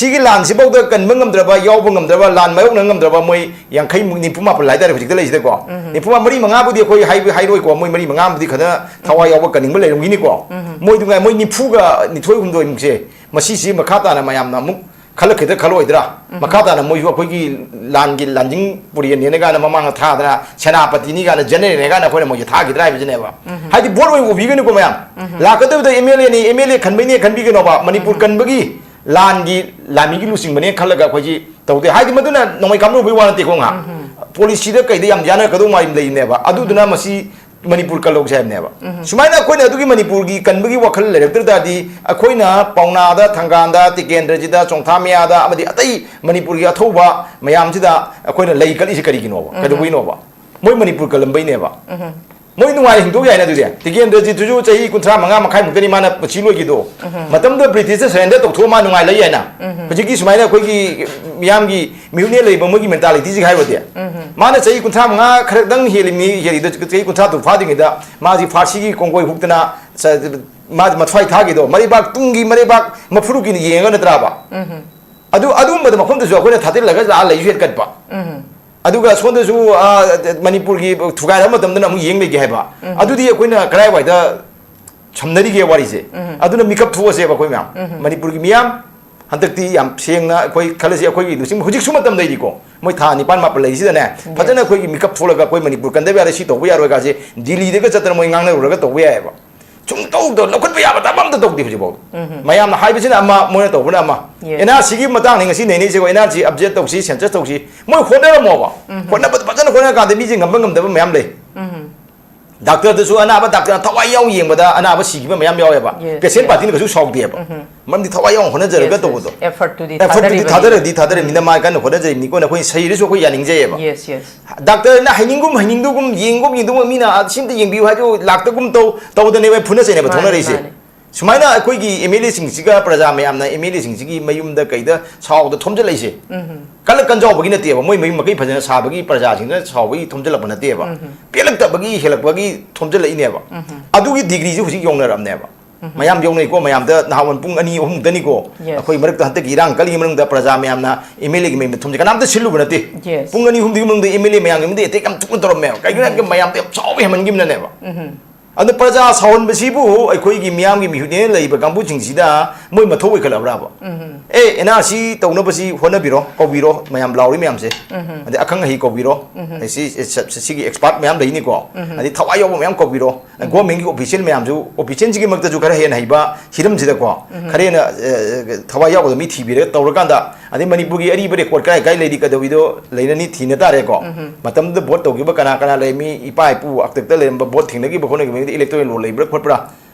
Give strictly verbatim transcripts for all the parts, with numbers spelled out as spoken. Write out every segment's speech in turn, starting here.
ꯁꯤꯒꯤ ꯂꯥꯟꯁꯤꯐꯥꯎꯗ ꯀꯟꯕ ꯉꯝꯗ꯭ꯔꯕ, ꯌꯥꯎꯕ ꯉꯝꯗ꯭ꯔꯕ, ꯂꯥꯟ ꯃꯥꯌꯣꯛꯅ ꯉꯝꯗ꯭ꯔꯕ ꯃꯣꯏ ꯌꯥꯡꯈꯩ ꯃꯨꯛ, ꯅꯤꯐꯨ ꯃꯥꯄꯟ ꯍꯥꯏꯇꯥꯔꯦ ꯍꯧꯖꯤꯛꯇ ꯂꯩꯁꯤꯗꯀꯣ꯫ ꯅꯤꯐꯨ ꯃꯔꯤ ꯃꯉꯥꯕꯨꯗꯤ ꯑꯩꯈꯣꯏ ꯍꯥꯏꯕ ꯍꯥꯏꯔꯣꯏꯀꯣ, ꯃꯣꯏ ꯃꯔꯤ ꯃꯉꯥꯕꯨꯗꯤ ꯈꯔ ꯊꯋꯥꯏ ꯌꯥꯎꯕ ꯀꯟꯅꯤꯡꯕ ꯂꯩꯔꯝꯈꯤꯅꯤꯀꯣ꯫ ꯃꯣꯏꯗꯨ ꯉꯥꯏ, ꯃꯣꯏ ꯅꯤꯐꯨꯒ ꯅꯤꯊꯣꯏ ꯍꯨꯝꯗꯣꯏꯃꯨꯛꯁꯦ, ꯃꯁꯤꯁꯤ ꯃꯈꯥ ꯇꯥꯅ ꯃꯌꯥꯝꯅ ꯑꯃꯨꯛ ꯈꯜꯂꯛꯈꯤꯗ꯭ꯔꯥ ꯈꯜꯂꯛꯑꯣꯏꯗ꯭ꯔꯥ? ꯃꯈꯥ ꯇꯥꯅ ꯃꯣꯏꯁꯨ ꯑꯩꯈꯣꯏꯒꯤ ꯂꯥꯟꯒꯤ ꯂꯥꯟꯖꯤꯡ ꯄꯨꯔꯦꯟꯅꯦꯅ ꯀꯥꯏꯅ ꯃꯃꯥꯡꯗ ꯊꯥꯗꯅ, ꯁꯦꯅꯥꯄꯇꯤꯅꯤ ꯀꯥꯏꯅ, ꯖꯦꯅꯔꯦꯜꯅꯦ ꯀꯥꯏꯅ ꯑꯩꯈꯣꯏꯅ ꯃꯣꯏꯁꯦ ꯊꯥꯈꯤꯗ꯭ꯔꯥ ꯍꯥꯏꯕꯁꯤꯅꯦꯕ꯫ ꯍꯥꯏꯗꯤ ꯚꯣꯠ ꯑꯣꯏꯅ ꯎꯕꯤꯒꯅꯨꯀꯣ ꯃꯌꯥꯝ꯫ ꯂꯥꯛꯀꯗꯕꯗ ꯑꯦꯝ ꯑꯦꯜ ꯑꯦꯅꯤ, ꯑꯦꯝ ꯑꯦꯜ ꯑꯦ ꯈꯟꯕꯩꯅꯦ ꯈꯟꯕꯤꯒꯅꯣꯕ꯫ ꯃꯅꯤꯄꯨꯔ ꯀꯟꯕꯒꯤ ꯂꯥꯟꯒꯤ ꯂꯥꯟꯃꯤꯒꯤ ꯂꯨꯆꯤꯡꯕꯅꯦ ꯈꯜꯂꯒ ꯑꯩꯈꯣꯏꯁꯤ ꯇꯧꯗꯦ꯫ ꯍꯥꯏꯗꯤ ꯃꯗꯨꯅ ꯅꯣꯡꯃꯩ ꯀꯥꯞꯅꯔꯨꯕꯩ ꯋꯥ ꯅꯠꯇꯦꯀꯣ ꯉꯥꯏꯍꯥꯛ꯫ ꯄꯣꯂꯤꯁꯤꯗ ꯀꯩꯗ ꯌꯥꯝ ꯌꯥꯅꯔꯛꯀꯗꯧ ꯃꯥ ꯂꯩꯔꯤꯅꯦꯕ꯫ ꯑꯗꯨꯗꯨꯅ ꯃꯁꯤ ꯃꯅꯤꯄꯨꯔ ꯀꯜꯍꯧꯁꯦ ꯍꯥꯏꯕꯅꯦꯕ꯫ ꯁꯨꯃꯥꯏꯅ ꯑꯩꯈꯣꯏꯅ ꯑꯗꯨꯒꯤ ꯃꯅꯤꯄꯨꯔꯒꯤ ꯀꯟꯕꯒꯤ ꯋꯥꯈꯜ ꯂꯩꯔꯛꯇ꯭ꯔ ꯇꯥꯔꯗꯤ, ꯑꯩꯈꯣꯏꯅ ꯄꯥꯎꯅꯥꯗ, ꯊꯪꯒꯥꯟꯗ, ꯇꯤꯀꯦꯟꯗ꯭ꯔꯖꯤꯠꯇ, ꯆꯣꯡꯊꯥ ꯃꯌꯥꯗ ꯑꯃꯗꯤ ꯑꯇꯩ ꯃꯅꯤꯄꯨꯔꯒꯤ ꯑꯊꯧꯕ ꯃꯌꯥꯝꯁꯤꯗ ꯑꯩꯈꯣꯏꯅ ꯂꯩ ꯀꯠꯂꯤꯁꯤ ꯀꯔꯤꯒꯤꯅꯣꯕ? ꯀꯩꯗꯧꯕꯩꯅꯣꯕ? ꯃꯣꯏ ꯃꯅꯤꯄꯨꯔ ꯀꯜꯂꯝꯕꯩꯅꯦꯕ꯫ ꯃꯣꯏ ꯅꯨꯡꯉꯥꯏꯅ ꯍꯤꯡꯗꯣꯛ ꯌꯥꯏꯅ ꯑꯗꯨꯗꯤ꯫ ꯇꯤꯀꯦꯟꯗ꯭ꯔꯖꯤꯠꯇꯨꯁꯨ ꯆꯍꯤ ꯀꯨꯟꯊ꯭ꯔꯥ ꯃꯉꯥ ꯃꯈꯥꯏꯃꯨꯛꯇꯅꯤ ꯃꯥꯅ ꯄꯨꯟꯁꯤ ꯂꯣꯏꯈꯤꯗꯣ꯫ ꯃꯇꯝꯗꯨꯗ ꯕ꯭ꯔꯤꯇꯤꯁꯇ ꯁꯔꯦꯟꯗꯔ ꯇꯧꯊꯣꯛꯑ ꯃꯥ ꯅꯨꯡꯉꯥꯏ ꯂꯩ ꯍꯥꯏꯅ꯫ ꯍꯧꯖꯤꯛꯀꯤ ꯁꯨꯃꯥꯏꯅ ꯑꯩꯈꯣꯏꯒꯤ ꯃꯤꯌꯥꯝꯒꯤ ꯃꯤꯍꯨꯠꯅꯦ ꯂꯩꯕ ꯃꯣꯏꯒꯤ ꯃꯦꯟꯇꯥꯂꯤꯇꯤꯁꯤꯒ ꯍꯥꯏꯔꯨꯔꯗꯤ꯫ ꯃꯥꯅ ꯆꯍꯤ ꯀꯨꯟꯊ꯭ꯔꯥ ꯃꯉꯥ ꯈꯔꯗꯪ ꯍꯦꯜꯂꯤꯕꯅꯤ, ꯍꯦꯜꯂꯤꯗꯣ ꯆꯍꯤ ꯀꯨꯟꯊ꯭ꯔꯥ ꯇꯔꯨꯛ ꯐꯥꯗ꯭ꯔꯤꯉꯩꯗ ꯃꯥꯁꯤ ꯐꯥꯔꯁꯤꯒꯤ ꯀꯣꯡꯒꯣꯏ ꯍꯨꯛꯇꯅ ꯆ-, ꯃꯥ ꯃꯊ꯭ꯋꯥꯏ ꯊꯥꯈꯤꯗꯣ ꯃꯔꯩꯕꯥꯛ ꯇꯨꯡꯒꯤ ꯃꯔꯩꯕꯥꯛ ꯃꯐꯨꯔꯨꯞꯀꯤꯅ ꯌꯦꯡꯉꯒ ꯅꯠꯇ꯭ꯔꯥꯕ? ꯑꯗꯨ, ꯑꯗꯨꯒꯨꯝꯕꯗ ꯃꯐꯝꯗꯁꯨ ꯑꯩꯈꯣꯏꯅ ꯊꯥꯗꯤꯜꯂꯒ ꯂꯥꯛꯑ ꯂꯩꯁꯨ ꯍꯦꯟꯀꯠꯄ꯫ ꯑꯗꯨꯒ ꯁꯣꯝꯗꯁꯨ, ꯑ, ꯃꯅꯤꯄꯨꯔꯒꯤ ꯊꯨꯒꯥꯏꯔꯕ ꯃꯇꯝꯗꯅ ꯑꯃꯨꯛ ꯌꯦꯡ ꯂꯩꯒꯦ ꯍꯥꯏꯕ꯫ ꯑꯗꯨꯗꯤ ꯑꯩꯈꯣꯏꯅ ꯀꯗꯥꯏꯋꯥꯏꯗ ꯁꯝꯅꯔꯤꯒꯦ ꯋꯥꯔꯤꯁꯦ? ꯑꯗꯨꯅ ꯃꯤꯀꯞ ꯊꯣꯛꯑꯁꯦꯕ ꯑꯩꯈꯣꯏ ꯃꯌꯥꯝ꯫ ꯃꯅꯤꯄꯨꯔꯒꯤ ꯃꯤꯌꯥꯝ ꯍꯟꯗꯛꯇꯤ ꯌꯥꯝ ꯁꯦꯡꯅ ꯑꯩꯈꯣꯏ ꯈꯜꯂꯁꯤ, ꯑꯩꯈꯣꯏꯒꯤ ꯂꯨꯆꯤꯡꯕ ꯍꯧꯖꯤꯛꯁꯨ ꯃꯇꯝ ꯂꯩꯔꯤꯀꯣ꯫ ꯃꯣꯏ ꯊꯥ ꯅꯤꯄꯥꯟ ꯃꯥꯄꯟ ꯂꯩꯔꯤꯁꯤꯗꯅꯦ, ꯐꯖꯅ ꯑꯩꯈꯣꯏꯒꯤ ꯃꯤꯀꯞ ꯊꯣꯛꯂꯒ ꯑꯩꯈꯣꯏ ꯃꯅꯤꯄꯨꯔ ꯀꯟꯗꯕ ꯌꯥꯔꯣꯏ, ꯁꯤ ꯇꯧꯕ ꯌꯥꯔꯣꯏ ꯀꯥꯁꯦ ꯗꯤꯜꯂꯤꯗꯒ ꯆꯠꯇꯅ ꯃꯣꯏ ꯉꯥꯡꯅꯔꯨꯔꯒ ꯇꯧꯕ ꯌꯥꯏꯑꯕ꯫ ꯁꯨꯝ ꯇꯧꯗ ꯂꯧꯈꯠꯄ ꯌꯥꯕ ꯊꯕꯛ ꯑꯝꯇ ꯇꯧꯗꯦ ꯍꯧꯖꯤꯛꯐꯥꯎ꯫ ꯃꯌꯥꯝꯅ ꯍꯥꯏꯕꯁꯤꯅ ꯑꯃ, ꯃꯣꯏꯅ ꯇꯧꯕꯅ ꯑꯃ꯫ Yes. ꯑꯦꯟ ꯑꯥꯔ ꯁꯤꯒꯤ ꯃꯇꯥꯡꯅꯤ ꯉꯁꯤ ꯅꯩꯅꯩꯁꯦꯀꯣ, ꯑꯦꯟ ꯑꯥꯔ ꯁꯤ ꯑꯞꯗꯦꯠ ꯇꯧꯁꯤ, ꯁꯦꯟꯁꯁ ꯇꯧꯁꯤ꯫ ꯃꯣꯏ ꯍꯣꯠꯅꯔꯝꯃꯣꯕ꯫ ꯍꯣꯠꯅꯕꯗ ꯐꯖꯅ ꯍꯣꯠꯅꯔꯀꯥꯟꯗ ꯃꯤꯁꯦ ꯉꯝꯕ ꯉꯝꯗꯕ ꯃꯌꯥꯝ ꯂꯩ꯫ ꯗꯥꯛꯇꯔꯗꯁꯨ ꯑꯅꯥꯕ ꯗꯥꯛꯇꯔ ꯊꯋꯥꯏ ꯌꯥꯎ ꯌꯦꯡꯕꯗ ꯑꯅꯥꯕ ꯁꯤꯈꯤꯕ ꯃꯌꯥꯝ ꯌꯥꯎꯋꯦꯕ꯫ Yes, patient yes. ꯄꯥꯔꯇꯤꯅ ꯀꯩꯁꯨ ꯁꯥꯎꯗꯦꯕ꯫ ꯃꯔꯝꯗꯤ ꯊꯋꯥꯏ ꯌꯥꯎ ꯍꯣꯠꯅꯖꯔꯒ Yes, yes. ꯇꯧꯕꯗꯣ꯫ Effortꯇꯨꯗꯤ ꯑꯦꯐꯔꯠꯇꯨꯗꯤ ꯊꯥꯗꯔꯤꯕꯅꯤ꯫ ꯊꯥꯗꯔꯤꯕꯅꯤꯅ ꯃꯥ ꯀꯟꯅ ꯍꯣꯠꯅꯖꯔꯤꯕꯅꯤꯀꯣ, ꯑꯩꯈꯣꯏ ꯁꯩꯔꯁꯨ ꯑꯩꯈꯣꯏ ꯌꯥꯅꯤꯡꯖꯩꯌꯦꯕ꯫ Yes, yes. ꯗꯥꯛꯇꯔꯅ ꯍꯩꯅꯤꯡꯒꯨꯝ ꯍꯩꯅꯤꯡꯗꯒꯨꯝ, ꯌꯦꯡꯒꯨꯝ ꯌꯦꯡꯗꯒꯨꯝ, ꯃꯤꯅ ꯑꯁꯤꯝꯇ ꯌꯦꯡꯕꯤꯌꯨ ꯍꯥꯏꯗꯨ ꯂꯥꯛꯇꯒꯨꯝ ꯇꯧ, ꯇꯧꯗꯅꯦꯕ ꯐꯨꯅ ꯆꯩꯅꯕ ꯃꯥꯅꯦ, ꯊꯣꯛꯅꯔꯛꯏꯁꯦ꯫ ꯃꯥꯅꯦ꯫ ꯁꯨꯃꯥꯏꯅ ꯑꯩꯈꯣꯏꯒꯤ ꯑꯦꯝ ꯑꯦꯜ ꯑꯦꯁꯤꯡꯁꯤꯒ ꯄ꯭ꯔꯖꯥ ꯃꯌꯥꯝꯅ ꯑꯦꯝ ꯑꯦꯜ ꯑꯦꯁꯤꯡꯁꯤꯒꯤ ꯃꯌꯨꯝꯗ ꯀꯩꯗ ꯁꯥꯎꯗ ꯊꯣꯝꯖꯤꯜꯂꯛꯏꯁꯦ꯫ ꯀꯜꯂ ꯀꯟꯖꯥꯎꯕꯒꯤ ꯅꯠꯇꯦꯕ, ꯃꯣꯏ ꯃꯌꯨꯝ ꯃꯀꯩ ꯐꯖꯅ ꯁꯥꯕꯒꯤ ꯄ꯭ꯔꯖꯥꯁꯤꯡꯗꯨꯅ ꯁꯥꯎꯕꯒꯤ ꯊꯣꯝꯖꯤꯜꯂꯛꯄ ꯅꯠꯇꯦꯕ꯫ ꯄꯦꯜꯂꯛꯇꯕꯒꯤ ꯍꯦꯜꯂꯛꯄꯒꯤ ꯊꯣꯝꯖꯤꯜꯂꯛꯏꯅꯦꯕ꯫ ꯑꯗꯨꯒꯤ ꯗꯤꯒ꯭ꯔꯤꯁꯦ ꯍꯧꯖꯤꯛ ꯌꯧꯅꯔꯕꯅꯦꯕ꯫ ꯃꯌꯥꯝ ꯌꯧꯅꯩꯀꯣ, ꯃꯌꯥꯝꯗ ꯅꯍꯥꯟꯋꯥꯏ ꯄꯨꯡ ꯑꯅꯤ ꯑꯍꯨꯝꯗꯅꯤꯀꯣ꯫ Yes. ꯑꯩꯈꯣꯏ ꯃꯔꯛꯇ ꯍꯟꯗꯛꯀꯤ ꯏꯔꯥꯡ ꯀꯜꯂꯤꯉꯩ ꯃꯅꯨꯡꯗ ꯄ꯭ꯔꯖꯥ ꯃꯌꯥꯝꯅ ꯑꯦꯝ ꯑꯦꯜ ꯑꯦꯒꯤ ꯃꯌꯨꯝꯗ ꯊꯨꯝꯁꯦ ꯀꯅꯥꯝꯇ ꯁꯤꯜꯂꯨꯕ ꯅꯠꯇꯦ꯫ Yes. ꯄꯨꯡ ꯑꯅꯤ ꯑꯍꯨꯝꯗꯨꯒꯤ ꯃꯅꯨꯡꯗ ꯑꯦꯝ ꯑꯦꯜ ꯑꯦ ꯃꯌꯥꯝꯒꯤ ꯃꯤꯗ ꯑꯦꯇꯦꯛ ꯌꯥꯝ ꯊꯨꯅ ꯇꯧꯔꯝꯃꯦꯕ꯫ ꯀꯩꯒꯤꯅꯣ ꯍꯥꯏꯔꯗꯤ ꯃꯌꯥꯝꯗꯣ ꯌꯥꯝ ꯁꯥꯎꯕ ꯍꯦꯟꯃꯟꯈꯤꯕꯅꯅꯦꯕ꯫ ꯑꯗꯣ ꯄ꯭ꯔꯖꯥ ꯁꯥꯎꯍꯟꯕꯁꯤꯕꯨ ꯑꯩꯈꯣꯏꯒꯤ ꯃꯤꯌꯥꯝꯒꯤ ꯃꯤꯍꯨꯠꯅꯦꯅ ꯂꯩꯔꯤꯕ ꯀꯥꯡꯕꯨꯁꯤꯡꯁꯤꯗ ꯃꯣꯏ ꯃꯊꯧ ꯑꯣꯏꯈꯠꯂꯕ꯭ꯔꯥꯕ? ꯑꯦ, ꯑꯦꯟ ꯑꯥꯔ ꯁꯤ ꯇꯧꯅꯕꯁꯤ ꯍꯣꯠꯅꯕꯤꯔꯣ, ꯀꯧꯕꯤꯔꯣ, ꯃꯌꯥꯝ ꯂꯥꯎꯔꯤ ꯃꯌꯥꯝꯁꯦ꯫ ꯑꯗꯩ ꯑꯈꯪ ꯑꯍꯩ ꯀꯧꯕꯤꯔꯣ꯫ ꯑꯗꯩ ꯁꯤ, ꯁꯤ, ꯁꯤꯒꯤ ꯑꯦꯛꯁꯄꯥꯔꯠ ꯃꯌꯥꯝ ꯂꯩꯅꯤꯀꯣ꯫ ꯑꯗꯩ ꯊꯋꯥꯏ ꯌꯥꯎꯕ ꯃꯌꯥꯝ ꯀꯧꯕꯤꯔꯣ꯫ ꯒꯣꯔꯃꯦꯟꯒꯤ ꯑꯣꯐꯤꯁꯤꯌꯦꯜ ꯃꯌꯥꯝꯁꯨ, ꯑꯣꯐꯤꯁꯤꯌꯦꯜꯁꯤꯒꯤꯃꯛꯇꯁꯨ ꯈꯔ ꯍꯦꯟꯅ ꯍꯩꯕ ꯍꯤꯔꯝꯁꯤꯗꯀꯣ, ꯈꯔ ꯍꯦꯟꯅ, ꯑ, ꯊꯋꯥꯏ ꯌꯥꯎꯕꯗ ꯃꯤ ꯊꯤꯕꯤꯔꯒ ꯇꯧꯔꯀꯥꯟꯗ, ꯑꯗꯩ ꯃꯅꯤꯄꯨꯔꯒꯤ ꯑꯔꯤꯕ ꯔꯦꯀꯣꯔꯠ ꯀꯥꯏ ꯀꯥꯏ ꯂꯩꯔꯤ, ꯀꯩꯗꯧꯔꯤꯗꯣ ꯂꯩꯔꯅꯤ, ꯊꯤꯅ ꯇꯥꯔꯦꯀꯣ꯫ ꯃꯇꯝꯗꯨꯗ ꯚꯣꯠ ꯇꯧꯈꯤꯕ ꯀꯅꯥ ꯀꯅꯥ ꯂꯩꯔꯝꯃꯤ, ꯏꯄꯥ ꯏꯄꯨ ꯍꯥꯛꯇꯛꯇ ꯂꯩꯔꯝꯕ, ꯚꯣꯠ ꯊꯦꯡꯅꯈꯤꯕ ꯈꯣꯠꯅꯈꯤꯕ ꯃꯤꯗꯤ ꯏꯂꯦꯛꯇꯣꯔꯦꯜ ꯔꯣꯜ ꯂꯩꯕ꯭ꯔꯥ ꯈꯣꯠꯄ꯭ꯔꯥ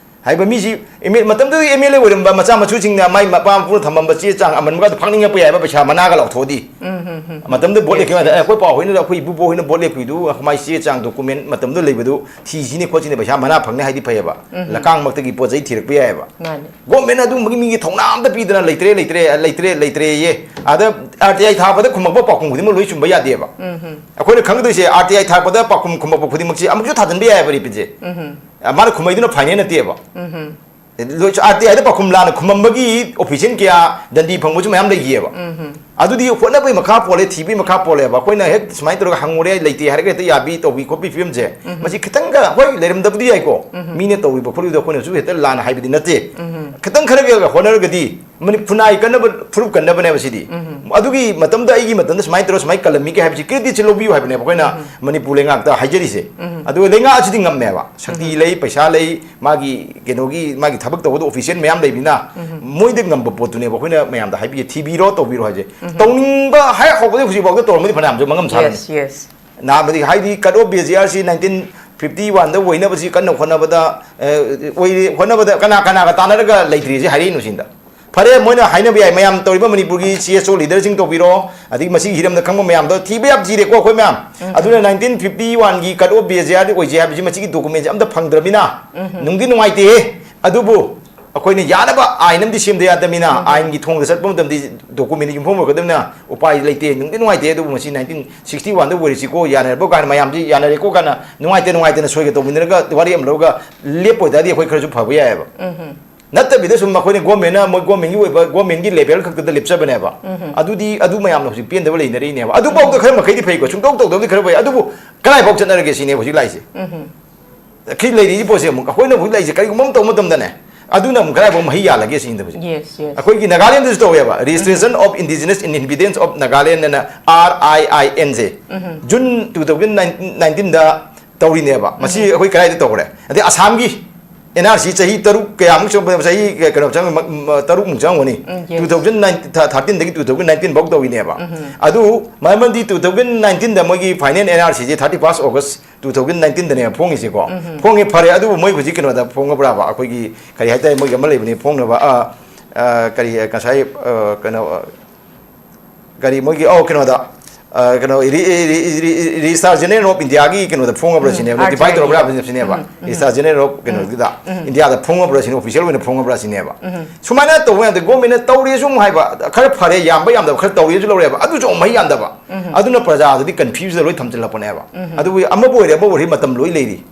ꯍꯥꯏꯕ ꯃꯤꯁꯤ, ꯑꯦꯝ ꯑꯦꯜ ꯑꯦ ꯑꯣꯏꯔꯝꯕ ꯃꯆꯥ ꯃꯁꯨꯁꯤꯡꯅ ꯃꯥꯏ ꯃꯄꯥ ꯃꯄꯨꯅ ꯊꯝꯃꯝꯕ ꯆꯦ ꯆꯥꯡ ꯑꯃꯟꯕꯒꯗꯣ ꯐꯥꯛꯅꯤꯡꯉꯛꯄ ꯌꯥꯏꯕ, ꯄꯩꯁꯥ ꯃꯅꯥꯒ ꯂꯥꯎꯊꯣꯛꯑꯗꯤ꯫ ꯃꯇꯝꯗꯨꯗ ꯚꯣꯠ Yes, ꯂꯦꯞꯈꯤꯕ ꯀꯥꯟꯗ, yes. ꯑꯦ, ꯑꯩꯈꯣꯏ ꯄꯥꯎ ꯍꯣꯏꯅ, ꯑꯩꯈꯣꯏ ꯏꯄꯨꯕꯣꯛ ꯍꯣꯏꯅ ꯚꯣꯠ ꯂꯦꯞꯈꯤꯕꯗꯨ ꯃꯥꯏ ꯆꯦ ꯆꯥꯡ ꯗꯣꯀꯨꯃꯦꯟ ꯃꯇꯝꯗꯨꯗ ꯂꯩꯕꯗꯨ ꯊꯤꯁꯤꯅꯦ ꯈꯣꯠꯁꯤꯅꯦ, ꯄꯩꯁꯥ ꯃꯅꯥ ꯐꯪꯅꯤ ꯍꯥꯏꯗꯤ ꯐꯩꯌꯦꯕ꯫ ꯂꯀꯥꯡꯃꯛꯇꯒꯤ ꯄꯣꯠ ꯆꯩ ꯊꯤꯔꯛꯄ ꯌꯥꯏꯑꯕ꯫ ꯃꯥꯅꯤ꯫ ꯒꯣꯔꯃꯦꯟꯅ ꯑꯗꯨꯒꯨꯝꯕꯒꯤ ꯃꯤꯒꯤ ꯊꯧꯅꯥ ꯑꯝꯇ ꯄꯤꯗꯅ ꯂꯩꯇ꯭ꯔꯦ, ꯂꯩꯇ꯭ꯔꯦ, ꯂꯩꯇ꯭ꯔꯦ, ꯂꯩꯇ꯭ꯔꯦꯌꯦ꯫ ꯑꯗ ꯑꯥꯔ ꯇꯤ ꯑꯥꯏ ꯊꯥꯔꯛꯄꯗ ꯈꯨꯝꯃꯛꯄ ꯄꯥꯎꯈꯨꯝ ꯈꯨꯗꯤꯡꯃꯛ ꯂꯣꯏ ꯆꯨꯝꯕ ꯌꯥꯗꯦꯕ꯫ ꯑꯩꯈꯣꯏꯅ ꯈꯪꯒꯗꯣꯏꯁꯦ, ꯑꯥꯔ ꯇꯤ ꯑꯥꯏ ꯊꯥꯔꯛꯄꯗ ꯄꯥꯎꯈꯨꯝ ꯈꯨꯝꯃꯛꯄ ꯈꯨꯗꯤꯡꯃꯛꯁꯦ ꯑꯃꯨꯛꯁꯨ ꯊꯥꯖꯤꯟꯕ ꯌꯥꯏꯑꯕ, ꯔꯤꯄꯤꯠꯁꯦ꯫ ꯃꯥꯅ ꯈꯨꯝꯃꯩꯗꯨꯅ ꯐꯥꯏꯅꯦꯜ ꯅꯠꯇꯦꯕ꯫ ꯂꯣꯏ-, ꯑꯥꯔ ꯇꯤ ꯑꯥꯏꯗ ꯄꯥꯎꯈꯨꯝ ꯂꯥꯟꯅ ꯈꯨꯝꯃꯝꯕꯒꯤ ꯑꯣꯐꯤꯁꯤꯌꯦꯜ ꯀꯌꯥ ꯗꯟꯗꯤ ꯐꯪꯕꯁꯨ ꯃꯌꯥꯝ ꯂꯩꯈꯤꯑꯕ꯫ ꯑꯗꯨꯗꯤ ꯍꯣꯠꯅꯕꯒꯤ ꯃꯈꯥ ꯄꯣꯜꯂꯦ, ꯊꯤꯕꯒꯤ ꯃꯈꯥ ꯄꯣꯜꯂꯦꯕ꯫ ꯑꯩꯈꯣꯏꯅ ꯍꯦꯛ ꯁꯨꯃꯥꯏꯅ ꯇꯧꯔꯒ ꯍꯪꯉꯨꯔꯦ, ꯂꯩꯇꯦ ꯍꯥꯏꯔꯒ ꯍꯦꯛꯇ ꯌꯥꯕꯤ ꯇꯧꯕꯤ ꯈꯣꯠꯄꯤ ꯐꯤꯕꯝꯁꯦ, ꯃꯁꯤ ꯈꯤꯇꯪꯒ, ꯍꯣꯏ, ꯂꯩꯔꯝꯗꯕꯗꯤ ꯌꯥꯏꯀꯣ, ꯃꯤꯅ ꯇꯧꯔꯤꯕ ꯈꯣꯠꯂꯤꯕꯗꯣ ꯑꯩꯈꯣꯏꯅꯁꯨ ꯍꯦꯛꯇ ꯂꯥꯟꯅ ꯍꯥꯏꯕꯗꯤ ꯅꯠꯇꯦ꯫ ꯈꯤꯇꯪ ꯈꯔꯒ ꯍꯣꯠꯅꯔꯒꯗꯤ ꯃꯅꯤ-, ꯈꯨꯟꯅꯥꯏ ꯀꯟꯅꯕ, ꯐꯨꯔꯨꯞ ꯀꯟꯅꯕꯅꯦꯕ ꯁꯤꯗꯤ꯫ ꯑꯗꯨꯒꯤ ꯃꯇꯝꯗ, ꯑꯩꯒꯤ ꯃꯇꯝꯗ ꯁꯨꯃꯥꯏꯅ ꯇꯧꯔ ꯁꯨꯃꯥꯏꯅ ꯀꯜꯂꯝꯃꯤꯒꯦ ꯍꯥꯏꯕꯁꯤ ꯀ꯭ꯔꯦꯗꯤꯠꯁꯦ ꯂꯧꯕꯤꯌꯨ ꯍꯥꯏꯕꯅꯦꯕ ꯑꯩꯈꯣꯏꯅ ꯃꯅꯤꯄꯨꯔ ꯂꯩꯉꯥꯛꯇ ꯍꯥꯏꯖꯔꯤꯁꯦ꯫ ꯑꯗꯨꯒ ꯂꯩꯉꯥꯛ ꯑꯁꯤꯗꯤ ꯉꯝꯃꯦꯕ, ꯁꯛꯇꯤ ꯂꯩ, ꯄꯩꯁꯥ ꯂꯩ, ꯃꯥꯒꯤ ꯀꯩꯅꯣꯒꯤ, ꯃꯥꯒꯤ ꯊꯕꯛ ꯇꯧꯕꯗꯣ ꯑꯣꯐꯤꯁꯤꯌꯦꯜ ꯃꯌꯥꯝ ꯂꯩꯕꯅꯤꯅ, ꯃꯣꯏꯗ ꯉꯝꯕ ꯄꯣꯠꯇꯨꯅꯦꯕ ꯑꯩꯈꯣꯏꯅ ꯃꯌꯥꯝꯗ ꯍꯥꯏꯕꯤꯒꯦ, ꯊꯤꯕꯤꯔꯣ, ꯇꯧꯕꯤꯔꯣ ꯍꯥꯏꯁꯦ꯫ ꯇꯧꯅꯤꯡꯕ ꯍꯦꯛ ꯍꯧꯕꯗꯒꯤ ꯍꯧꯖꯤꯛꯐꯥꯎꯗ ꯇꯧꯔꯝꯃꯗꯤ ꯐꯅꯌꯥꯝꯁꯨ ꯃꯉꯝ ꯁꯥꯔꯝꯃꯤ꯫ Yes, yes. ꯅꯍꯥꯟꯕꯗꯤ ꯍꯥꯏꯗꯤ ꯀꯠ ꯑꯣꯐ ꯕꯦꯖꯤꯌꯥꯔꯁꯤ ꯅꯥꯏꯟꯇꯤꯟ ꯐꯤꯐꯇꯤ ꯋꯥꯟꯗ ꯑꯣꯏꯅꯕꯁꯤ ꯀꯟꯅ ꯍꯣꯠꯅꯕꯗ, ꯑꯦ, ꯑꯣꯏꯔꯦ, ꯍꯣꯠꯅꯕꯗ ꯀꯅꯥ ꯀꯅꯥꯒ ꯇꯥꯟꯅꯔꯒ ꯂꯩꯇ꯭ꯔꯤꯁꯦ ꯍꯥꯏꯔꯛꯏꯅꯣ ꯁꯤꯗ꯫ ꯐꯔꯦ, ꯃꯣꯏꯅ ꯍꯥꯏꯅꯕ ꯌꯥꯏ, ꯃꯌꯥꯝ ꯇꯧꯔꯤꯕ ꯃꯅꯤꯄꯨꯔꯒꯤ ꯁꯤ ꯑꯦꯁ ꯑꯣ ꯂꯤꯗꯔꯁꯤꯡ ꯇꯧꯕꯤꯔꯣ, ꯑꯗꯒꯤ ꯃꯁꯤꯒꯤ ꯍꯤꯔꯝꯗ ꯈꯪꯕ ꯃꯌꯥꯝꯗꯣ ꯊꯤꯕ ꯌꯥꯝ ꯊꯤꯔꯦꯀꯣ ꯑꯩꯈꯣꯏ ꯃꯌꯥꯝ꯫ ꯑꯗꯨꯅ ꯅꯥꯏꯟꯇꯤꯟ ꯐꯤꯐꯇꯤ ꯋꯥꯟꯒꯤ ꯀꯠ ꯑꯣꯐ ꯕꯦꯖꯤꯌꯥꯔꯗꯤ ꯑꯣꯏꯖꯩ ꯍꯥꯏꯕꯁꯤ ꯃꯁꯤꯒꯤ ꯗꯣꯀꯨꯃꯦꯟꯁꯦ ꯑꯝꯇ ꯐꯪꯗ꯭ꯔꯕꯅꯤꯅ ꯅꯨꯡꯗꯤ ꯅꯨꯡꯉꯥꯏꯇꯦꯍꯦ꯫ ꯑꯗꯨꯕꯨ ꯑꯩꯈꯣꯏꯅ ꯌꯥꯅꯕ ꯑꯥꯏꯟ ꯑꯃꯗꯤ ꯁꯦꯝꯗ ꯌꯥꯗꯕꯅꯤꯅ, ꯑꯥꯏꯟꯒꯤ ꯊꯣꯡꯗ ꯆꯠꯄ ꯃꯇꯝꯗꯤ ꯗꯣꯀꯨꯃꯦꯟꯗ ꯌꯨꯝꯐꯝ ꯑꯣꯏꯔꯛꯀꯗꯕꯅꯤꯅ ꯎꯄꯥꯏ ꯂꯩꯇꯦ꯫ ꯅꯨꯡꯗꯤ ꯅꯨꯡꯉꯥꯏꯇꯦ, ꯑꯗꯨꯕꯨ ꯃꯁꯤ ꯅꯥꯏꯟꯇꯤꯟ ꯁꯤꯛꯁꯇꯤ ꯋꯥꯟꯗ ꯑꯣꯏꯔꯤꯁꯤꯀꯣ, ꯌꯥꯅꯔꯕ ꯀꯥꯏꯅ, ꯃꯌꯥꯝꯁꯤ ꯌꯥꯅꯔꯦꯀꯣ ꯀꯥꯏꯅ ꯅꯨꯡꯉꯥꯏꯇ ꯅꯨꯡꯉꯥꯏꯇꯅ ꯁꯣꯏꯒ ꯇꯧꯃꯤꯟꯅꯔꯒ ꯋꯥꯔꯤ ꯑꯃ ꯂꯧꯔꯒ ꯂꯦꯞꯄ ꯑꯣꯏꯇꯥꯔꯗꯤ ꯑꯩꯈꯣꯏ ꯈꯔꯁꯨ ꯐꯕ ꯌꯥꯏꯑꯕ꯫ ꯅꯠꯇꯕꯤꯗ ꯁꯨꯝ ꯑꯩꯈꯣꯏꯅ ꯒꯣꯔꯃꯦꯟꯅ, ꯃꯣꯏ ꯒꯣꯔꯃꯦꯟꯒꯤ ꯑꯣꯏꯕ, ꯒꯣꯔꯃꯦꯟꯒꯤ ꯂꯦꯚꯦꯜ ꯈꯛꯇꯗ ꯂꯦꯞꯆꯕꯅꯦꯕ꯫ ꯑꯗꯨꯗꯤ ꯑꯗꯨ ꯃꯌꯥꯝꯅ ꯍꯧꯖꯤꯛ ꯄꯦꯟꯗꯕ ꯂꯩꯅꯔꯤꯅꯦꯕ꯫ ꯑꯗꯨꯐꯥꯎꯗ ꯈꯔ ꯃꯈꯩꯗꯤ ꯐꯩꯀꯣ, ꯁꯨꯡꯇꯧ ꯇꯧꯗꯕꯗꯤ ꯈꯔ ꯐꯩ꯫ ꯑꯗꯨꯕꯨ ꯀꯗꯥꯏꯐꯥꯎ ꯆꯠꯅꯔꯒꯦ ꯁꯤꯅꯦꯕ ꯍꯧꯖꯤꯛ ꯂꯥꯛꯏꯁꯦ꯫ ꯁꯤ ꯂꯩꯔꯤꯕ ꯄꯣꯠꯁꯦ ꯑꯃꯨꯛ ꯑꯩꯈꯣꯏꯅ ꯍꯧꯖꯤꯛ ꯂꯩꯔꯤꯁꯦ ꯀꯔꯤꯒꯨꯝꯕ ꯑꯃ ꯇꯧꯕ ꯃꯇꯝꯗꯅꯦ, ꯑꯗꯨꯅ ꯑꯃꯨꯛ ꯀꯗꯥꯏꯐꯥꯎ ꯃꯍꯩ ꯌꯥꯜꯂꯒꯦ ꯁꯤꯅꯤꯗ ꯍꯧꯖꯤꯛ꯫ Yes, yes. ꯑꯩꯈꯣꯏꯒꯤ ꯅꯥꯒꯥꯂꯦꯟꯗꯁꯨ ꯇꯧꯋꯦꯕ, Registration of Indigenous Inhabitants of Nagaland ꯑꯅ, ꯑꯥꯔ ꯑꯥꯏ ꯑꯥꯏ ꯑꯦꯟꯁꯦ꯫ ꯖꯨꯟ ꯇꯨ ꯊꯥꯎꯖꯟ ꯅꯥꯏꯟꯇꯤꯟꯗ ꯇꯧꯔꯤꯅꯦꯕ꯫ ꯃꯁꯤ ꯑꯩꯈꯣꯏ ꯀꯗꯥꯏꯗ ꯇꯧꯈ꯭ꯔꯦ? ꯑꯗꯩ ꯑꯁꯥꯝꯒꯤ ꯑꯦꯟ ꯑꯥꯔ ꯁꯤ ꯆꯍꯤ ꯇꯔꯨꯛ ꯀꯌꯥꯃꯨꯛ ꯆꯪꯕ, ꯆꯍꯤ ꯀꯩꯅꯣ ꯆꯪ-, ꯃ-, ꯃ-, ꯇꯔꯨꯛꯃꯨꯛ ꯆꯪꯉꯝꯒꯅꯤ꯫ ꯎꯝ, yes. Two thousand thirteenꯗꯒꯤ two thousand nineteen ꯐꯥꯎ ꯇꯧꯔꯤꯅꯦꯕ꯫ ꯑꯗꯨ ꯃꯔꯝꯗꯤ two thousand nineteenꯗ ꯃꯣꯏꯒꯤ final ꯑꯦꯟ ꯑꯥꯔ ꯁꯤꯁꯦ thirty first August two thousand nineteenꯗꯅꯦꯕ ꯐꯣꯡꯉꯤꯁꯦꯀꯣ꯫ ꯐꯣꯡꯉꯦ, ꯐꯔꯦ, ꯑꯗꯨꯕꯨ ꯃꯣꯏ ꯍꯧꯖꯤꯛ ꯀꯩꯅꯣꯗ ꯐꯣꯡꯉꯕ꯭ꯔꯥꯕ? ꯑꯩꯈꯣꯏꯒꯤ ꯀꯔꯤ ꯍꯥꯏꯇꯥꯔꯦ, ꯃꯣꯏꯒꯤ ꯑꯃ ꯂꯩꯕꯅꯤ ꯐꯣꯡꯅꯕ, ꯑ, ꯑ, ꯀꯔꯤ, ꯉꯁꯥꯏ, ꯑ, ꯀꯩꯅꯣ, ꯑ, ꯀꯔꯤ ꯃꯣꯏꯒꯤ, ꯑꯧ, ꯀꯩꯅꯣꯗ, ꯑ, ꯀꯩꯅꯣ, ꯔꯤ-, ꯔꯤ-, ꯔꯤ-, ꯔꯤ-, Registrar General of Indiaꯒꯤ ꯀꯩꯅꯣꯗ ꯐꯣꯡꯉꯕ꯭ꯔꯥ ꯁꯤꯅꯦꯕ, ꯎꯝ, notify RTI ꯇꯧꯔꯕ꯭ꯔꯥ ꯒꯤꯗ꯫ ꯁꯤꯅꯦꯕ, ꯎꯝ, ꯎꯝ. Registrar General of ꯀꯩꯅꯣꯒꯤꯗ, Indiaꯗ ꯐꯣꯡꯉꯕ꯭ꯔꯥ ꯁꯤꯅꯦ, official ꯑꯣꯏꯅ ꯐꯣꯡꯉꯕ꯭ꯔꯥ ꯁꯤꯅꯦꯕ꯫ ꯁꯨꯃꯥꯏꯅ ꯇꯧꯕ ꯌꯥꯗꯦ꯫ ꯒꯣꯔꯃꯦꯟꯅ ꯇꯧꯔꯦꯁꯨ ꯑꯃꯨꯛ ꯍꯥꯏꯕ, ꯈꯔ ꯐꯔꯦ, ꯌꯥꯝꯕ ꯌꯥꯝꯗꯕ ꯈꯔ ꯇꯧꯔꯦꯁꯨ ꯂꯧꯔꯦꯕ, ꯑꯗꯨꯁꯨ ꯑꯃꯨꯛ ꯃꯍꯩ ꯌꯥꯟꯗꯕ꯫ ꯑꯗꯨꯅ ꯄ꯭ꯔꯖꯥꯗꯨꯗꯤ confuseꯗ ꯂꯣꯏ ꯊꯝꯖꯤꯜꯂꯛꯄꯅꯦꯕ꯫ ꯑꯗꯨꯕꯨ ꯑꯃꯕꯨ ꯑꯣꯏꯔꯦ, ꯑꯃꯕꯨ ꯑꯣꯏꯔꯦ, ꯃꯇꯝ ꯂꯣꯏ ꯂꯩꯔꯤ꯫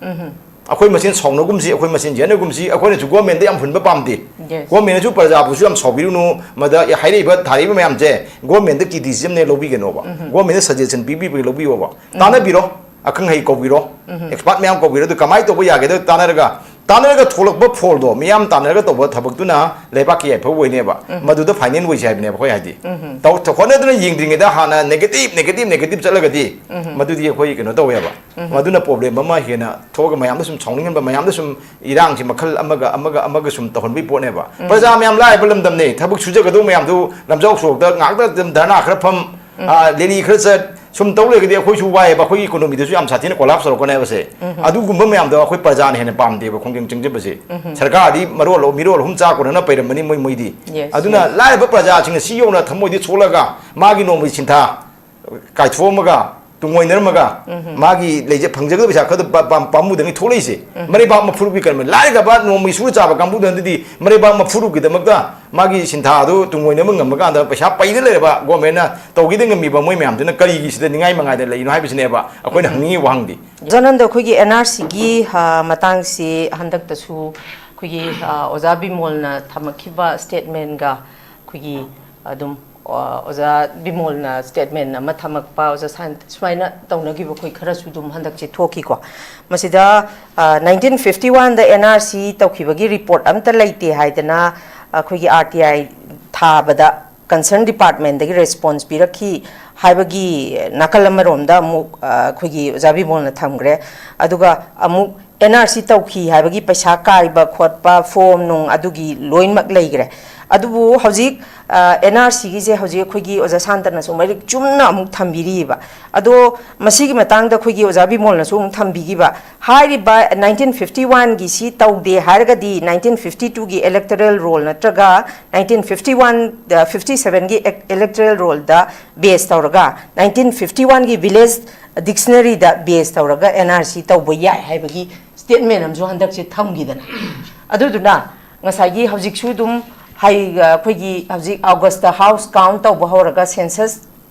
ꯑꯩꯈꯣꯏ ꯃꯁꯦꯟ ꯁꯥꯎꯅꯒꯨꯝꯁꯤ, ꯑꯩꯈꯣꯏ ꯃꯁꯦꯟ ꯌꯦꯠꯅꯒꯨꯝꯁꯤ, ꯑꯩꯈꯣꯏꯅꯁꯨ ꯒꯣꯔꯃꯦꯟꯗ ꯌꯥꯝ ꯍꯨꯟꯕ ꯄꯥꯝꯗꯦ꯫ Yes. ꯒꯣꯔꯃꯦꯟꯅꯁꯨ ꯄ꯭ꯔꯖꯥꯕꯨꯁꯨ ꯌꯥꯝ ꯁꯥꯎꯕꯤꯔꯨꯅꯨ, ꯃꯗ ꯍꯥꯏꯔꯛꯏꯕ, ꯊꯥꯔꯛꯏꯕ ꯃꯌꯥꯝꯁꯦ ꯒꯣꯔꯃꯦꯟꯗ criticismꯅꯦ ꯂꯧꯕꯤꯒꯅꯣꯕ꯫ ꯒꯣꯔꯃꯦꯟꯗ suggestion ꯄꯤꯕꯤꯕꯒꯤ ꯂꯧꯕꯤꯌꯣꯕ꯫ ꯇꯥꯟꯅꯕꯤꯔꯣ, ꯑꯈꯪ ꯑꯍꯩ ꯀꯧꯕꯤꯔꯣ, expert ꯃꯌꯥꯝ ꯀꯧꯕꯤꯔꯣ, ꯑꯗꯨ ꯀꯃꯥꯏꯅ ꯇꯧꯕ ꯌꯥꯒꯦꯗꯣ ꯇꯥꯟꯅꯔꯒ, ꯇꯥꯟꯅꯔꯒ ꯊꯣꯛꯂꯛꯄ ꯐꯣꯜꯗꯣ ꯃꯤꯌꯥꯝ ꯇꯥꯟꯅꯔꯒ ꯇꯧꯕ ꯊꯕꯛꯇꯨꯅ ꯂꯩꯕꯥꯛꯀꯤ ꯌꯥꯏꯐꯕ ꯑꯣꯏꯅꯦꯕ꯫ ꯃꯗꯨꯗ final ꯑꯣꯏꯁꯦ ꯍꯥꯏꯕꯅꯦꯕ ꯑꯩꯈꯣꯏ ꯍꯥꯏꯗꯤ꯫ ꯇꯧ-, ꯍꯣꯠꯅꯗꯨꯅ ꯌꯦꯡꯗ꯭ꯔꯤꯉꯩꯗ ꯍꯥꯟꯅ negative, negative, negative ꯆꯠꯂꯒꯗꯤ ꯃꯗꯨꯗꯤ ꯑꯩꯈꯣꯏ ꯀꯩꯅꯣ ꯇꯧꯋꯦꯕ꯫ ꯃꯗꯨꯅ problem ꯑꯃ ꯍꯦꯟꯅ ꯊꯣꯛꯑꯒ ꯃꯌꯥꯝꯗ ꯁꯨꯝ ꯁꯥꯎꯅꯤꯡꯍꯟꯕ, ꯃꯌꯥꯝꯗ ꯁꯨꯝ ꯏꯔꯥꯡꯁꯤ ꯃꯈꯜ ꯑꯃꯒ, ꯑꯃꯒ, ꯑꯃꯒ ꯁꯨꯝ ꯇꯧꯍꯟꯕꯒꯤ ꯄꯣꯠꯅꯦꯕ꯫ ꯄ꯭ꯔꯖꯥ ꯃꯌꯥꯝ ꯂꯥꯏꯔꯕ ꯂꯝꯗꯝꯅꯦ, ꯊꯕꯛ ꯁꯨꯖꯒꯗꯧꯕ ꯃꯌꯥꯝꯗꯨ ꯂꯝꯖꯥꯎ ꯁꯣꯔꯣꯛꯇ ꯉꯥꯛꯇ ꯑꯗꯨꯝ ꯙꯔꯅꯥ ꯈꯔ ꯐꯝ, ꯑ, rally ꯈꯔ ꯆꯠ, ꯁꯨꯝ ꯇꯧ ꯂꯩꯔꯒꯗꯤ ꯑꯩꯈꯣꯏꯁꯨ ꯋꯥꯏꯑꯦꯕ, ꯑꯩꯈꯣꯏꯒꯤ economyꯗꯁꯨ ꯌꯥꯝ ꯁꯥꯊꯤꯅ collapse ꯇꯧꯔꯛꯀꯅꯦꯕꯁꯦ꯫ ꯑꯗꯨꯒꯨꯝꯕ ꯃꯌꯥꯝꯗꯣ ꯑꯩꯈꯣꯏ ꯄ꯭ꯔꯖꯥꯅ ꯍꯦꯟꯅ ꯄꯥꯝꯗꯦꯕ ꯈꯣꯡꯖꯪ ꯆꯪꯖꯕꯁꯦ꯫ ꯁꯔꯀꯥꯔꯗꯤ ꯃꯔꯣꯜ, ꯃꯤꯔꯣꯜ ꯑꯍꯨꯝ ꯆꯥ ꯀꯣꯟꯅꯅ ꯄꯩꯔꯝꯕꯅꯤ ꯃꯣꯏ, ꯃꯣꯏꯗꯤ꯫ Yes, ꯑꯗꯨꯅ yes. ꯂꯥꯏꯔꯕ ꯄ꯭ꯔꯖꯥꯁꯤꯡꯅ ꯁꯤ ꯌꯧꯅ ꯊꯃꯣꯏꯗꯤ ꯁꯣꯛꯂꯒ ꯃꯥꯒꯤ ꯅꯣꯡꯃꯒꯤ ꯁꯤꯟꯊꯥ ꯀꯥꯏꯊꯣꯛꯑꯝꯃꯒ ꯇꯨꯡꯑꯣꯏꯅꯔꯝꯃꯒ ꯃꯥꯒꯤ ꯂꯩꯖ ꯐꯪꯖꯒꯗꯕ ꯄꯩꯁꯥ ꯈꯔꯗꯣ ꯄꯥ- ꯄꯥ- ꯄꯥꯝꯃꯨꯗꯅ ꯊꯣꯛꯂꯛꯏꯁꯦ꯫ ꯃꯔꯩꯕꯥꯛ ꯃꯐꯨꯔꯨꯞꯀꯤ ꯀꯔꯝꯕ ꯂꯥꯏꯔꯒꯕ ꯅꯣꯡꯃꯒꯤ ꯁꯨꯔ ꯆꯥꯕ ꯀꯥꯡꯕꯨꯗꯨꯅꯗꯤ ꯃꯔꯩꯕꯥꯛ ꯃꯐꯨꯔꯨꯞꯀꯤꯗꯃꯛꯇ ꯃꯥꯒꯤ ꯁꯤꯟꯊꯥꯗꯨ ꯇꯨꯡꯑꯣꯏꯅꯕ ꯉꯝꯃꯀꯥꯟꯗ ꯄꯩꯁꯥ ꯄꯩꯗ ꯂꯩꯔꯕ ꯒꯣꯔꯃꯦꯟꯅ ꯇꯧꯒꯦꯗ ꯉꯝꯃꯤꯕ ꯃꯣꯏ ꯃꯌꯥꯝꯗꯨꯅ ꯀꯔꯤꯒꯤ ꯁꯤꯗ ꯅꯤꯡꯉꯥꯏ ꯃꯉꯥꯏꯗ ꯂꯩꯔꯤꯅꯣ ꯍꯥꯏꯕꯁꯤꯅꯦꯕ ꯑꯩꯈꯣꯏꯅ ꯍꯪꯅꯤꯡꯉꯤ ꯋꯥꯍꯪꯗꯤ꯫ ꯖꯅꯟꯗ, ꯑꯩꯈꯣꯏꯒꯤ ꯑꯦꯟ ꯑꯥꯔ ꯁꯤꯒꯤ ꯃꯇꯥꯡꯁꯤ ꯍꯟꯗꯛꯇꯁꯨ ꯑꯩꯈꯣꯏꯒꯤ ꯑ, ꯑꯣꯖꯥ ꯕꯤꯃꯣꯜꯅ ꯊꯝꯃꯛꯈꯤꯕ ꯁ꯭ꯇꯦꯠꯃꯦꯟꯒ ꯑꯩꯈꯣꯏꯒꯤ ꯑꯗꯨꯝ ꯑ, ꯑꯣꯖꯥ ꯕꯤꯃꯣꯜꯅ ꯁ꯭ꯇꯦꯠꯃꯦꯟ ꯑꯃ ꯊꯝꯃꯛꯄ, ꯑꯣꯖꯥ ꯁꯥꯟ- ꯁꯨꯃꯥꯏꯅ ꯇꯧꯅꯈꯤꯕ ꯑꯩꯈꯣꯏ ꯈꯔꯁꯨ ꯑꯗꯨꯝ ꯍꯟꯗꯛꯁꯦ ꯊꯣꯛꯈꯤꯀꯣ꯫ ꯃꯁꯤꯗ ꯅꯥꯏꯟꯇꯤꯟ ꯐꯤꯐꯇꯤ ꯋꯥꯟꯗ ꯑꯦꯟ ꯑꯥꯔ ꯁꯤ ꯇꯧꯈꯤꯕꯒꯤ ꯔꯤꯄꯣꯔꯠ ꯑꯝꯇ ꯂꯩꯇꯦ ꯍꯥꯏꯗꯅ ꯑꯩꯈꯣꯏꯒꯤ ꯑꯥꯔ ꯇꯤ ꯑꯥꯏ ꯊꯥꯕꯗ ꯀꯟꯁꯔꯟ ꯗꯤꯄꯥꯔꯠꯃꯦꯟꯗꯒꯤ ꯔꯦꯁꯄꯣꯟꯁ ꯄꯤꯔꯛꯈꯤ ꯍꯥꯏꯕꯒꯤ ꯅꯥꯀꯜ ꯑꯃꯔꯣꯝꯗ ꯑꯃꯨꯛ ꯑ, ꯑꯩꯈꯣꯏꯒꯤ ꯑꯣꯖꯥ ꯕꯤꯃꯣꯜꯅ ꯊꯝꯈ꯭ꯔꯦ꯫ ꯑꯗꯨꯒ ꯑꯃꯨꯛ ꯑꯦꯟ ꯑꯥꯔ ꯁꯤ ꯇꯧꯈꯤ ꯍꯥꯏꯕꯒꯤ ꯄꯩꯁꯥ ꯀꯥꯏꯕ ꯈꯣꯠꯄ ꯐꯣꯝ ꯅꯨꯡ ꯑꯗꯨꯒꯤ ꯂꯣꯏꯅꯃꯛ ꯂꯩꯈ꯭ꯔꯦ꯫ ꯑꯗꯨꯕꯨ ꯍꯧꯖꯤꯛ ꯑꯦꯟ ꯑꯥꯔ ꯁꯤꯒꯤꯁꯦ ꯍꯧꯖꯤꯛ ꯑꯩꯈꯣꯏꯒꯤ ꯑꯣꯖꯥ ꯁꯥꯟꯇꯅꯁꯨ ꯃꯔꯤꯛ ꯆꯨꯝꯅ ꯑꯃꯨꯛ ꯊꯝꯕꯤꯔꯤꯕ꯫ ꯑꯗꯣ ꯃꯁꯤꯒꯤ ꯃꯇꯥꯡꯗ ꯑꯩꯈꯣꯏꯒꯤ ꯑꯣꯖꯥ ꯕꯤꯃꯣꯜꯅꯁꯨ ꯑꯃꯨꯛ ꯊꯝꯕꯤꯈꯤꯕ, ꯍꯥꯏꯔꯤꯕ ꯅꯥꯏꯟꯇꯤꯟ ꯐꯤꯐꯇꯤ ꯋꯥꯟꯒꯤ ꯁꯤ ꯇꯧꯗꯦ ꯍꯥꯏꯔꯒꯗꯤ ꯅꯥꯏꯟꯇꯤꯟ ꯐꯤꯐꯇꯤ ꯇꯨꯒꯤ ꯏꯂꯦꯛꯇꯔꯦꯜ ꯔꯣꯜ ꯅꯠꯇ꯭ꯔꯒ ꯅꯥꯏꯟꯇꯤꯟ ꯐꯤꯐꯇꯤ ꯋꯥꯟ ꯐꯤꯐꯇꯤ ꯁꯚꯦꯟꯒꯤ ꯏꯂꯦꯛꯇꯔꯦꯜ ꯔꯣꯜꯗ ꯕꯦꯁ ꯇꯧꯔꯒ ꯅꯥꯏꯟꯇꯤꯟ ꯐꯤꯐꯇꯤ ꯋꯥꯟꯒꯤ ꯚꯤꯂꯦꯖ ꯗꯤꯛꯁꯅꯔꯤꯗ ꯕꯦꯁ ꯇꯧꯔꯒ ꯑꯦꯟ ꯑꯥꯔ ꯁꯤ ꯇꯧꯕ ꯌꯥꯏ ꯍꯥꯏꯕꯒꯤ ꯁ꯭ꯇꯦꯠꯃꯦꯟ ꯑꯃꯁꯨ ꯍꯟꯗꯛꯁꯦ ꯊꯝꯈꯤꯗꯅ꯫ ꯑꯗꯨꯗꯨꯅ ꯉꯁꯥꯏꯒꯤ ꯍꯧꯖꯤꯛꯁꯨ ꯑꯗꯨꯝ ꯍꯩ-, ꯑꯩꯈꯣꯏꯒꯤ ꯍꯧꯖꯤꯛ ꯑꯥꯒꯁꯇ ꯍꯥꯎꯁ ꯀꯥꯎꯟ ꯇꯧꯕ ꯍꯧꯔꯒ ꯁꯦꯟꯁꯁ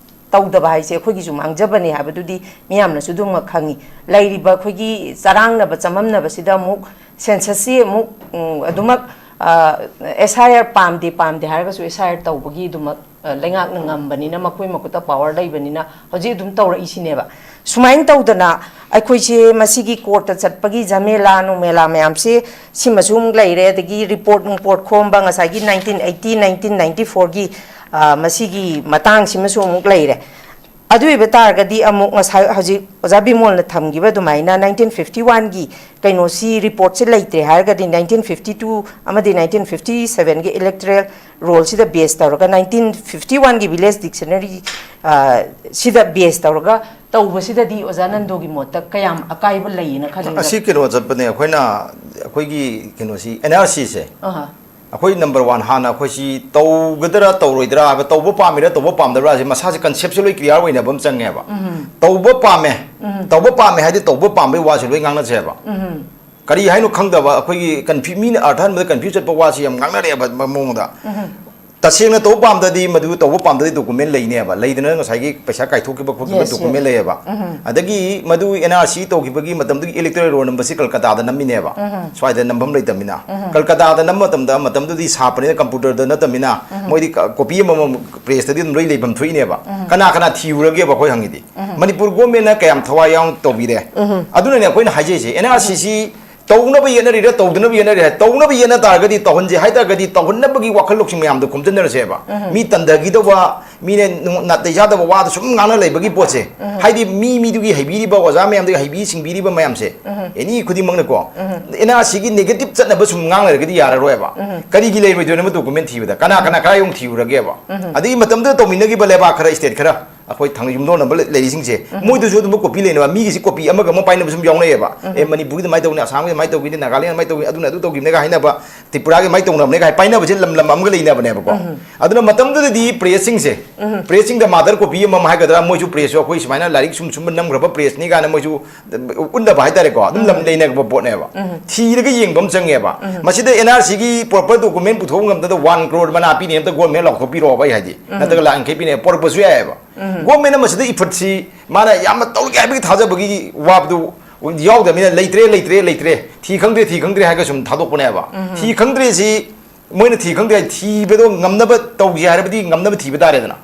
ꯇꯧꯗꯕ ꯍꯥꯏꯁꯦ ꯑꯩꯈꯣꯏꯒꯤꯁꯨ ꯃꯥꯡꯖꯕꯅꯦ ꯍꯥꯏꯕꯗꯨꯗꯤ ꯃꯤꯌꯥꯝꯅꯁꯨ ꯑꯗꯨꯃꯛ ꯈꯪꯉꯤ꯫ ꯂꯩꯔꯤꯕ ꯑꯩꯈꯣꯏꯒꯤ ꯆꯔꯥꯡꯅꯕ ꯆꯃꯝꯅꯕꯁꯤꯗ ꯑꯃꯨꯛ ꯁꯦꯟꯁꯁꯁꯤ ꯑꯃꯨꯛ, ꯎꯝ, ꯑꯗꯨꯃꯛ, ꯑ, ꯑꯦꯁ ꯑꯥꯏ ꯑꯥꯔ ꯄꯥꯝꯗꯦ, ꯄꯥꯝꯗꯦ ꯍꯥꯏꯔꯒꯁꯨ ꯑꯦꯁ ꯑꯥꯏ ꯑꯥꯔ ꯇꯧꯕꯒꯤ ꯑꯗꯨꯃꯛ, ꯑ, ꯂꯩꯉꯥꯛꯅ ꯉꯝꯕꯅꯤꯅ, ꯃꯈꯣꯏ ꯃꯈꯨꯠꯇ ꯄꯥꯋꯔ ꯂꯩꯕꯅꯤꯅ ꯍꯧꯖꯤꯛ ꯑꯗꯨꯝ ꯇꯧꯔꯛꯏꯁꯤꯅꯦꯕ꯫ ꯁꯨꯃꯥꯏꯅ ꯇꯧꯗꯅ ꯑꯩꯈꯣꯏꯁꯦ ꯃꯁꯤꯒꯤ ꯀꯣꯔꯠꯇ ꯆꯠꯄꯒꯤ ꯖꯃꯦꯂꯥ ꯅꯨꯡꯃꯦꯂꯥ ꯃꯌꯥꯝꯁꯦ ꯁꯤꯃꯁꯨ ꯑꯃꯨꯛ ꯂꯩꯔꯦ, ꯑꯗꯒꯤ ꯔꯤꯄꯣꯔꯠ ꯅꯨꯡꯄꯣꯔꯠ ꯈꯣꯝꯕ ꯉꯁꯥꯏꯒꯤ ꯅꯥꯏꯟꯇꯤꯟ ꯑꯩꯠꯇꯤ, ꯅꯥꯏꯟꯇꯤꯟ ꯅꯥꯏꯟꯇꯤ ꯐꯣꯔꯒꯤ, ꯑ, ꯃꯁꯤꯒꯤ ꯃꯇꯥꯡꯁꯤꯃꯁꯨ ꯑꯃꯨꯛ ꯂꯩꯔꯦ꯫ ꯑꯗꯨ ꯑꯣꯏꯕ ꯇꯥꯔꯒꯗꯤ ꯑꯃꯨꯛ ꯉꯁꯥꯏ ꯍꯧꯖꯤꯛ ꯑꯣꯖꯥ ꯕꯤꯃꯣꯜꯅ ꯊꯝꯈꯤꯕ ꯑꯗꯨꯃꯥꯏꯅ ꯅꯥꯏꯟꯇꯤꯟ ꯐꯤꯐꯇꯤ ꯋꯥꯟꯒꯤ ꯀꯩꯅꯣꯁꯤ ꯔꯤꯄꯣꯔꯠꯁꯤ ꯂꯩꯇ꯭ꯔꯦ ꯍꯥꯏꯔꯒꯗꯤ ꯅꯥꯏꯟꯇꯤꯟ ꯐꯤꯐꯇꯤ ꯇꯨ ꯑꯃꯗꯤ ꯅꯥꯏꯟꯇꯤꯟ ꯐꯤꯐꯇꯤ ꯁꯚꯦꯟꯒꯤ ꯏꯂꯦꯛꯇꯔꯦꯜ ꯔꯣꯜꯁꯤꯗ ꯕꯦꯁ ꯇꯧꯔꯒ ꯅꯥꯏꯟꯇꯤꯟ ꯐꯤꯐꯇꯤ ꯋꯥꯟꯒꯤ ꯚꯤꯂꯦꯖ ꯗꯤꯛꯁꯅꯔꯤ, ꯑ, ꯁꯤꯗ ꯕꯦꯁ ꯇꯧꯔꯒ ꯇꯧꯕꯁꯤꯗꯗꯤ ꯑꯣꯖꯥ ꯅꯟꯗꯣꯒꯤ ꯃꯣꯠꯇ ꯀꯌꯥꯝ ꯑꯀꯥꯏꯕ ꯂꯩꯌꯦꯅ ꯈꯜꯂꯤ? ꯑꯁꯤ ꯀꯩꯅꯣ ꯆꯠꯄꯅꯦ, ꯑꯩꯈꯣꯏꯅ, ꯑꯩꯈꯣꯏꯒꯤ ꯀꯩꯅꯣꯁꯤ, ꯑꯦꯟ ꯑꯥꯔ ꯁꯤꯁꯦ ꯑꯍꯥ꯫ ꯑꯩꯈꯣꯏ ꯅꯝꯕꯔ ꯋꯥꯟ ꯍꯥꯟꯅ ꯑꯩꯈꯣꯏꯁꯤ ꯇꯧꯒꯗ꯭ꯔꯥ ꯇꯧꯔꯣꯏꯗ꯭ꯔꯥ ꯍꯥꯏꯕ, ꯇꯧꯕ ꯄꯥꯝꯃꯤꯔꯥ ꯇꯧꯕ ꯄꯥꯝꯗꯕ꯭ꯔꯥ ꯍꯥꯏꯁꯦ ꯃꯁꯥꯁꯦ ꯀꯟꯁꯦꯞꯁꯨ ꯂꯣꯏ ꯀ꯭ꯂꯤꯌꯥꯔ ꯑꯣꯏꯅꯕ ꯑꯃ ꯆꯪꯉꯦꯕ꯫ ꯇꯧꯕ ꯄꯥꯝꯃꯦ, ꯇꯧꯕ ꯄꯥꯝꯃꯦ ꯍꯥꯏꯗꯤ ꯇꯧꯕ ꯄꯥꯝꯕꯩ ꯋꯥꯁꯦ ꯂꯣꯏ ꯉꯥꯡꯅꯁꯦꯕ꯫ ꯀꯔꯤ ꯍꯥꯏꯅꯣ ꯈꯪꯗꯕ ꯑꯩꯈꯣꯏꯒꯤ ꯀꯟꯐ꯭ꯌꯨ ꯃꯤꯅ ꯑꯔꯊ ꯍꯟꯕꯗ ꯀꯟꯐ꯭ꯌꯨꯁ ꯆꯠꯄ ꯋꯥꯁꯤ ꯌꯥꯝ ꯉꯥꯡꯅꯔꯛꯑꯦꯕ ꯃ- ꯃꯑꯣꯡꯗ꯫ ꯇꯁꯦꯡꯅ ꯇꯧꯕ ꯄꯥꯝꯗꯗꯤ ꯃꯗꯨ ꯇꯧꯕ ꯄꯥꯝꯗꯗꯤ ꯗꯣꯀꯨꯃꯦꯟ ꯂꯩꯅꯦꯕ, ꯂꯩꯗꯅ ꯉꯁꯥꯏꯒꯤ ꯄꯩꯁꯥ ꯀꯥꯏꯊꯣꯛꯈꯤꯕ ꯈꯣꯠꯈꯤꯕ Yes, ꯗꯣꯀꯨꯃꯦꯟ yes. ꯂꯩꯌꯦꯕ꯫ ꯑꯗꯒꯤ ꯃꯗꯨ ꯑꯦꯟ ꯑꯥꯔ ꯁꯤ ꯇꯧꯈꯤꯕꯒꯤ ꯃꯇꯝꯗꯨꯒꯤ ꯏꯂꯦꯛꯇꯣꯔꯦꯜ ꯔꯣꯜ ꯅꯝꯕꯔꯁꯤ ꯀꯜꯀꯇꯥꯗ ꯅꯝꯃꯤꯅꯦꯕ, ꯁ꯭ꯋꯥꯏꯗ ꯅꯝꯐꯝ ꯂꯩꯇꯕꯅꯤꯅ꯫ ꯀꯜꯀꯇꯥꯗ ꯅꯝꯕ ꯃꯇꯝꯗ ꯃꯇꯝꯗꯨꯗꯤ ꯁꯥꯞꯄꯅꯤꯅ ꯀꯝꯄ꯭ꯌꯨꯇꯔꯗ ꯅꯠꯇꯕꯅꯤꯅ ꯃꯣꯏꯗꯤ ꯀ- ꯀꯣꯄꯤ ꯑꯃꯃꯝ ꯄ꯭ꯔꯦꯁꯇꯗꯤ ꯑꯗꯨꯝ ꯂꯣꯏ ꯂꯩꯐꯝ ꯊꯣꯛꯏꯅꯦꯕ꯫ ꯀꯅꯥ ꯀꯅꯥ ꯊꯤꯔꯨꯔꯒꯦꯕ ꯑꯩꯈꯣꯏ ꯍꯪꯉꯤꯗꯤ? ꯃꯅꯤꯄꯨꯔ ꯒꯣꯔꯃꯦꯟꯅ ꯀꯌꯥꯝ ꯊꯋꯥꯏ ꯌꯥꯎꯅ ꯇꯧꯕꯤꯔꯦ? ꯑꯗꯨꯅꯅꯦ ꯑꯩꯈꯣꯏꯅ ꯍꯥꯏꯖꯩꯁꯦ, ꯑꯦꯟ ꯑꯥꯔ ꯁꯤ ꯁꯤ ꯇꯧꯅꯕ ꯌꯦꯠꯅꯔꯤꯔꯥ ꯇꯧꯗꯅꯕ ꯌꯦꯠꯅꯔꯤꯔꯥ? ꯇꯧꯅꯕ ꯌꯦꯠꯅ ꯇꯥꯔꯒꯗꯤ, ꯇꯧꯍꯟꯁꯦ ꯍꯥꯏ ꯇꯥꯔꯒꯗꯤ ꯇꯧꯍꯟꯅꯕꯒꯤ ꯋꯥꯈꯜ ꯂꯧꯁꯤꯡ ꯃꯌꯥꯝꯗꯣ ꯈꯣꯝꯖꯤꯟꯅꯔꯁꯦꯕ꯫ ꯃꯤ ꯇꯟꯊꯈꯤꯗꯧꯕ, ꯃꯤꯅ ꯅꯨꯡ- ꯅꯥꯇꯩ ꯆꯥꯗꯕ ꯋꯥꯗꯣ ꯁꯨꯝ ꯉꯥꯡꯅ ꯂꯩꯕꯒꯤ ꯄꯣꯠꯁꯦ, ꯍꯥꯏꯗꯤ ꯃꯤ ꯃꯤꯗꯨꯒꯤ ꯍꯩꯕꯤꯔꯤꯕ ꯑꯣꯖꯥ ꯃꯌꯥꯝꯗꯨꯒꯤ ꯍꯩꯕꯤ ꯁꯤꯡꯕꯤꯔꯤꯕ ꯃꯌꯥꯝꯁꯦ, ꯑꯦꯅꯤ ꯈꯨꯗꯤꯡꯃꯛꯅꯀꯣ, ꯑꯦꯟ ꯑꯥꯔ ꯁꯤꯒꯤ ꯅꯦꯒꯦꯇꯤꯞ ꯆꯠꯅꯕ ꯁꯨꯝ ꯉꯥꯡ ꯂꯩꯔꯒꯗꯤ ꯌꯥꯔꯔꯣꯏꯕ꯫ ꯀꯔꯤꯒꯤ ꯂꯩꯔꯣꯏꯗꯣꯏꯅꯣ ꯗꯣꯀꯨꯃꯦꯟ ꯊꯤꯕꯗ? ꯀꯅꯥ ꯀꯅꯥ ꯀꯔꯥꯏ ꯌꯧꯅ ꯊꯤꯔꯨꯔꯒꯦꯕ? ꯑꯗꯒꯤ ꯃꯇꯝꯗꯨꯗ ꯇꯧꯃꯤꯟꯅꯈꯤꯕ ꯂꯩꯕꯥꯛ ꯈꯔ, ꯏꯁꯇꯦꯠ ꯈꯔ, ꯑꯩꯈꯣꯏ ꯊꯥꯡ ꯌꯨꯝꯂꯣꯟꯅꯕ ꯂꯩ- ꯂꯩꯔꯤꯁꯤꯡꯁꯦ, ꯃꯣꯏꯗꯁꯨ ꯑꯗꯨꯝ ꯀꯣꯄꯤ ꯂꯩꯅꯕ, ꯃꯤꯒꯤꯁꯤ ꯀꯣꯄꯤ ꯑꯃꯒ ꯑꯃ ꯄꯥꯏꯅꯕ ꯁꯨꯝ ꯌꯥꯎꯅꯩꯌꯦꯕ꯫ ꯑꯦ, ꯃꯅꯤꯄꯨꯔꯒꯤ ꯑꯗꯨꯃꯥꯏꯅ ꯇꯧꯅꯤ, ꯑꯁꯥꯝꯒꯤ ꯑꯗꯨꯃꯥꯏꯅ ꯇꯧꯈꯤꯅꯤ, ꯅꯥꯒꯥꯂꯦꯟ ꯑꯗꯨꯃꯥꯏꯅ ꯇꯧꯈꯤꯅꯤ, ꯑꯗꯨꯅ ꯑꯗꯨ ꯇꯧꯈꯤꯕꯅꯦꯒ ꯍꯥꯏꯅꯕ, ꯇ꯭ꯔꯤꯄꯨꯔꯥꯒꯤ ꯑꯗꯨꯃꯥꯏꯅ ꯇꯧꯅꯕꯅꯦꯒ ꯍꯥꯏ ꯄꯥꯏꯅꯕꯁꯦ ꯂꯝ ꯂꯝ ꯑꯃꯒ ꯂꯩꯅꯕꯅꯦꯕꯀꯣ꯫ ꯑꯗꯨꯅ ꯃꯇꯝꯗꯨꯗꯗꯤ ꯄ꯭ꯔꯦꯁꯁꯤꯡꯁꯦ, ꯄ꯭ꯔꯦꯁꯁꯤꯡꯗ ꯃꯥꯗꯔ ꯀꯣꯄꯤ ꯑꯃꯃꯝ ꯍꯥꯏꯒꯗ꯭ꯔꯥ, ꯃꯣꯏꯁꯨ ꯄ꯭ꯔꯦꯁꯁꯨ ꯑꯩꯈꯣꯏ ꯁꯨꯃꯥꯏꯅ ꯂꯥꯏꯔꯤꯛ ꯁꯨꯝ ꯁꯨꯝꯕ ꯅꯝꯈ꯭ꯔꯕ ꯄ꯭ꯔꯦꯁꯅꯤ ꯀꯥꯏꯅ ꯃꯣꯏꯁꯨ ꯎꯠꯅꯕ ꯍꯥꯏꯇꯥꯔꯦꯀꯣ, ꯑꯗꯨꯝ ꯂꯝ ꯂꯩꯅꯕ ꯄꯣꯠꯅꯦꯕ꯫ ꯊꯤꯔꯒ ꯌꯦꯡꯕ ꯑꯃ ꯆꯪꯉꯦꯕ꯫ ꯃꯁꯤꯗ ꯑꯦꯟ ꯑꯥꯔ ꯁꯤꯒꯤ ꯄ꯭ꯔꯣꯄꯔ ꯗꯣꯀꯨꯃꯦꯟ ꯄꯨꯊꯣꯛꯄ ꯉꯝꯗꯅ ꯋꯥꯟ ꯀ꯭ꯔꯣꯔ ꯃꯅꯥ ꯄꯤꯅꯤ, ꯑꯝꯇ ꯒꯣꯔꯃꯦꯟ ꯂꯥꯎꯊꯣꯛꯄꯤꯔꯛꯑꯣꯕ ꯑꯩ ꯍꯥꯏꯗꯤ, ꯅꯠꯇ꯭ꯔꯒ ꯂꯥꯛ ꯌꯥꯡꯈꯩ ꯄꯤꯅꯤ ꯄꯣꯔꯛꯄꯁꯨ ꯌꯥꯏꯑꯕ꯫ ꯒꯣꯔꯃꯦꯟꯅ ꯃꯁꯤꯗ ꯏꯐꯠꯁꯤ ꯃꯥꯅ ꯌꯥꯝꯅ ꯇꯧꯔꯒꯦ ꯍꯥꯏꯕꯒꯤ ꯊꯥꯖꯕꯒꯤ ꯋꯥꯕꯗꯨ ꯌꯥꯎꯗꯕꯅꯤꯅ, "ꯂꯩꯇ꯭ꯔꯦ, ꯂꯩꯇ꯭ꯔꯦ, ꯂꯩꯇ꯭ꯔꯦ, ꯊꯤ ꯈꯪꯗ꯭ꯔꯦ, ꯊꯤ ꯈꯪꯗ꯭ꯔꯦ" ꯍꯥꯏꯔꯒ ꯁꯨꯝ ꯊꯥꯗꯣꯛꯄꯅꯦꯕ꯫ ꯊꯤ ꯈꯪꯗ꯭ꯔꯦꯁꯤ ꯃꯣꯏꯅ ꯊꯤ ꯈꯪꯗ꯭ꯔꯦ ꯍꯥꯏ, ꯊꯤꯕꯗꯣ ꯉꯝꯅꯕ ꯇꯧꯁꯦ ꯍꯥꯏꯔꯕꯗꯤ ꯉꯝꯅꯕ ꯊꯤꯕ ꯇꯥꯔꯦꯗꯅ꯫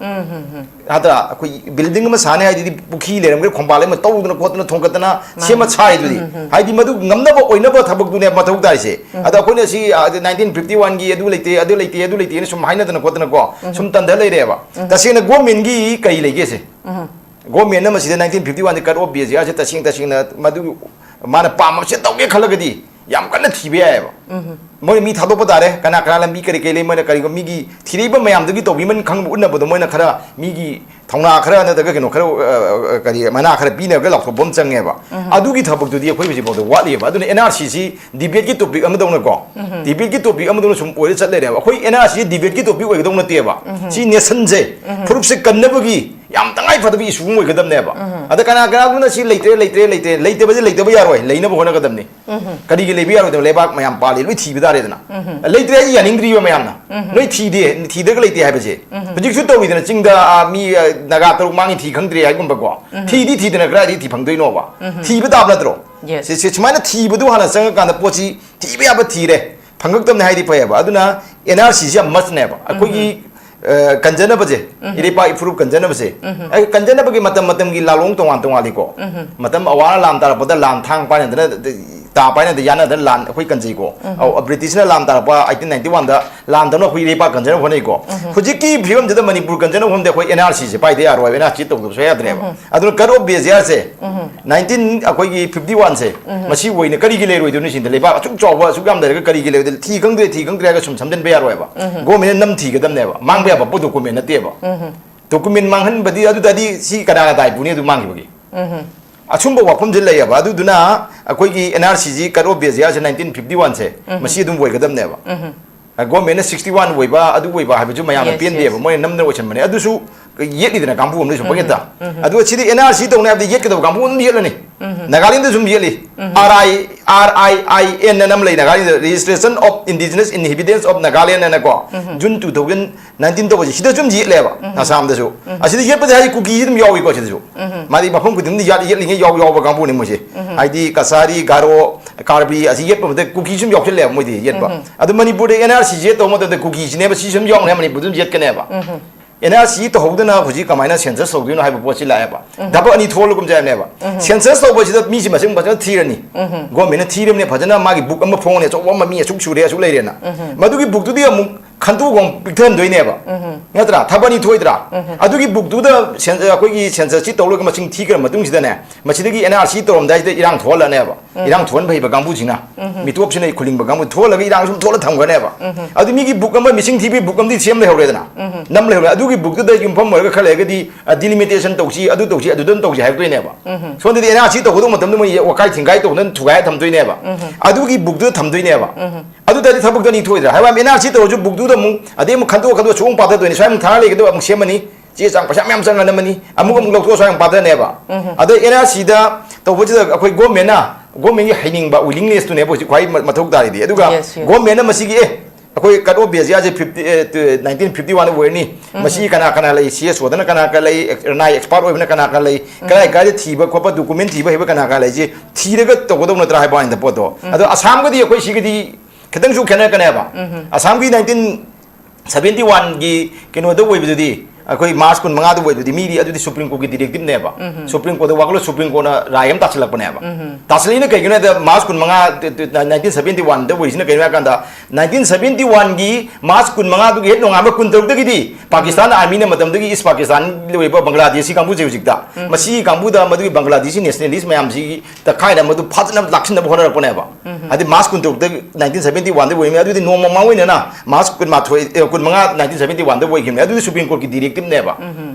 ꯅꯠꯇ꯭ꯔꯥ? ꯑꯩꯈꯣꯏ ꯕꯤꯜꯗꯤꯡ ꯑꯃ ꯁꯥꯅꯤ ꯍꯥꯏꯗꯨꯗꯤ ꯄꯨꯈ꯭ꯔꯤ ꯂꯩꯔꯝꯒꯅꯤ, ꯈꯣꯡꯕꯥꯜ ꯑꯃ ꯇꯧꯗꯅ ꯈꯣꯠꯇꯅ ꯊꯣꯡꯒꯠꯇꯅ ꯁꯦꯝꯃ ꯁꯥꯔꯤꯗꯨꯗꯤ꯫ ꯍꯥꯏꯗꯤ ꯃꯗꯨ ꯉꯝꯅꯕ ꯑꯣꯏꯅꯕ ꯊꯕꯛꯇꯨꯅꯦ ꯃꯊꯧ ꯇꯥꯔꯤꯁꯦ꯫ ꯑꯗ ꯑꯩꯈꯣꯏꯅ ꯁꯤ, ꯑ, ꯅꯥꯏꯟꯇꯤꯟ ꯐꯤꯐꯇꯤ ꯋꯥꯟꯒꯤ ꯑꯗꯨ ꯂꯩꯇꯦ, ꯑꯗꯨ ꯂꯩꯇꯦ, ꯑꯗꯨ ꯂꯩꯇꯦꯅ ꯁꯨꯝ ꯍꯥꯏꯅꯗꯅ ꯈꯣꯠꯇꯅꯀꯣ ꯁꯨꯝ ꯇꯟꯊ ꯂꯩꯔꯦꯕ꯫ ꯇꯁꯦꯡꯅ ꯒꯣꯔꯃꯦꯟꯒꯤ ꯀꯔꯤ ꯂꯩꯒꯦꯁꯦ? ꯒꯣꯔꯃꯦꯟꯅ ꯃꯁꯤꯗ ꯅꯥꯏꯟꯇꯤꯟ ꯐꯤꯐꯇꯤ ꯋꯥꯟꯁꯦ ꯀꯠ ꯑꯣꯐ ꯕꯦꯁ ꯌꯥꯔꯁꯦ ꯇꯁꯦꯡ ꯇꯁꯦꯡꯅ ꯃꯗꯨ ꯃꯥꯅ ꯄꯥꯝꯕꯁꯦ ꯇꯧꯒꯦ ꯈꯜꯂꯒꯗꯤ ꯌꯥꯝ ꯀꯟꯅ ꯊꯤꯕ ꯌꯥꯏꯑꯕ꯫ ꯃꯣꯏꯅ ꯃꯤ ꯊꯥꯗꯣꯛꯄ ꯇꯥꯔꯦ꯫ ꯀꯅꯥ ꯀꯅꯥ ꯂꯝꯕꯤ ꯀꯔꯤ ꯀꯔꯤ ꯂꯩ, ꯃꯣꯏꯅ ꯀꯔꯤꯒꯨꯝꯕ ꯃꯤꯒꯤ ꯊꯤꯔꯛꯏꯕ ꯃꯌꯥꯝꯗꯨꯒꯤ ꯇꯧꯕꯤꯃꯟ ꯈꯪꯕ ꯎꯠꯅꯕꯗꯣ ꯃꯣꯏꯅ ꯈꯔ ꯃꯤꯒꯤ ꯊꯧꯅꯥ ꯈꯔ ꯅꯠꯇ꯭ꯔꯒ ꯀꯩꯅꯣ ꯈꯔ, ꯑ, ꯑ, ꯀꯔꯤ, ꯃꯅꯥ ꯈꯔ ꯄꯤꯅꯔꯒ ꯂꯥꯎꯊꯣꯛꯄ ꯑꯃ ꯆꯪꯉꯦꯕ꯫ ꯑꯗꯨꯒꯤ ꯊꯕꯛꯇꯨꯗꯤ ꯑꯩꯈꯣꯏ ꯍꯧꯖꯤꯛꯐꯥꯎꯗ ꯋꯥꯠꯂꯤꯑꯕ꯫ ꯑꯗꯨꯅ ꯑꯦꯟ ꯑꯥꯔ ꯁꯤꯁꯤ ꯗꯤꯕꯦꯠꯀꯤ ꯇꯣꯄꯤꯛ ꯑꯃꯗꯧꯅꯀꯣ, ꯗꯤꯕꯦꯠꯀꯤ ꯇꯣꯄꯤꯛ ꯑꯃꯗꯧꯅ ꯁꯨꯝ ꯑꯣꯏꯔ ꯆꯠ ꯂꯩꯔꯦꯕ꯫ ꯑꯩꯈꯣꯏ ꯑꯦꯟ ꯑꯥꯔ ꯁꯤꯁꯤ ꯗꯤꯕꯦꯠꯀꯤ ꯇꯣꯄꯤꯛ ꯑꯣꯏꯒꯗꯧ ꯅꯠꯇꯦꯕ꯫ ꯁꯤ ꯅꯦꯁꯟꯁꯦ, ꯐꯨꯔꯨꯞꯁꯦ ꯀꯟꯅꯕꯒꯤ ꯌꯥꯝ ꯇꯉꯥꯏ ꯐꯗꯕ ꯏꯁꯨ ꯑꯃ ꯑꯣꯏꯒꯗꯕꯅꯦꯕ꯫ ꯑꯗ ꯀꯅꯥ ꯀꯅꯥꯗꯨꯅ ꯁꯤ ꯂꯩꯇ꯭ꯔꯦ, ꯂꯩꯇ꯭ꯔꯦ, ꯂꯩꯇ꯭ꯔꯦ, ꯂꯩꯇꯕꯁꯦ ꯂꯩꯇꯕ ꯌꯥꯔꯣꯏ, ꯂꯩꯅꯕ ꯍꯣꯠꯅꯒꯗꯕꯅꯤ꯫ ꯀꯔꯤꯒꯤ ꯂꯩꯕ ꯌꯥꯔꯣꯏꯗꯕ? ꯂꯩꯕꯥꯛ ꯃꯌꯥꯝ ꯄꯥꯜꯂꯤ, ꯂꯣꯏ ꯊꯤꯕ ꯇꯥꯔꯦꯗꯅ꯫ ꯂꯩꯇ꯭ꯔꯦ ꯍꯥꯏꯁꯦ ꯌꯥꯅꯤꯡꯗ꯭ꯔꯤꯕ ꯃꯌꯥꯝꯅ꯫ ꯅꯣꯏ ꯊꯤꯗꯦ, ꯊꯤꯗ꯭ꯔꯒ ꯂꯩꯇꯦ ꯍꯥꯏꯕꯁꯦ꯫ ꯍꯧꯖꯤꯛꯁꯨ ꯇꯧꯔꯤꯗꯅ, ꯆꯤꯡꯗ, ꯑ, ꯃꯤ, ꯑ, ꯅꯥꯒꯥ ꯇꯔꯨꯛ ꯃꯥꯡꯉꯤ ꯊꯤ ꯈꯪꯗ꯭ꯔꯦ ꯍꯥꯏꯒꯨꯝꯕꯀꯣ꯫ ꯊꯤꯗꯤ ꯊꯤꯗꯅ ꯀꯗꯥꯏꯗꯒꯤ ꯊꯤ ꯐꯪꯗꯣꯏꯅꯣꯕ? ꯊꯤꯕ ꯇꯥꯕ ꯅꯠꯇ꯭ꯔꯣ? Yes. ꯁꯤ, ꯁꯤ, ꯁꯨꯃꯥꯏꯅ ꯊꯤꯕꯗꯨ ꯍꯥꯟꯅ ꯆꯪꯉꯀꯥꯟꯗ ꯄꯣꯠꯁꯤ ꯊꯤꯕ ꯌꯥꯕ ꯊꯤꯔꯦ, ꯐꯪꯉꯛꯇꯕꯅꯤ ꯍꯥꯏꯗꯤ ꯐꯩꯌꯦꯕ꯫ ꯑꯗꯨꯅ ꯑꯦꯟ ꯑꯥꯔ ꯁꯤꯁꯤ ꯌꯥꯝ ꯃꯁꯅꯦꯕ꯫ ꯑꯩꯈꯣꯏꯒꯤ, ꯑ, ꯀꯟꯖꯅꯕꯁꯦ, ꯏꯔꯩꯄꯥꯛ ꯏꯐꯨꯔꯨꯞ ꯀꯟꯖꯅꯕꯁꯦ, ꯑꯩ ꯀꯟꯖꯅꯕꯒꯤ ꯃꯇꯝ ꯃꯇꯝꯒꯤ ꯂꯥꯂꯣꯡ ꯇꯣꯉꯥꯟ ꯇꯣꯉꯥꯟꯂꯤꯀꯣ꯫ ꯃꯇꯝ ꯑꯋꯥꯅ ꯂꯥꯟ ꯇꯥꯔꯛꯄꯗ ꯂꯥꯟ ꯊꯥꯡ ꯄꯥꯏꯅꯗꯅ, ꯇꯥ ꯄꯥꯏꯅꯗ ꯌꯥꯅꯗꯅ ꯂꯥꯟ ꯑꯩꯈꯣꯏ ꯀꯟꯖꯩꯀꯣ꯫ ꯑꯧ, ꯕ꯭ꯔꯤꯇꯤꯁꯅ ꯂꯥꯟ ꯇꯥꯔꯛꯄ ꯑꯩꯠꯇꯤꯟ ꯅꯥꯏꯟꯇꯤ ꯋꯥꯟꯗ ꯂꯥꯟꯗꯧꯅ ꯑꯩꯈꯣꯏ ꯏꯔꯩꯄꯥꯛ ꯀꯟꯖꯅꯕ ꯍꯣꯠꯅꯩꯀꯣ꯫ ꯍꯧꯖꯤꯛꯀꯤ ꯐꯤꯕꯝꯁꯤꯗ ꯃꯅꯤꯄꯨꯔ ꯀꯟꯖꯅꯕ ꯍꯣꯠꯅꯕꯗ ꯑꯩꯈꯣꯏ ꯑꯦꯟ ꯑꯥꯔ ꯁꯤꯁꯦ ꯄꯥꯏꯗ ꯌꯥꯔꯣꯏꯕ, ꯑꯦꯟ ꯑꯥꯔ ꯁꯤ ꯇꯧꯗꯕ ꯁꯨꯡꯌꯥ ꯌꯥꯗ꯭ꯔꯦꯕ꯫ ꯑꯗꯨꯅ cut off base ꯌꯥꯔꯁꯦ, ꯅꯥꯏꯟꯇꯤꯟ, ꯑꯩꯈꯣꯏꯒꯤ ꯐꯤꯐꯇꯤ ꯋꯥꯟꯁꯦ, ꯃꯁꯤ ꯑꯣꯏꯅ ꯀꯔꯤꯒꯤ ꯂꯩꯔꯣꯏꯗꯣꯏꯅꯣ ꯁꯤꯗ? ꯂꯩꯕꯥꯛ ꯑꯁꯨꯛ ꯆꯥꯎꯕ, ꯑꯁꯨꯛ ꯌꯥꯝ ꯂꯩꯔꯒ ꯀꯔꯤꯒꯤ ꯂꯩꯔꯣꯏꯗꯣꯏꯅꯣ? ꯊꯤ ꯈꯪꯗ꯭ꯔꯦ, ꯊꯤ ꯈꯪꯗ꯭ꯔꯦ ꯍꯥꯏꯔꯒ ꯁꯨꯝ ꯁꯝꯖꯟꯕ ꯌꯥꯔꯣꯏꯕ꯫ ꯒꯣꯔꯃꯦꯟꯅ ꯅꯝ ꯊꯤꯒꯗꯕꯅꯦꯕ, ꯃꯥꯡꯕ ꯌꯥꯕ ꯄꯣꯠ ꯗꯣꯀꯨꯃꯦꯟ ꯅꯠꯇꯦꯕ꯫ ꯗꯣꯀꯨꯃꯦꯟ ꯃꯥꯡꯍꯟꯕꯗꯤ, ꯑꯗꯨꯗꯗꯤ ꯁꯤ ꯀꯅꯥꯅ ꯗꯥꯏ ꯄꯨꯅꯤ ꯑꯗꯨ ꯃꯥꯡꯈꯤꯕꯒꯤ? ꯑꯁꯨꯝꯕ ꯋꯥꯐꯝꯁꯦ ꯂꯩꯌꯦꯕ꯫ ꯑꯗꯨꯗꯨꯅ ꯑꯩꯈꯣꯏꯒꯤ ꯑꯦꯟ ꯑꯥꯔ ꯁꯤꯁꯤ cut off base ꯌꯥꯔꯁꯦ ꯅꯥꯏꯟꯇꯤꯟ ꯐꯤꯐꯇꯤ ꯋꯥꯟꯁꯦ, ꯃꯁꯤ ꯑꯗꯨꯝ ꯑꯣꯏꯒꯗꯕꯅꯦꯕ꯫ ꯒꯣꯔꯃꯦꯟꯅ ꯁꯤꯛꯁꯇꯤ ꯋꯥꯟ ꯑꯣꯏꯕ, ꯑꯗꯨ ꯑꯣꯏꯕ ꯍꯥꯏꯕꯁꯨ ꯃꯌꯥꯝꯅ Yes, ꯄꯦꯟꯗꯦꯕ꯫ Yes. ꯃꯣꯏꯅ ꯅꯝꯗꯅ ꯑꯣꯏꯁꯟꯕꯅꯦ꯫ ꯑꯗꯨꯁꯨ ꯌꯦꯠꯂꯤꯗꯅ ꯀꯥꯡꯕꯨ ꯑꯃꯅꯁꯨ ꯄꯪꯌꯦꯠꯇ꯫ ꯑꯗꯨꯒ ꯁꯤꯗꯤ ꯑꯦꯟ ꯑꯥꯔ ꯁꯤ ꯇꯧꯅꯤ ꯍꯥꯏꯕꯗꯤ ꯌꯦꯠꯀꯗꯕ ꯀꯥꯡꯕꯨ ꯑꯗꯨꯝ ꯌꯦꯠꯂꯅꯤ꯫ ꯅꯥꯒꯥꯂꯦꯟꯗꯁꯨ ꯑꯗꯨꯝ ꯌꯦꯠꯂꯤ꯫ R I, R I I N ꯑꯅ ꯑꯃ ꯂꯩ Nagaland, Registration of Indigenous Inhabitants of Nagaland ꯑꯅꯀꯣ꯫ ꯖꯨꯟ ꯇꯨ ꯊꯥꯎꯖꯟ ꯅꯥꯏꯟꯇꯤꯟ ꯇꯧꯕꯁꯦ ꯁꯤꯗꯁꯨ ꯑꯗꯨꯝ ꯌꯦꯠꯂꯦꯕ, ꯑꯁꯥꯝꯗꯁꯨ꯫ ꯑꯁꯤꯗ ꯌꯦꯠꯄꯁꯦ ꯍꯥꯏꯗꯤ ꯀꯨꯀꯤꯁꯤ ꯑꯗꯨꯝ ꯌꯥꯎꯏꯀꯣ ꯁꯤꯗꯁꯨ꯫ ꯃꯥꯗꯤ ꯃꯐꯝ ꯈꯨꯗꯤꯡꯗ ꯌꯥꯠ-, ꯌꯦꯠꯂꯤꯉꯩ ꯌꯥꯎ-, ꯌꯥꯎꯕ ꯀꯥꯡꯕꯨꯅꯤ ꯃꯣꯏꯁꯦ꯫ ꯍꯥꯏꯗꯤ ꯀꯁꯥꯔꯤ, ꯒꯥꯔꯣ, ꯀꯥꯔꯕꯤ ꯑꯁꯤ ꯌꯦꯠꯄ ꯃꯇꯝꯗ ꯀꯨꯀꯤꯁꯨ ꯑꯗꯨꯝ ꯌꯥꯎꯁꯜꯂꯦꯕ ꯃꯣꯏꯗꯤ ꯌꯦꯠꯄ꯫ ꯑꯗꯨ ꯃꯅꯤꯄꯨꯔꯗ ꯑꯦꯟ ꯑꯥꯔ ꯁꯤ ꯌꯦꯠ ꯇꯧꯕ ꯃꯇꯝꯗ ꯀꯨꯀꯤꯁꯤꯅꯦꯕ ꯁꯤꯁꯨ ꯑꯗꯨꯝ ꯌꯥꯎꯅꯦ ꯃꯅꯤꯄꯨꯔꯗ ꯑꯗꯨꯝ ꯌꯦꯠꯀꯅꯦꯕ꯫ ꯑꯦꯟ ꯑꯥꯔ ꯁꯤ ꯇꯧꯍꯧꯗꯅ ꯍꯧꯖꯤꯛ ꯀꯃꯥꯏꯅ ꯁꯦꯟꯁꯁ ꯇꯧꯗꯣꯏꯅꯣ ꯍꯥꯏꯕ ꯄꯣꯠꯁꯤ ꯂꯥꯛꯑꯦꯕ꯫ ꯊꯕꯛ ꯑꯅꯤ ꯊꯣꯛꯍꯜꯂꯒꯨꯝꯁꯦ ꯍꯥꯏꯕꯅꯦꯕ꯫ ꯁꯦꯟꯁꯁ ꯇꯧꯕꯁꯤꯗ ꯃꯤꯁꯤ ꯃꯁꯤꯡ ꯐꯖꯅ ꯊꯤꯔꯅꯤ꯫ ꯒꯣꯔꯃꯦꯟꯅ ꯊꯤꯔꯕꯅꯦ ꯐꯖꯅ ꯃꯥꯒꯤ ꯕꯨꯛ ꯑꯃ ꯐꯣꯡꯉꯅꯤ, ꯑꯆꯧꯕ ꯑꯃ ꯃꯤ ꯑꯁꯨꯛ ꯁꯨꯔꯦ, ꯑꯁꯨꯛ ꯂꯩꯔꯦꯅ꯫ ꯃꯗꯨꯒꯤ ꯕꯨꯛꯇꯨꯗꯤ ꯑꯃꯨꯛ ꯈꯟꯗꯣꯛꯑꯒ ꯑꯃꯨꯛ ꯄꯤꯛꯊꯍꯟꯗꯣꯏꯅꯦꯕ꯫ ꯅꯠꯇ꯭ꯔꯥ? ꯊꯕꯛ ꯑꯅꯤ ꯊꯣꯛꯏꯗ꯭ꯔꯥ? ꯑꯗꯨꯒꯤ book ꯇꯨꯗ ꯁꯦꯟ-, ꯑꯩꯈꯣꯏꯒꯤ census ꯁꯤ ꯇꯧꯔꯒ ꯃꯁꯤꯡ ꯊꯤꯈ꯭ꯔ ꯃꯇꯨꯡꯁꯤꯗꯅꯦ, ꯃꯁꯤꯗꯒꯤ N R C ꯇꯧꯔꯝꯗꯥꯏꯁꯤꯗ ꯏꯔꯥꯡ ꯊꯣꯛꯍꯜꯂꯅꯦꯕ꯫ ꯏꯔꯥꯡ ꯊꯣꯛꯍꯟꯕ ꯍꯩꯕ ꯀꯥꯡꯕꯨꯁꯤꯅ, ꯃꯤꯇꯣꯞꯁꯤꯅ ꯈꯨꯂꯤꯡꯕ ꯀꯥꯡꯕꯨ ꯊꯣꯛꯍꯜꯂꯒ ꯏꯔꯥꯡ ꯁꯨꯝ ꯊꯣꯛꯍꯜꯂ ꯊꯝꯈ꯭ꯔꯅꯦꯕ꯫ ꯑꯗꯨ ꯃꯤꯒꯤ book ꯑꯃ, ꯃꯤꯁꯤꯡ ꯊꯤꯕꯒꯤ book ꯑꯃꯗꯤ ꯁꯦꯝ ꯂꯩꯍꯧꯔꯦꯗꯅ, ꯅꯝ ꯂꯩꯍꯧꯔꯦ꯫ ꯑꯗꯨꯒꯤ book ꯇꯨꯗ ꯌꯨꯝꯐꯝ ꯑꯣꯏꯔꯒ ꯈꯔ ꯂꯩꯔꯒꯗꯤ, ꯑ, delimitation ꯇꯧꯁꯤ, ꯑꯗꯨ ꯇꯧꯁꯤ, ꯑꯗꯨꯗ ꯇꯧꯁꯤ ꯍꯥꯏꯔꯛꯇꯣꯏꯅꯦꯕ꯫ ꯁꯣꯝꯗꯗꯤ N R C ꯇꯧꯒꯗꯧꯕ ꯃꯇꯝꯗ ꯃꯣꯏ ꯋꯥꯀꯥꯏ ꯊꯤꯡꯒꯥꯏ ꯇꯧꯗꯅ ꯊꯨꯒꯥꯏ ꯊꯝꯗꯣꯏꯅꯦꯕ꯫ ꯑꯗꯨꯒꯤ book ꯇꯨꯗ ꯊꯝꯗꯣꯏꯅꯦꯕ꯫ ꯑꯗꯨ ꯇꯥꯔꯗꯤ ꯊꯕꯛꯇꯣ ꯑꯅꯤ ꯊꯣꯛꯑꯣꯏꯗ꯭ꯔꯥ? ꯍꯥꯏꯕ N R C ꯇꯧꯔꯁꯨ book ꯇꯨꯗ ꯑꯃꯨꯛ, ꯑꯗꯩ ꯑꯃꯨꯛ ꯈꯟꯗꯣꯛꯑ ꯈꯟꯗꯣꯛꯑ ꯁꯨꯝ ꯄꯥꯊꯗꯣꯏꯅꯤ꯫ ꯁ꯭ꯋꯥꯏ ꯑꯃꯨꯛ ꯊꯥꯔ ꯂꯩꯒꯗꯕ ꯑꯃꯨꯛ ꯁꯦꯝꯃꯅꯤ꯫ ꯆꯦ ꯆꯥꯡ ꯄꯩꯁꯥ ꯃꯌꯥꯝ ꯆꯪꯉ ꯅꯝꯃꯅꯤ꯫ ꯑꯃꯨꯛ ꯑꯃꯨꯛ ꯂꯧꯊꯣꯛꯑ ꯁ꯭ꯋꯥꯏ ꯑꯃꯨꯛ ꯄꯥꯊꯅꯦꯕ꯫ ꯑꯗꯩ N R C ꯗ ꯇꯧꯕꯁꯤꯗ ꯑꯩꯈꯣꯏ government ꯅ, government ꯀꯤ ꯍꯩꯅꯤꯡꯕ, willingness ꯇꯨꯅꯦꯕ ꯍꯧꯖꯤꯛ ꯈ꯭ꯋꯥꯏ ꯃ-, ꯃꯊꯧ ꯇꯥꯔꯤꯗꯤ꯫ ꯑꯗꯨꯒ Yes, yes. government ꯅ ꯃꯁꯤꯒꯤ, ꯑꯦ, ꯑꯩꯈꯣꯏ cut off base ꯁꯦ fifty, ꯑꯦ, ꯇꯨ, nineteen fifty one ꯗ ꯑꯣꯏꯔꯅꯤ꯫ ꯃꯁꯤ ꯀꯅꯥ ꯀꯅꯥ ꯂꯩ? C S O ꯗꯅ ꯀꯅꯥ ꯀꯅꯥ ꯂꯩ? ꯅꯥꯏ expert ꯑꯣꯏꯕꯅ ꯀꯅꯥ ꯀꯅꯥ ꯂꯩ? ꯀꯗꯥꯏ ꯀꯗꯥꯏꯗ ꯊꯤꯕ ꯈꯣꯠꯄ, document ꯊꯤꯕ ꯍꯩꯕ ꯀꯅꯥ ꯀꯅꯥ ꯂꯩ? ꯁꯤ ꯊꯤꯔꯒ ꯇꯧꯒꯗꯧ ꯅꯠꯇ꯭ꯔꯥ ꯍꯥꯏꯕ ꯋꯥꯅꯤꯗ ꯄꯣꯠꯇꯣ꯫ ꯑꯗꯣ ꯑꯁꯥꯝꯒꯗꯤ ꯑꯩꯈꯣꯏ ꯁꯤꯒꯗꯤ ꯈꯤꯇꯪꯁꯨ ꯈꯦꯠꯅꯔꯛꯀꯅꯦꯕ꯫ ꯑꯁꯥꯝꯒꯤ nineteen seventy one ꯒꯤ ꯀꯩꯅꯣꯗ ꯑꯣꯏꯕꯗꯨꯗꯤ, ꯑꯩꯈꯣꯏ March ꯀꯨꯟꯃꯉꯥꯗ ꯑꯣꯏꯕꯗꯨꯗꯤ, ꯃꯤꯗꯤ ꯑꯗꯨꯗꯤ Supreme Court ꯀꯤ directive ꯅꯦꯕ꯫ Supreme Court ꯗ ꯋꯥꯀꯠꯂ Supreme Court ꯅ ꯔꯥꯏ ꯑꯃ ꯇꯥꯁꯤꯜꯂꯛꯄꯅꯦꯕ꯫ ꯇꯥꯁꯤꯜꯂꯛꯏꯅ ꯀꯩꯒꯤꯅꯣ ꯍꯥꯏꯗ, March ꯀꯨꯟꯃꯉꯥ, nineteen seventy one ꯗ ꯑꯣꯏꯔꯤꯁꯤꯅ ꯀꯩꯅꯣ ꯍꯥꯏ ꯀꯥꯟꯗ, nineteen seventy one ꯒꯤ March ꯀꯨꯟꯃꯉꯥꯗꯨꯒꯤ ꯍꯦꯛ ꯅꯣꯡꯉꯥꯟꯕ ꯀꯨꯟꯇꯔꯨꯛꯇꯒꯤꯗꯤ Pakistan Army ꯅ ꯃꯇꯝꯗꯨꯒꯤ East Pakistan ꯗ ꯂꯩꯕ ꯕꯪꯒ꯭ꯂꯥꯗꯦꯁꯤ ꯀꯥꯡꯕꯨꯁꯦ ꯍꯧꯖꯤꯛꯇ, ꯃꯁꯤꯒꯤ ꯀꯥꯡꯕꯨꯗ ꯃꯗꯨꯒꯤ ꯕꯪꯒ꯭ꯂꯥꯗꯦꯁꯤ nationalist ꯃꯌꯥꯝꯁꯤ ꯇꯛꯈꯥꯏꯅ ꯃꯗꯨ ꯐꯥꯖꯅ ꯂꯥꯛꯁꯤꯟꯅꯕ ꯍꯣꯠꯅꯔꯛꯄꯅꯦꯕ꯫ ꯍꯥꯏꯗꯤ March ꯀꯨꯟꯇꯔꯨꯛꯇ nineteen seventy one ꯗ ꯑꯣꯏꯔꯤꯕꯅꯤ꯫ ꯑꯗꯨꯗꯤ ꯅꯣꯡꯃ ꯃꯃꯥꯡ ꯑꯣꯏꯅꯅ March ꯀꯨꯟꯃꯥꯊꯣꯏ, ꯑꯦ, ꯀꯨꯟꯃꯉꯥ nineteen seventy one ꯗ ꯑꯣꯏꯈꯤꯕꯅꯦ꯫ ꯑꯗꯨꯗꯤ Supreme Court ꯀꯤ directive ꯅꯦꯕ꯫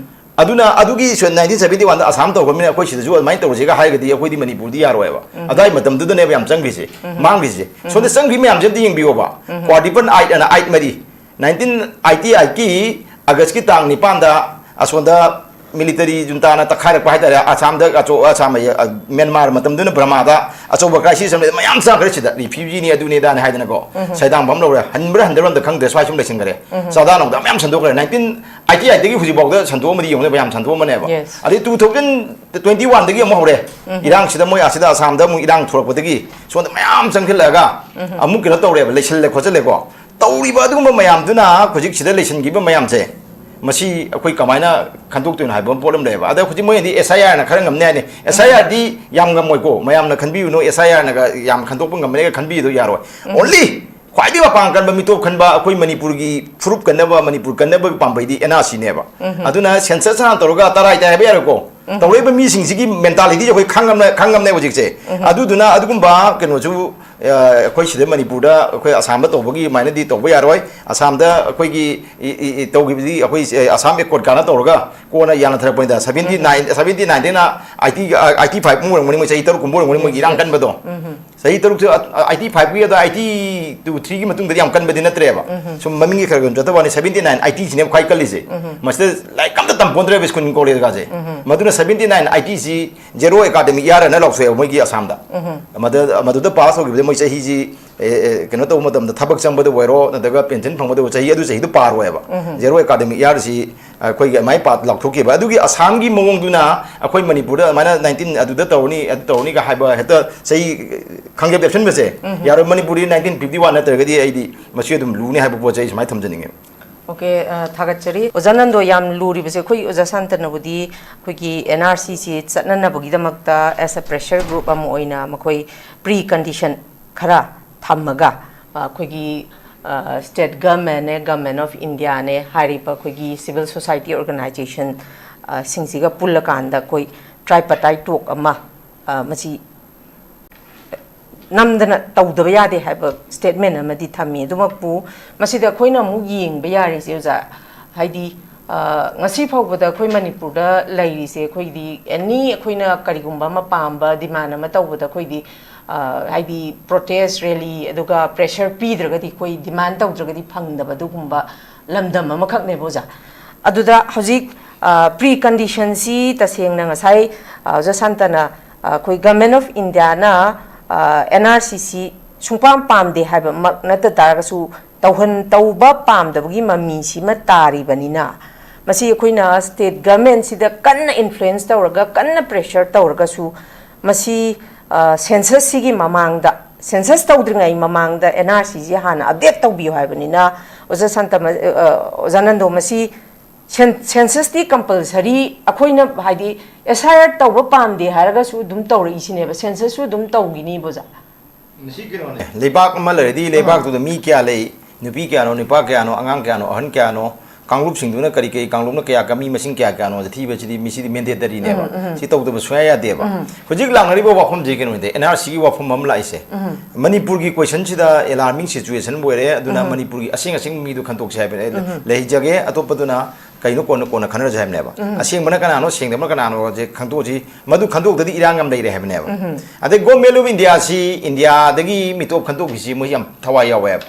ꯑꯗꯨꯅ ꯑꯗꯨꯒꯤ ꯁ-, nineteen seventy one ꯗ ꯑꯁꯥꯝ ꯇꯧꯈ꯭ꯔꯕꯅꯤꯅ ꯑꯩꯈꯣꯏ ꯁꯤꯗꯁꯨ ꯑꯗꯨꯃꯥꯏꯅ ꯇꯧꯔꯁꯤꯒ ꯍꯥꯏꯔꯒꯗꯤ ꯑꯩꯈꯣꯏꯗꯤ ꯃꯅꯤꯄꯨꯔꯗꯤ ꯌꯥꯔꯣꯏꯕ꯫ ꯑꯗꯥꯏ ꯃꯇꯝꯗꯨꯗꯅꯦꯕ ꯌꯥꯝ ꯆꯪꯈ꯭ꯔꯤꯁꯦ, ꯃꯥꯡꯈ꯭ꯔꯤꯁꯦ꯫ ꯁꯣꯝꯗ ꯆꯪꯈ꯭ꯔꯤ ꯃꯌꯥꯝꯁꯦ ꯑꯝꯇ ꯌꯦꯡꯕꯤꯌꯣꯕ꯫ Quadruple eight ꯑꯅ eight ꯃꯔꯤ꯫ Nineteen eighty eight ꯀꯤ August ꯀꯤ ꯇꯥꯡ ꯅꯤꯄꯥꯟꯗ ꯑꯁꯣꯝꯗ military junta ꯅ ꯇꯛꯈꯥꯏꯔꯛꯄ ꯍꯥꯏꯇꯥꯔꯦ, ꯑꯁꯥꯝꯗ ꯑꯆꯧ-, ꯑꯁꯥꯝ ꯑꯌꯦ-, ꯑ, ꯃ꯭ꯌꯥꯟꯃꯥꯔ ꯃꯇꯝꯗꯨꯅ ꯕꯔꯃꯥꯗ ꯑꯆꯧꯕ crisis ꯑꯃ ꯂꯩ, ꯃꯌꯥꯝ ꯆꯪꯈ꯭ꯔꯦ ꯁꯤꯗ, refugee ꯅꯤ ꯑꯗꯨꯅꯤ ꯑꯗꯥꯅꯤ ꯍꯥꯏꯗꯅꯀꯣ, ꯁꯩꯗꯥꯡꯐꯝ ꯂꯧꯔꯦ, ꯍꯟꯕ꯭ꯔꯥ ꯍꯟꯗꯕ꯭ꯔꯥ ꯑꯝꯇ ꯈꯪꯗ꯭ꯔꯦ, ꯁ꯭ꯋꯥꯏ ꯁꯨꯝ ꯂꯩꯁꯤꯟꯈ꯭ꯔꯦ꯫ ꯆꯥꯗꯥ ꯅꯧꯗꯥ ꯃꯌꯥꯝ ꯁꯟꯗꯣꯛꯈ꯭ꯔꯦ, nineteen eighty eight ꯇꯒꯤ ꯍꯧꯖꯤꯛꯐꯥꯎꯗ ꯁꯟꯗꯣꯛꯑꯝꯃꯗꯤ ꯌꯦꯡꯉꯨꯅꯦ, ꯃꯌꯥꯝ ꯁꯟꯗꯣꯛꯑꯝꯕꯅꯦꯕ꯫ Yes. ꯑꯗꯩ two thousand twenty one ꯗꯒꯤ ꯑꯃꯨꯛ ꯍꯧꯔꯦ, ꯏꯔꯥꯡꯁꯤꯗ ꯃꯣꯏ ꯑꯁꯤꯗ ꯑꯁꯥꯝꯗ ꯑꯃꯨꯛ ꯏꯔꯥꯡ ꯊꯣꯛꯂꯛꯄꯗꯒꯤ ꯁꯣꯝꯗ ꯃꯌꯥꯝ ꯆꯪꯁꯤꯜꯂꯛꯑꯒ ꯑꯃꯨꯛ ꯀꯩꯅꯣ ꯇꯧꯔꯦꯕ, ꯂꯩꯁꯤꯜꯂꯦ ꯈꯣꯠꯆꯜꯂꯦꯀꯣ꯫ ꯇꯧꯔꯤꯕ ꯑꯗꯨꯒꯨꯝꯕ ꯃꯌꯥꯝꯗꯨꯅ ꯍꯧꯖꯤꯛ ꯁꯤꯗ ꯂꯩꯁꯤꯟꯈꯤꯕ ꯃꯌꯥꯝꯁꯦ, ꯃꯁꯤ ꯑꯩꯈꯣꯏ ꯀꯃꯥꯏꯅ ꯈꯟꯗꯣꯛꯇꯣꯏꯅꯣ ꯍꯥꯏꯕ ꯑꯃ ꯄꯣꯠ ꯑꯃ ꯂꯩꯌꯦꯕ꯫ ꯑꯗ ꯍꯧꯖꯤꯛ ꯃꯣꯏꯅꯗꯤ S I R ꯅ ꯈꯔ ꯉꯝꯅꯤ ꯍꯥꯏꯅꯤ꯫ S I R ꯗꯤ ꯌꯥꯝ ꯉꯝꯃꯣꯏꯀꯣ, ꯃꯌꯥꯝꯅ ꯈꯟꯕꯤꯌꯨꯅꯣ, S I R ꯅꯒ ꯌꯥꯝ ꯈꯟꯗꯣꯛꯄ ꯉꯝꯃꯅꯤꯒ ꯈꯟꯕꯤꯗꯣ ꯌꯥꯔꯣꯏ꯫ Only ꯈ꯭ꯋꯥꯏꯗꯒꯤ ꯃꯄꯥꯡ ꯀꯟꯕ ꯃꯤꯇꯣꯞ ꯈꯟꯕ ꯑꯩꯈꯣꯏ ꯃꯅꯤꯄꯨꯔꯒꯤ ꯐꯨꯔꯨꯞ ꯀꯟꯅꯕ, ꯃꯅꯤꯄꯨꯔ ꯀꯟꯅꯕꯒꯤ ꯄꯥꯝꯕꯩꯗꯤ ꯑꯦꯟ ꯑꯥꯔ ꯁꯤꯅꯦꯕ꯫ ꯑꯗꯨꯅ ꯁꯦꯟꯁꯁ ꯍꯥꯟꯅ ꯇꯧꯔꯒ ꯇꯔꯥꯏ ꯇꯥꯏ ꯍꯥꯏꯕ ꯌꯥꯔꯣꯏꯀꯣ꯫ ꯇꯧꯔꯛꯏꯕ ꯃꯤꯁꯤꯡꯁꯤꯒꯤ ꯃꯦꯟꯇꯥꯂꯤꯇꯤꯁꯦ ꯑꯩꯈꯣꯏ ꯈꯪꯉꯝꯅꯦ, ꯈꯪꯉꯝꯅꯦ ꯍꯧꯖꯤꯛꯁꯦ꯫ ꯑꯗꯨꯗꯨꯅ ꯑꯗꯨꯒꯨꯝꯕ ꯀꯩꯅꯣꯁꯨ, ꯑ, ꯑꯩꯈꯣꯏ ꯁꯤꯗ ꯃꯅꯤꯄꯨꯔꯗ ꯑꯩꯈꯣꯏ ꯑꯁꯥꯝꯗ ꯇꯧꯕꯒꯤ ꯑꯗꯨꯃꯥꯏꯅꯗꯤ ꯇꯧꯕ ꯌꯥꯔꯣꯏ꯫ ꯑꯁꯥꯝꯗ ꯑꯩꯈꯣꯏꯒꯤ ꯏ, ꯏ, ꯏ, ꯇꯧꯈꯤꯕꯗꯤ ꯑꯩꯈꯣꯏ, ꯑ, ꯑꯁꯥꯝ ꯑꯦꯀꯣꯔꯗ ꯀꯥꯟꯅ ꯇꯧꯔꯒ ꯀꯣꯟꯅ ꯌꯥꯅꯊꯔꯛꯄꯅꯤꯗ꯫ ꯁꯚꯦꯟꯇꯤ ꯅꯥꯏꯟ, ꯁꯚꯦꯟꯇꯤ ꯅꯥꯏꯟꯗꯩꯅ ꯑꯥꯏꯇꯤ, ꯑ, ꯑꯥꯏꯇꯤ ꯐꯥꯏꯚ ꯃꯨꯛ ꯑꯣꯏꯔꯝꯒꯅꯤ, ꯃꯣꯏ ꯆꯍꯤ ꯇꯔꯨꯛ ꯀꯨꯝꯕ ꯑꯣꯏꯔꯝꯒꯅꯤ ꯃꯣꯏꯒꯤ ꯏꯔꯥꯡ ꯀꯟꯕꯗꯣ꯫ ꯆꯍꯤ ꯇꯔꯨꯛꯁꯦ, ꯑ, ꯑꯥꯏꯇꯤ ꯐꯥꯏꯚꯀꯤ ꯑꯗ ꯑꯥꯏꯇꯤ ꯇꯨ ꯊ꯭ꯔꯤꯒꯤ ꯃꯇꯨꯡꯗꯗꯤ ꯌꯥꯝ ꯀꯟꯕꯗꯤ ꯅꯠꯇ꯭ꯔꯦꯕ꯫ ꯁꯨꯝ ꯃꯃꯤꯡꯒꯤ ꯈꯔ ꯈꯔ ꯆꯠꯇ ꯋꯥꯅꯤ, ꯁꯚꯦꯟꯇꯤ ꯅꯥꯏꯟ ꯑꯥꯏꯇꯤꯁꯤꯅꯦꯕ ꯈ꯭ꯋꯥꯏ ꯀꯜꯂꯤꯁꯦ꯫ ꯃꯁꯤꯗ ꯂꯥꯏꯔꯤꯛ ꯑꯝꯇ ꯇꯝꯄꯣꯟꯗ꯭ꯔꯦꯕ ꯁ꯭ꯀꯨꯜ ꯀꯣꯂꯦꯖꯀꯥꯁꯦ꯫ ꯃꯗꯨꯅ ꯁꯚꯦꯟꯇꯤ ꯅꯥꯏꯟ ꯑꯥꯏꯇꯤꯁꯤ ꯖꯦꯔꯣ ꯑꯦꯀꯥꯗꯃꯤꯛ ꯏꯌꯥꯔ ꯑꯅ ꯂꯥꯎꯊꯣꯛꯑꯦꯕ ꯃꯣꯏꯒꯤ ꯑꯁꯥꯝꯗ꯫ ꯃꯗꯨ, ꯃꯗꯨꯗ ꯄꯥꯁ ꯇꯧꯈꯤꯕꯗ ꯃꯣꯏ ꯆꯍꯤꯁꯤ, ꯑꯦ, ꯑꯦ, ꯀꯩꯅꯣ ꯇꯧꯕ ꯃꯇꯝꯗ, ꯊꯕꯛ ꯆꯪꯕꯗ ꯑꯣꯏꯔꯣ, ꯅꯠꯇ꯭ꯔꯒ ꯄꯦꯟꯁꯟ ꯐꯪꯕꯗ ꯑꯣꯏꯔꯣ, ꯆꯍꯤ, ꯑꯗꯨ ꯆꯍꯤꯗꯨ ꯄꯥꯔꯣꯏꯕ꯫ ꯖꯦꯔꯣ ꯑꯦꯀꯥꯗꯃꯤꯛ ꯏꯌꯥꯔꯁꯤ ꯑꯩꯈꯣꯏꯒꯤ ꯑꯗꯨꯃꯥꯏꯅ ꯄꯥ-, ꯂꯥꯎꯊꯣꯛꯈꯤꯕ꯫ ꯑꯗꯨꯒꯤ ꯑꯁꯥꯝꯒꯤ ꯃꯑꯣꯡꯗꯨꯅ ꯑꯩꯈꯣꯏ ꯃꯅꯤꯄꯨꯔꯗ ꯑꯗꯨꯃꯥꯏꯅ ꯅꯥꯏꯟꯇꯤꯟ ꯑꯗꯨꯗ ꯇꯧꯔꯅꯤ, ꯑꯗꯨ ꯇꯧꯔꯅꯤꯒ ꯍꯥꯏꯕ ꯍꯦꯛꯇ ꯆꯍꯤ ꯈꯪꯒꯦꯞ ꯂꯦꯞꯁꯤꯟꯕꯁꯦ ꯌꯥꯔꯣꯏ꯫ ꯃꯅꯤꯄꯨꯔꯗꯤ ꯅꯥꯏꯟꯇꯤꯟ ꯐꯤꯐꯇꯤ ꯋꯥꯟ ꯅꯠꯇ꯭ꯔꯒꯗꯤ ꯑꯩꯗꯤ ꯃꯁꯤ ꯑꯗꯨꯝ ꯂꯨꯅꯤ ꯍꯥꯏꯕ ꯄꯣꯠꯁꯦ ꯑꯩ ꯁꯨꯃꯥꯏꯅ ꯊꯝꯖꯅꯤꯡꯉꯦ꯫ ꯑꯣꯀꯦ, ꯑ, ꯊꯥꯒꯠꯆꯔꯤ꯫ ꯑꯣꯖꯥ ꯅꯟꯗꯣ, ꯌꯥꯝ ꯂꯨꯔꯤꯕꯁꯦ ꯑꯩꯈꯣꯏ ꯑꯣꯖꯥ ꯁꯥꯟꯇꯅꯕꯨꯗꯤ ꯑꯩꯈꯣꯏꯒꯤ ꯑꯦꯟ ꯑꯥꯔ ꯁꯤꯁꯤ ꯆꯠꯅꯅꯕꯒꯤꯗꯃꯛꯇ as a pressure group ꯑꯃ ꯑꯣꯏꯅ ꯃꯈꯣꯏ ꯄ꯭ꯔꯤ ꯀꯟꯗꯤꯁꯟ ꯈꯔ ꯊꯝꯃꯒ, ꯑ, ꯑꯩꯈꯣꯏꯒꯤ, ꯑ, ꯁ꯭ꯇꯦꯠ ꯒꯃꯦꯟꯅꯦ, ꯒꯃꯦꯟ ꯑꯣꯐ ꯏꯟꯗꯤꯌꯥꯅꯦ, ꯍꯥꯏꯔꯤꯕ ꯑꯩꯈꯣꯏꯒꯤ ꯁꯤꯚꯤꯜ ꯁꯣꯁꯥꯏꯇꯤ ꯑꯣꯔꯒꯅꯥꯏꯖꯦꯁꯟ, ꯑ, ꯁꯤꯡꯁꯤꯒ ꯄꯨꯜꯂꯀꯥꯟꯗ ꯑꯩꯈꯣꯏ ꯇ꯭ꯔꯥꯏꯄꯇꯥꯏꯠ ꯇꯣꯛ ꯑꯃ, ꯑ, ꯃꯁꯤ ꯅꯝꯗꯅ ꯇꯧꯗꯕ ꯌꯥꯗꯦ ꯍꯥꯏꯕ ꯁ꯭ꯇꯦꯠꯃꯦꯟ ꯑꯃꯗꯤ ꯊꯝꯃꯤ꯫ ꯑꯗꯨꯃꯛꯄꯨ ꯃꯁꯤꯗ ꯑꯩꯈꯣꯏꯅ ꯑꯃꯨꯛ ꯌꯦꯡꯕ ꯌꯥꯔꯤꯁꯦ, ꯑꯣꯖꯥ, ꯍꯥꯏꯗꯤ, ꯑ, ꯉꯁꯤ ꯐꯥꯎꯕꯗ ꯑꯩꯈꯣꯏ ꯃꯅꯤꯄꯨꯔꯗ ꯂꯩꯔꯤꯁꯦ, ꯑꯩꯈꯣꯏꯒꯤꯗꯤ ꯑꯦꯅꯤ ꯑꯩꯈꯣꯏꯅ ꯀꯔꯤꯒꯨꯝꯕ ꯑꯃ ꯄꯥꯝꯕ ꯗꯤꯃꯥꯟ ꯑꯃ ꯇꯧꯕꯗ ꯑꯩꯈꯣꯏꯗꯤ, ꯑ, ꯍꯥꯏꯗꯤ ꯄ꯭ꯔꯣꯇꯦꯁ ꯔꯦꯂꯤ, ꯑꯗꯨꯒ ꯄ꯭ꯔꯦꯁꯔ ꯄꯤꯗ꯭ꯔꯒꯗꯤ, ꯑꯩꯈꯣꯏ ꯗꯤꯃꯥꯟ ꯇꯧꯗ꯭ꯔꯒꯗꯤ ꯐꯪꯗꯕ ꯑꯗꯨꯒꯨꯝꯕ ꯂꯝꯗꯝ ꯑꯃꯈꯛꯅꯦꯕ, ꯑꯣꯖꯥ꯫ ꯑꯗꯨꯗ ꯍꯧꯖꯤꯛ, ꯑ, ꯄ꯭ꯔꯤ ꯀꯟꯗꯤꯁꯟꯁꯤ ꯇꯁꯦꯡꯅ ꯉꯁꯥꯏ, ꯑ, ꯑꯣꯖꯥ ꯁꯥꯟꯇꯅ, ꯑ, ꯑꯩꯈꯣꯏ ꯒꯃꯦꯟ ꯑꯣꯐ ꯏꯟꯗꯤꯌꯥꯅ, ꯑ, ꯑꯦꯟ ꯑꯥꯔ ꯁꯤꯁꯤ ꯁꯨꯡꯄꯥꯝ ꯄꯥꯝꯗꯦ ꯍꯥꯏꯕꯃꯛ ꯅꯠꯇ ꯇꯥꯔꯒꯁꯨ, ꯇꯧꯍꯟ-, ꯇꯧꯕ ꯄꯥꯝꯗꯕꯒꯤ ꯃꯃꯤꯁꯤꯃ ꯇꯥꯔꯤꯕꯅꯤꯅ, ꯃꯁꯤ ꯑꯩꯈꯣꯏꯅ ꯁ꯭ꯇꯦꯠ ꯒꯃꯦꯟꯁꯤꯗ ꯀꯟꯅ ꯏꯟꯐ꯭ꯂꯨꯌꯦꯟꯁ ꯇꯧꯔꯒ, ꯀꯟꯅ ꯄ꯭ꯔꯦꯁꯔ ꯇꯧꯔꯒꯁꯨ, ꯃꯁꯤ, ꯑ, ꯁꯦꯟꯁꯁꯁꯤꯒꯤ ꯃꯃꯥꯡꯗ, ꯁꯦꯟꯁꯁ ꯇꯧꯗ꯭ꯔꯤꯉꯩ ꯃꯃꯥꯡꯗ ꯑꯦꯟ ꯑꯥꯔ ꯁꯤꯁꯤ ꯍꯥꯟꯅ ꯑꯞꯗꯦꯠ ꯇꯧꯕꯤꯌꯨ ꯍꯥꯏꯕꯅꯤꯅ, ꯑꯣꯖꯥ ꯁꯥꯟꯇ-, ꯑ, ꯑ, ꯑꯣꯖꯥ ꯅꯟꯗꯣ, ꯃꯁꯤ ꯁꯦꯟ-, ꯁꯦꯟꯁꯁꯇꯤ ꯀꯝꯄꯜꯁꯔꯤ ꯑꯩꯈꯣꯏꯅ, ꯍꯥꯏꯗꯤ, ꯑꯦꯁ ꯑꯥꯏ ꯑꯥꯔ ꯇꯧꯕ ꯄꯥꯝꯗꯦ ꯍꯥꯏꯔꯒꯁꯨ ꯑꯗꯨꯝ ꯇꯧꯔꯛꯏꯁꯤꯅꯦꯕ, ꯁꯦꯟꯁꯁꯁꯨ ꯑꯗꯨꯝ ꯇꯧꯈꯤꯅꯤꯕ, ꯑꯣꯖꯥ꯫ ꯃꯁꯤ ꯀꯩꯅꯣꯅꯦ, ꯂꯩꯕꯥꯛ ꯑꯃ ꯂꯩꯔꯗꯤ ꯂꯩꯕꯥꯛꯇꯨꯗ ꯃꯤ ꯀꯌꯥ ꯂꯩ, ꯅꯨꯄꯤ ꯀꯌꯥꯅꯣ, ꯅꯨꯄꯥ ꯀꯌꯥꯅꯣ, ꯑꯉꯥꯡ ꯀꯌꯥꯅꯣ, ꯑꯍꯟ ꯀꯌꯥꯅꯣ, ꯀꯥꯡꯂꯨꯞꯁꯤꯡꯗꯨꯅ ꯀꯔꯤ ꯀꯔꯤ, ꯀꯥꯡꯂꯨꯞꯅ ꯀꯌꯥ, ꯀ- ꯃꯤ ꯃꯁꯤꯡ ꯀꯌꯥ ꯀꯌꯥꯅꯣ ꯊꯤꯕꯁꯤꯗꯤ, ꯃꯤꯁꯤꯗꯤ ꯃꯦꯟꯗꯦꯇꯔꯤꯅꯦꯕ꯫ ꯁꯤ ꯇꯧꯗꯕ ꯁꯨꯡꯌꯥ ꯌꯥꯗꯦꯕ꯫ ꯍꯧꯖꯤꯛ ꯂꯥꯛꯅꯔꯤꯕ ꯋꯥꯐꯝꯁꯤ ꯀꯩꯅꯣꯗꯤ, ꯑꯦꯟ ꯑꯥꯔ ꯁꯤꯒꯤ ꯋꯥꯐꯝ ꯑꯃ ꯂꯥꯛꯏꯁꯦ꯫ ꯃꯅꯤꯄꯨꯔꯒꯤ ꯀꯣꯏꯁꯟꯁꯤꯗ ꯑꯦꯂꯥꯔꯃꯤꯡ ꯁꯤꯆꯨꯋꯦꯁꯟ ꯑꯣꯏꯔꯦ꯫ ꯑꯗꯨꯅ ꯃꯅꯤꯄꯨꯔꯒꯤ ꯑꯁꯦꯡ ꯑꯁꯦꯡꯕ ꯃꯤꯗꯨ ꯈꯟꯗꯣꯛꯁꯦ ꯍꯥꯏꯕꯅꯦ꯫ ꯂꯩꯖꯒꯦ, ꯑꯇꯣꯞꯄꯗꯨꯅ ꯀꯩꯅꯣ ꯀꯣꯟꯅ, ꯀꯣꯟꯅ ꯈꯟꯅꯔꯁꯦ ꯍꯥꯏꯕꯅꯦꯕ꯫ ꯑꯁꯦꯡꯕꯅ ꯀꯅꯥꯅꯣ, ꯁꯦꯡꯗꯕꯅ ꯀꯅꯥꯅꯣꯁꯦ ꯈꯪꯗꯣꯛꯑꯁꯤ꯫ ꯃꯗꯨ ꯈꯪꯗꯣꯛꯇꯗꯤ ꯏꯔꯥꯡ ꯑꯃ ꯂꯩꯔꯦ ꯍꯥꯏꯕꯅꯦꯕ꯫ ꯑꯗꯩ ꯒꯣꯔꯃꯦꯟ ꯑꯣꯐ ꯏꯟꯗꯤꯌꯥꯁꯤ ꯏꯟꯗꯤꯌꯥꯗꯒꯤ ꯃꯤꯇꯣꯞ ꯈꯟꯗꯣꯛꯈꯤꯁꯤ ꯃꯣꯏ ꯌꯥꯝ ꯊꯋꯥꯏ ꯌꯥꯎꯋꯦꯕ꯫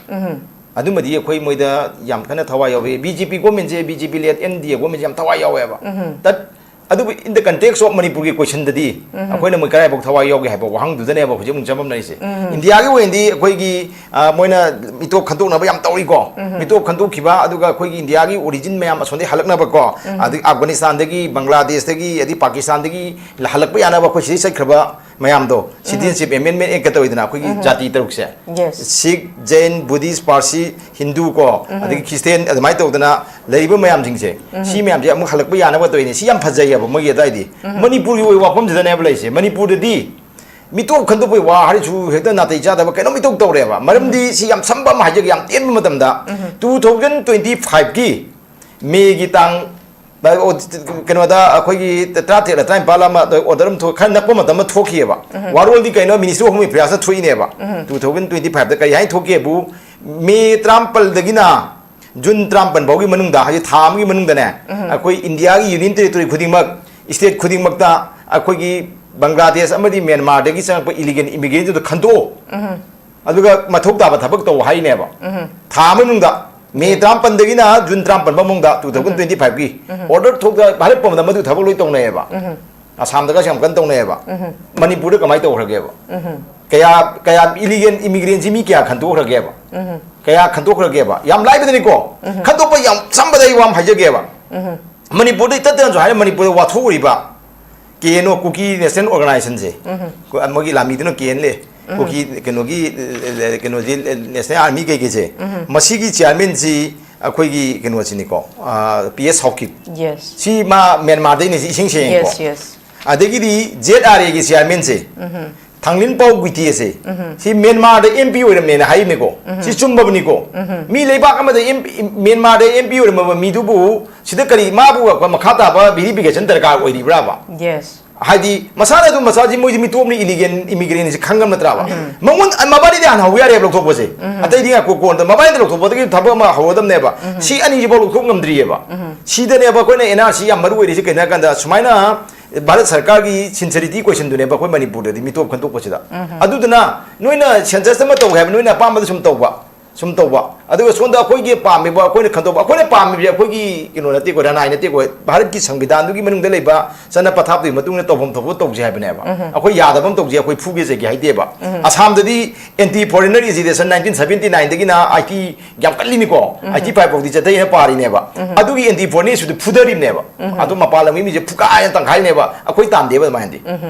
ꯑꯗꯨꯃꯗꯤ ꯑꯩꯈꯣꯏ ꯃꯣꯏꯗ ꯌꯥꯝ ꯀꯟꯅ ꯊꯋꯥꯏ ꯌꯥꯎꯋꯦ꯫ ꯕꯤ ꯖꯦ ꯄꯤ ꯒꯣꯔꯃꯦꯟꯁꯦ, ꯕꯤ ꯖꯦ ꯄꯤ ꯂꯦꯠ ꯑꯦꯟ ꯗꯤ ꯑꯦ ꯒꯣꯔꯃꯦꯟꯁꯦ ꯌꯥꯝ ꯊꯋꯥꯏ ꯌꯥꯎꯋꯦꯕ꯫ ꯇꯠ-, ꯑꯗꯨꯕꯨ in the context of ꯃꯅꯤꯄꯨꯔꯒꯤ ꯀꯣꯏꯁꯟꯗꯗꯤ ꯑꯩꯈꯣꯏꯅ ꯃꯣꯏ ꯀꯗꯥꯏꯐꯥꯎ ꯊꯋꯥꯏ ꯌꯥꯎꯒꯦ ꯍꯥꯏꯕ ꯋꯥꯍꯪꯗꯨꯗꯅꯦꯕ ꯍꯧꯖꯤꯛ ꯑꯃꯨꯛ ꯆꯃꯝꯅꯔꯤꯁꯦ꯫ ꯏꯟꯗꯤꯌꯥꯒꯤ ꯑꯣꯏꯅꯗꯤ ꯑꯩꯈꯣꯏꯒꯤ, ꯑ, ꯃꯣꯏꯅ ꯃꯤꯇꯣꯞ ꯈꯟꯗꯣꯛꯅꯕ ꯌꯥꯝ ꯇꯧꯔꯤꯀꯣ꯫ ꯃꯤꯇꯣꯞ ꯈꯟꯗꯣꯛꯈꯤꯕ, ꯑꯗꯨꯒ ꯑꯩꯈꯣꯏꯒꯤ ꯏꯟꯗꯤꯌꯥꯒꯤ ꯑꯣꯔꯤꯖꯤꯟ ꯃꯌꯥꯝ ꯑꯁꯣꯝꯗꯒꯤ ꯍꯜꯂꯛꯅꯕꯀꯣ, ꯑꯗꯒꯤ ꯑꯐꯒꯥꯅꯤꯁꯇꯥꯟꯗꯒꯤ, ꯕꯪꯒ꯭ꯂꯥꯗꯦꯁꯇꯒꯤ, ꯑꯗꯩ ꯄꯥꯀꯤꯁꯇꯥꯟꯗꯒꯤ ꯍꯜꯂꯛꯄ ꯌꯥꯅꯕ ꯑꯩꯈꯣꯏ ꯁꯤꯗꯩ ꯆꯠꯈ꯭ꯔꯕ ꯃꯌꯥꯝꯗꯣ, Citizenship Amendment Act ꯇꯧꯋꯤꯗꯅ, ꯑꯩꯈꯣꯏꯒꯤ ꯖꯥꯇꯤ ꯇꯔꯨꯛꯁꯦ, ꯁꯤꯈ, ꯖꯩꯟ, ꯕꯨꯙꯤꯁ, ꯄꯥꯔꯁꯤ, ꯍꯤꯟꯗꯨ ꯀꯣ, ꯑꯗꯒꯤ ꯈ꯭ꯔꯤꯁꯇꯦꯟ, ꯑꯗꯨꯃꯥꯏꯅ ꯇꯧꯗꯅ ꯂꯩꯔꯤꯕ ꯃꯌꯥꯝꯁꯤꯡꯁꯦ, ꯁꯤ ꯃꯌꯥꯝꯁꯦ ꯑꯃꯨꯛ ꯍꯜꯂꯛꯄ ꯌꯥꯅꯕ ꯇꯧꯔꯤꯅꯦ꯫ ꯁꯤ ꯌꯥꯝ ꯐꯖꯩꯌꯦꯕ ꯃꯣꯏꯒꯤ ꯑꯗꯨꯋꯥꯏꯗꯤ꯫ ꯃꯅꯤꯄꯨꯔꯒꯤ ꯑꯣꯏꯕ ꯋꯥꯐꯝꯁꯤꯗꯅꯦꯕ ꯂꯩꯔꯤꯁꯦ꯫ ꯃꯅꯤꯄꯨꯔꯗꯗꯤ ꯃꯤꯇꯣꯞ ꯈꯟꯗꯣꯛꯄꯒꯤ ꯋꯥ ꯍꯥꯏꯔꯁꯨ ꯍꯦꯛꯇ ꯅꯥꯇꯩ ꯆꯥꯗꯕ ꯀꯩꯅꯣꯝ ꯏꯇꯧ ꯇꯧꯔꯦꯕ꯫ ꯃꯔꯝꯗꯤ ꯁꯤ ꯌꯥꯝ ꯁꯝꯕ ꯑꯃ ꯍꯥꯏꯖꯒꯦ, ꯌꯥꯝ ꯇꯦꯟꯕ ꯃꯇꯝꯗ, ꯇꯨ ꯊꯥꯎꯖꯟ ꯇ꯭ꯋꯦꯟꯇꯤ ꯐꯥꯏꯚꯀꯤ ꯃꯦꯒꯤ ꯇꯥꯡ, ꯀꯩꯅꯣꯗ, ꯑꯩꯈꯣꯏꯒꯤ ꯇꯔꯥꯇꯔꯦꯠꯂ ꯇꯔꯥꯅꯤꯄꯥꯜ ꯑꯃ ꯑꯣꯔꯗꯔ ꯑꯃ ꯊꯣꯛ-, ꯈꯔ ꯅꯛꯄ ꯃꯇꯝ ꯑꯃ ꯊꯣꯛꯈꯤꯑꯕ꯫ ꯋꯥꯔꯣꯜꯗꯤ ꯀꯩꯅꯣ, Ministry of Home Affairsꯅ ꯊꯣꯛꯏꯅꯦꯕ꯫ ꯇꯨ ꯊꯥꯎꯖꯟ ꯇ꯭ꯋꯦꯟꯇꯤ ꯐꯥꯏꯚꯇ ꯀꯔꯤ ꯍꯥꯏꯅ ꯊꯣꯛꯀꯦꯕꯨ, ꯃꯦ ꯇꯔꯥꯃꯥꯄꯜꯗꯒꯤꯅ ꯖꯨꯟ ꯇꯔꯥꯃꯥꯄꯜ ꯐꯥꯎꯒꯤ ꯃꯅꯨꯡꯗ, ꯍꯥꯏꯗꯤ ꯊꯥ ꯑꯃꯒꯤ ꯃꯅꯨꯡꯗꯅꯦ, ꯑꯩꯈꯣꯏ ꯏꯟꯗꯤꯌꯥꯒꯤ ꯌꯨꯅꯤꯌꯟ ꯇꯦꯔꯤꯇꯣꯔꯤ ꯈꯨꯗꯤꯡꯃꯛ, ꯁ꯭ꯇꯦꯠ ꯈꯨꯗꯤꯡꯃꯛꯇ ꯑꯩꯈꯣꯏꯒꯤ ꯕꯪꯒ꯭ꯂꯥꯗꯦꯁ ꯑꯃꯗꯤ ꯃ꯭ꯌꯥꯟꯃꯥꯔꯗꯒꯤ ꯆꯪꯉꯛꯄ ꯏꯂꯤꯒꯦꯜ ꯏꯃꯤꯒ꯭ꯔꯦꯟꯁꯤꯡꯗꯣ ꯈꯟꯗꯣꯛꯑꯣ꯫ ꯑꯗꯨꯒ ꯃꯊꯧ ꯇꯥꯕ ꯊꯕꯛ ꯇꯧ ꯍꯥꯏꯅꯦꯕ꯫ ꯊꯥ ꯑꯃ ꯃꯅꯨꯡꯗ, ꯃꯦ ꯇꯔꯥꯃꯥꯄꯜꯗꯒꯤꯅ ꯖꯨꯟ ꯇꯔꯥꯃꯥꯄꯜ ꯐꯥꯎ ꯃꯅꯨꯡꯗ ꯇꯨ ꯊꯥꯎꯖꯟ ꯇ꯭ꯋꯦꯟꯇꯤ ꯐꯥꯏꯚꯀꯤ ꯑꯣꯔꯗꯔ ꯊꯣꯛꯇ ꯍꯥꯏꯔꯛꯄ ꯃꯇꯝꯗ ꯃꯗꯨ ꯊꯕꯛ ꯂꯣꯏ ꯇꯧꯅꯩꯌꯦꯕ꯫ ꯑꯁꯥꯝꯗꯒꯁꯨ ꯌꯥꯝ ꯀꯟꯅ ꯇꯧꯅꯩꯌꯦꯕ꯫ ꯃꯅꯤꯄꯨꯔꯗ ꯀꯃꯥꯏꯅ ꯇꯧꯈ꯭ꯔꯒꯦꯕ? ꯀꯌꯥ, ꯀꯌꯥ ꯏꯂꯤꯒꯦꯜ ꯏꯃꯤꯒ꯭ꯔꯦꯟꯁꯤ ꯃꯤ ꯀꯌꯥ ꯈꯟꯗꯣꯛꯈ꯭ꯔꯒꯦꯕ? ꯀꯌꯥ ꯈꯟꯗꯣꯛꯈ꯭ꯔꯒꯦꯕ? ꯌꯥꯝ ꯂꯥꯏꯕꯗꯅꯤꯀꯣ꯫ ꯈꯟꯗꯣꯛꯄ ꯌꯥꯝ ꯆꯝꯕꯗ ꯑꯩ ꯋꯥ ꯑꯃ ꯍꯥꯏꯖꯒꯦꯕ꯫ ꯃꯅꯤꯄꯨꯔꯗ ꯏꯇꯠꯇꯅꯁꯨ ꯍꯥꯏꯔꯦ, ꯃꯅꯤꯄꯨꯔꯗ ꯋꯥꯊꯣꯛꯎꯔꯤꯕ ꯀꯦ ꯑꯦꯟ ꯑꯣ, ꯀꯨꯀꯤ ꯅꯦꯁꯅꯦꯜ ꯑꯣꯔꯒꯅꯥꯏꯖꯦꯁꯟꯁꯦ, ꯀꯣ-, ꯃꯣꯏꯒꯤ ꯂꯥꯃꯤꯗꯨꯅ ꯀꯦ ꯑꯦꯟ ꯑꯦ, ꯀꯨꯀꯤ ꯀꯩꯅꯣꯒꯤ, ꯑꯦ, ꯀꯩꯅꯣꯁꯤ, ꯅꯦꯁꯅꯦꯜ ꯑꯥꯔꯃꯤ ꯀꯩꯀꯩꯁꯦ, ꯃꯁꯤꯒꯤ ꯆꯤꯌꯥꯔꯃꯦꯟꯁꯤ ꯑꯩꯈꯣꯏꯒꯤ ꯀꯩꯅꯣꯁꯤꯅꯤꯀꯣ, ꯑꯥ, ꯄꯤ ꯑꯦꯁ ꯍꯥꯎꯀꯤꯞ꯫ Yes. ꯁꯤ ꯃꯥ ꯃ꯭ꯌꯥꯟꯃꯥꯔꯗꯩꯅꯦ, ꯁꯤ ꯏꯁꯦꯡ ꯁꯦꯡꯉꯦꯀꯣ꯫ Yes, yes. ꯑꯗꯒꯤꯗꯤ ꯖꯦꯠ ꯑꯥꯔ ꯑꯦꯒꯤ ꯆꯤꯌꯥꯔꯃꯦꯟꯁꯦ, ꯊꯥꯡꯂꯤꯟ ꯄꯥꯎ ꯒꯨꯏꯇꯦ ꯑꯁꯦ, ꯁꯤ ꯃ꯭ꯌꯥꯟꯃꯥꯔꯗ ꯑꯦꯝ ꯄꯤ ꯑꯣꯏꯔꯝꯃꯦꯅ ꯍꯥꯏꯔꯤꯅꯦꯀꯣ꯫ ꯁꯤ ꯆꯨꯝꯕꯕꯅꯤꯀꯣ꯫ ꯃꯤ ꯂꯩꯕꯥꯛ ꯑꯃꯗ ꯑꯦꯝ ꯄꯤ, ꯃ꯭ꯌꯥꯟꯃꯥꯔꯗ ꯑꯦꯝ ꯄꯤ ꯑꯣꯏꯔꯝꯃꯕ ꯃꯤꯗꯨꯕꯨ ꯁꯤꯗ ꯀꯔꯤ, ꯃꯥꯕꯨ ꯃꯈꯥ ꯇꯥꯕ ꯚꯦꯔꯤꯐꯤꯀꯦꯁꯟ ꯗꯔꯀꯥꯔ ꯑꯣꯏꯔꯤꯕ꯭ꯔꯥꯕ? ꯌꯦꯁ꯫ ꯍꯥꯏꯗꯤ ꯃꯁꯥꯅ ꯑꯗꯨꯝ ꯃꯁꯥꯁꯤ ꯃꯣꯏꯗꯤ ꯃꯤꯇꯣꯞꯅꯤ, ꯏꯂꯤꯒꯦꯜ ꯏꯃꯤꯒ꯭ꯔꯦꯟꯁꯤ ꯈꯪꯉꯝ ꯅꯠꯇ꯭ꯔꯥꯕ? ꯃꯉꯣꯟ, ꯃꯕꯥꯅꯤꯗꯤ ꯍꯥꯟꯅ ꯍꯧꯕ ꯌꯥꯔꯦꯕ ꯂꯧꯊꯣꯛꯄꯁꯦ꯫ ꯑꯇꯩꯗꯤ ꯉꯥꯏꯈꯣ, ꯀꯣꯟꯗ ꯃꯕꯥꯅꯤꯗ ꯂꯧꯊꯣꯛꯄꯗꯒꯤ ꯊꯕꯛ ꯑꯃ ꯍꯧꯔꯗꯕꯅꯦꯕ꯫ ꯁꯤ ꯑꯅꯤꯁꯤꯐꯥꯎ ꯂꯧꯊꯣꯛ ꯉꯝꯗ꯭ꯔꯤꯑꯕ꯫ ꯁꯤꯗꯅꯦꯕ ꯑꯩꯈꯣꯏꯅ ꯑꯦꯟ ꯑꯥꯔ ꯁꯤ ꯌꯥꯝ ꯃꯔꯨ ꯑꯣꯏꯔꯤꯁꯦ꯫ ꯀꯩꯅꯣ ꯍꯥꯏ ꯀꯥꯟꯗ ꯁꯨꯃꯥꯏꯅ ꯚꯥꯔꯠ ꯁꯔꯀꯥꯔꯒꯤ ꯁꯤꯟꯁꯔꯤꯇꯤ ꯀꯣꯏꯁꯟꯗꯨꯅꯦꯕ ꯑꯩꯈꯣꯏ ꯃꯅꯤꯄꯨꯔꯗꯗꯤ ꯃꯤꯇꯣꯞ ꯈꯟꯗꯣꯛꯄꯁꯤꯗ꯫ ꯑꯗꯨꯗꯨꯅ ꯅꯣꯏꯅ ꯁꯦꯟꯁꯁ ꯑꯃ ꯇꯧꯒꯦ ꯍꯥꯏꯕ, ꯅꯣꯏꯅ ꯑꯄꯥꯝꯕꯗ ꯁꯨꯝ ꯇꯧꯕ, ꯁꯨꯝ ꯇꯧꯕ꯫ ꯑꯗꯨꯒ ꯁꯣꯝꯗ ꯑꯩꯈꯣꯏꯒꯤ ꯄꯥꯝꯃꯤꯕ, ꯑꯩꯈꯣꯏꯅ ꯈꯟꯗꯣꯛꯄ, ꯑꯩꯈꯣꯏꯅ ꯄꯥꯝꯃꯤꯕꯁꯦ ꯑꯩꯈꯣꯏꯒꯤ ꯀꯩꯅꯣ ꯅꯠꯇꯦꯀꯣ, ꯔꯅꯥꯏ ꯅꯠꯇꯦꯀꯣ, ꯚꯥꯔꯠꯀꯤ ꯁꯪꯕꯤꯙꯥꯟꯗꯨꯒꯤ ꯃꯅꯨꯡꯗ ꯂꯩꯕ ꯆꯠꯅ ꯄꯊꯥꯞꯇꯨꯒꯤ ꯃꯇꯨꯡ ꯏꯟꯅ ꯇꯧꯐꯝ ꯊꯣꯛꯄ ꯇꯧꯁꯦ ꯍꯥꯏꯕꯅꯦꯕ꯫ ꯑꯩꯈꯣꯏ ꯌꯥꯗꯕ ꯑꯃ ꯇꯧꯁꯦ, ꯑꯩꯈꯣꯏ ꯐꯨꯒꯦ ꯆꯩꯒꯦ ꯍꯥꯏꯗꯦꯕ꯫ ꯑꯁꯥꯝꯗꯗꯤ ꯑꯦꯟꯇꯤ ꯐꯣꯔꯦꯅꯔ ꯑꯦꯖꯤꯇꯦꯁꯟ ꯅꯥꯏꯟꯇꯤꯟ ꯁꯚꯦꯟꯇꯤ ꯅꯥꯏꯟꯗꯒꯤꯅ ꯑꯥꯏ ꯇꯤ ꯌꯥꯝ ꯀꯜꯂꯤꯅꯤꯀꯣ, ꯑꯥꯏ ꯇꯤ ꯐꯥꯏꯚ ꯐꯥꯎꯗꯤ ꯆꯠꯊꯩꯅ ꯄꯥꯔꯤꯅꯦꯕ꯫ ꯑꯗꯨꯒꯤ ꯑꯦꯟꯇꯤ ꯐꯣꯔꯦꯅꯔ ꯏꯁꯨꯗꯨ ꯐꯨꯗꯔꯤꯕꯅꯦꯕ꯫ ꯑꯗꯨ ꯃꯄꯥꯟ ꯂꯝꯒꯤ ꯃꯤꯁꯦ ꯐꯨꯒꯥꯏꯅ ꯇꯪꯈꯥꯏꯅꯦꯕ, ꯑꯩꯈꯣꯏ ꯇꯥꯟꯗꯦꯕ ꯑꯗꯨꯃꯥꯏꯅꯗꯤ꯫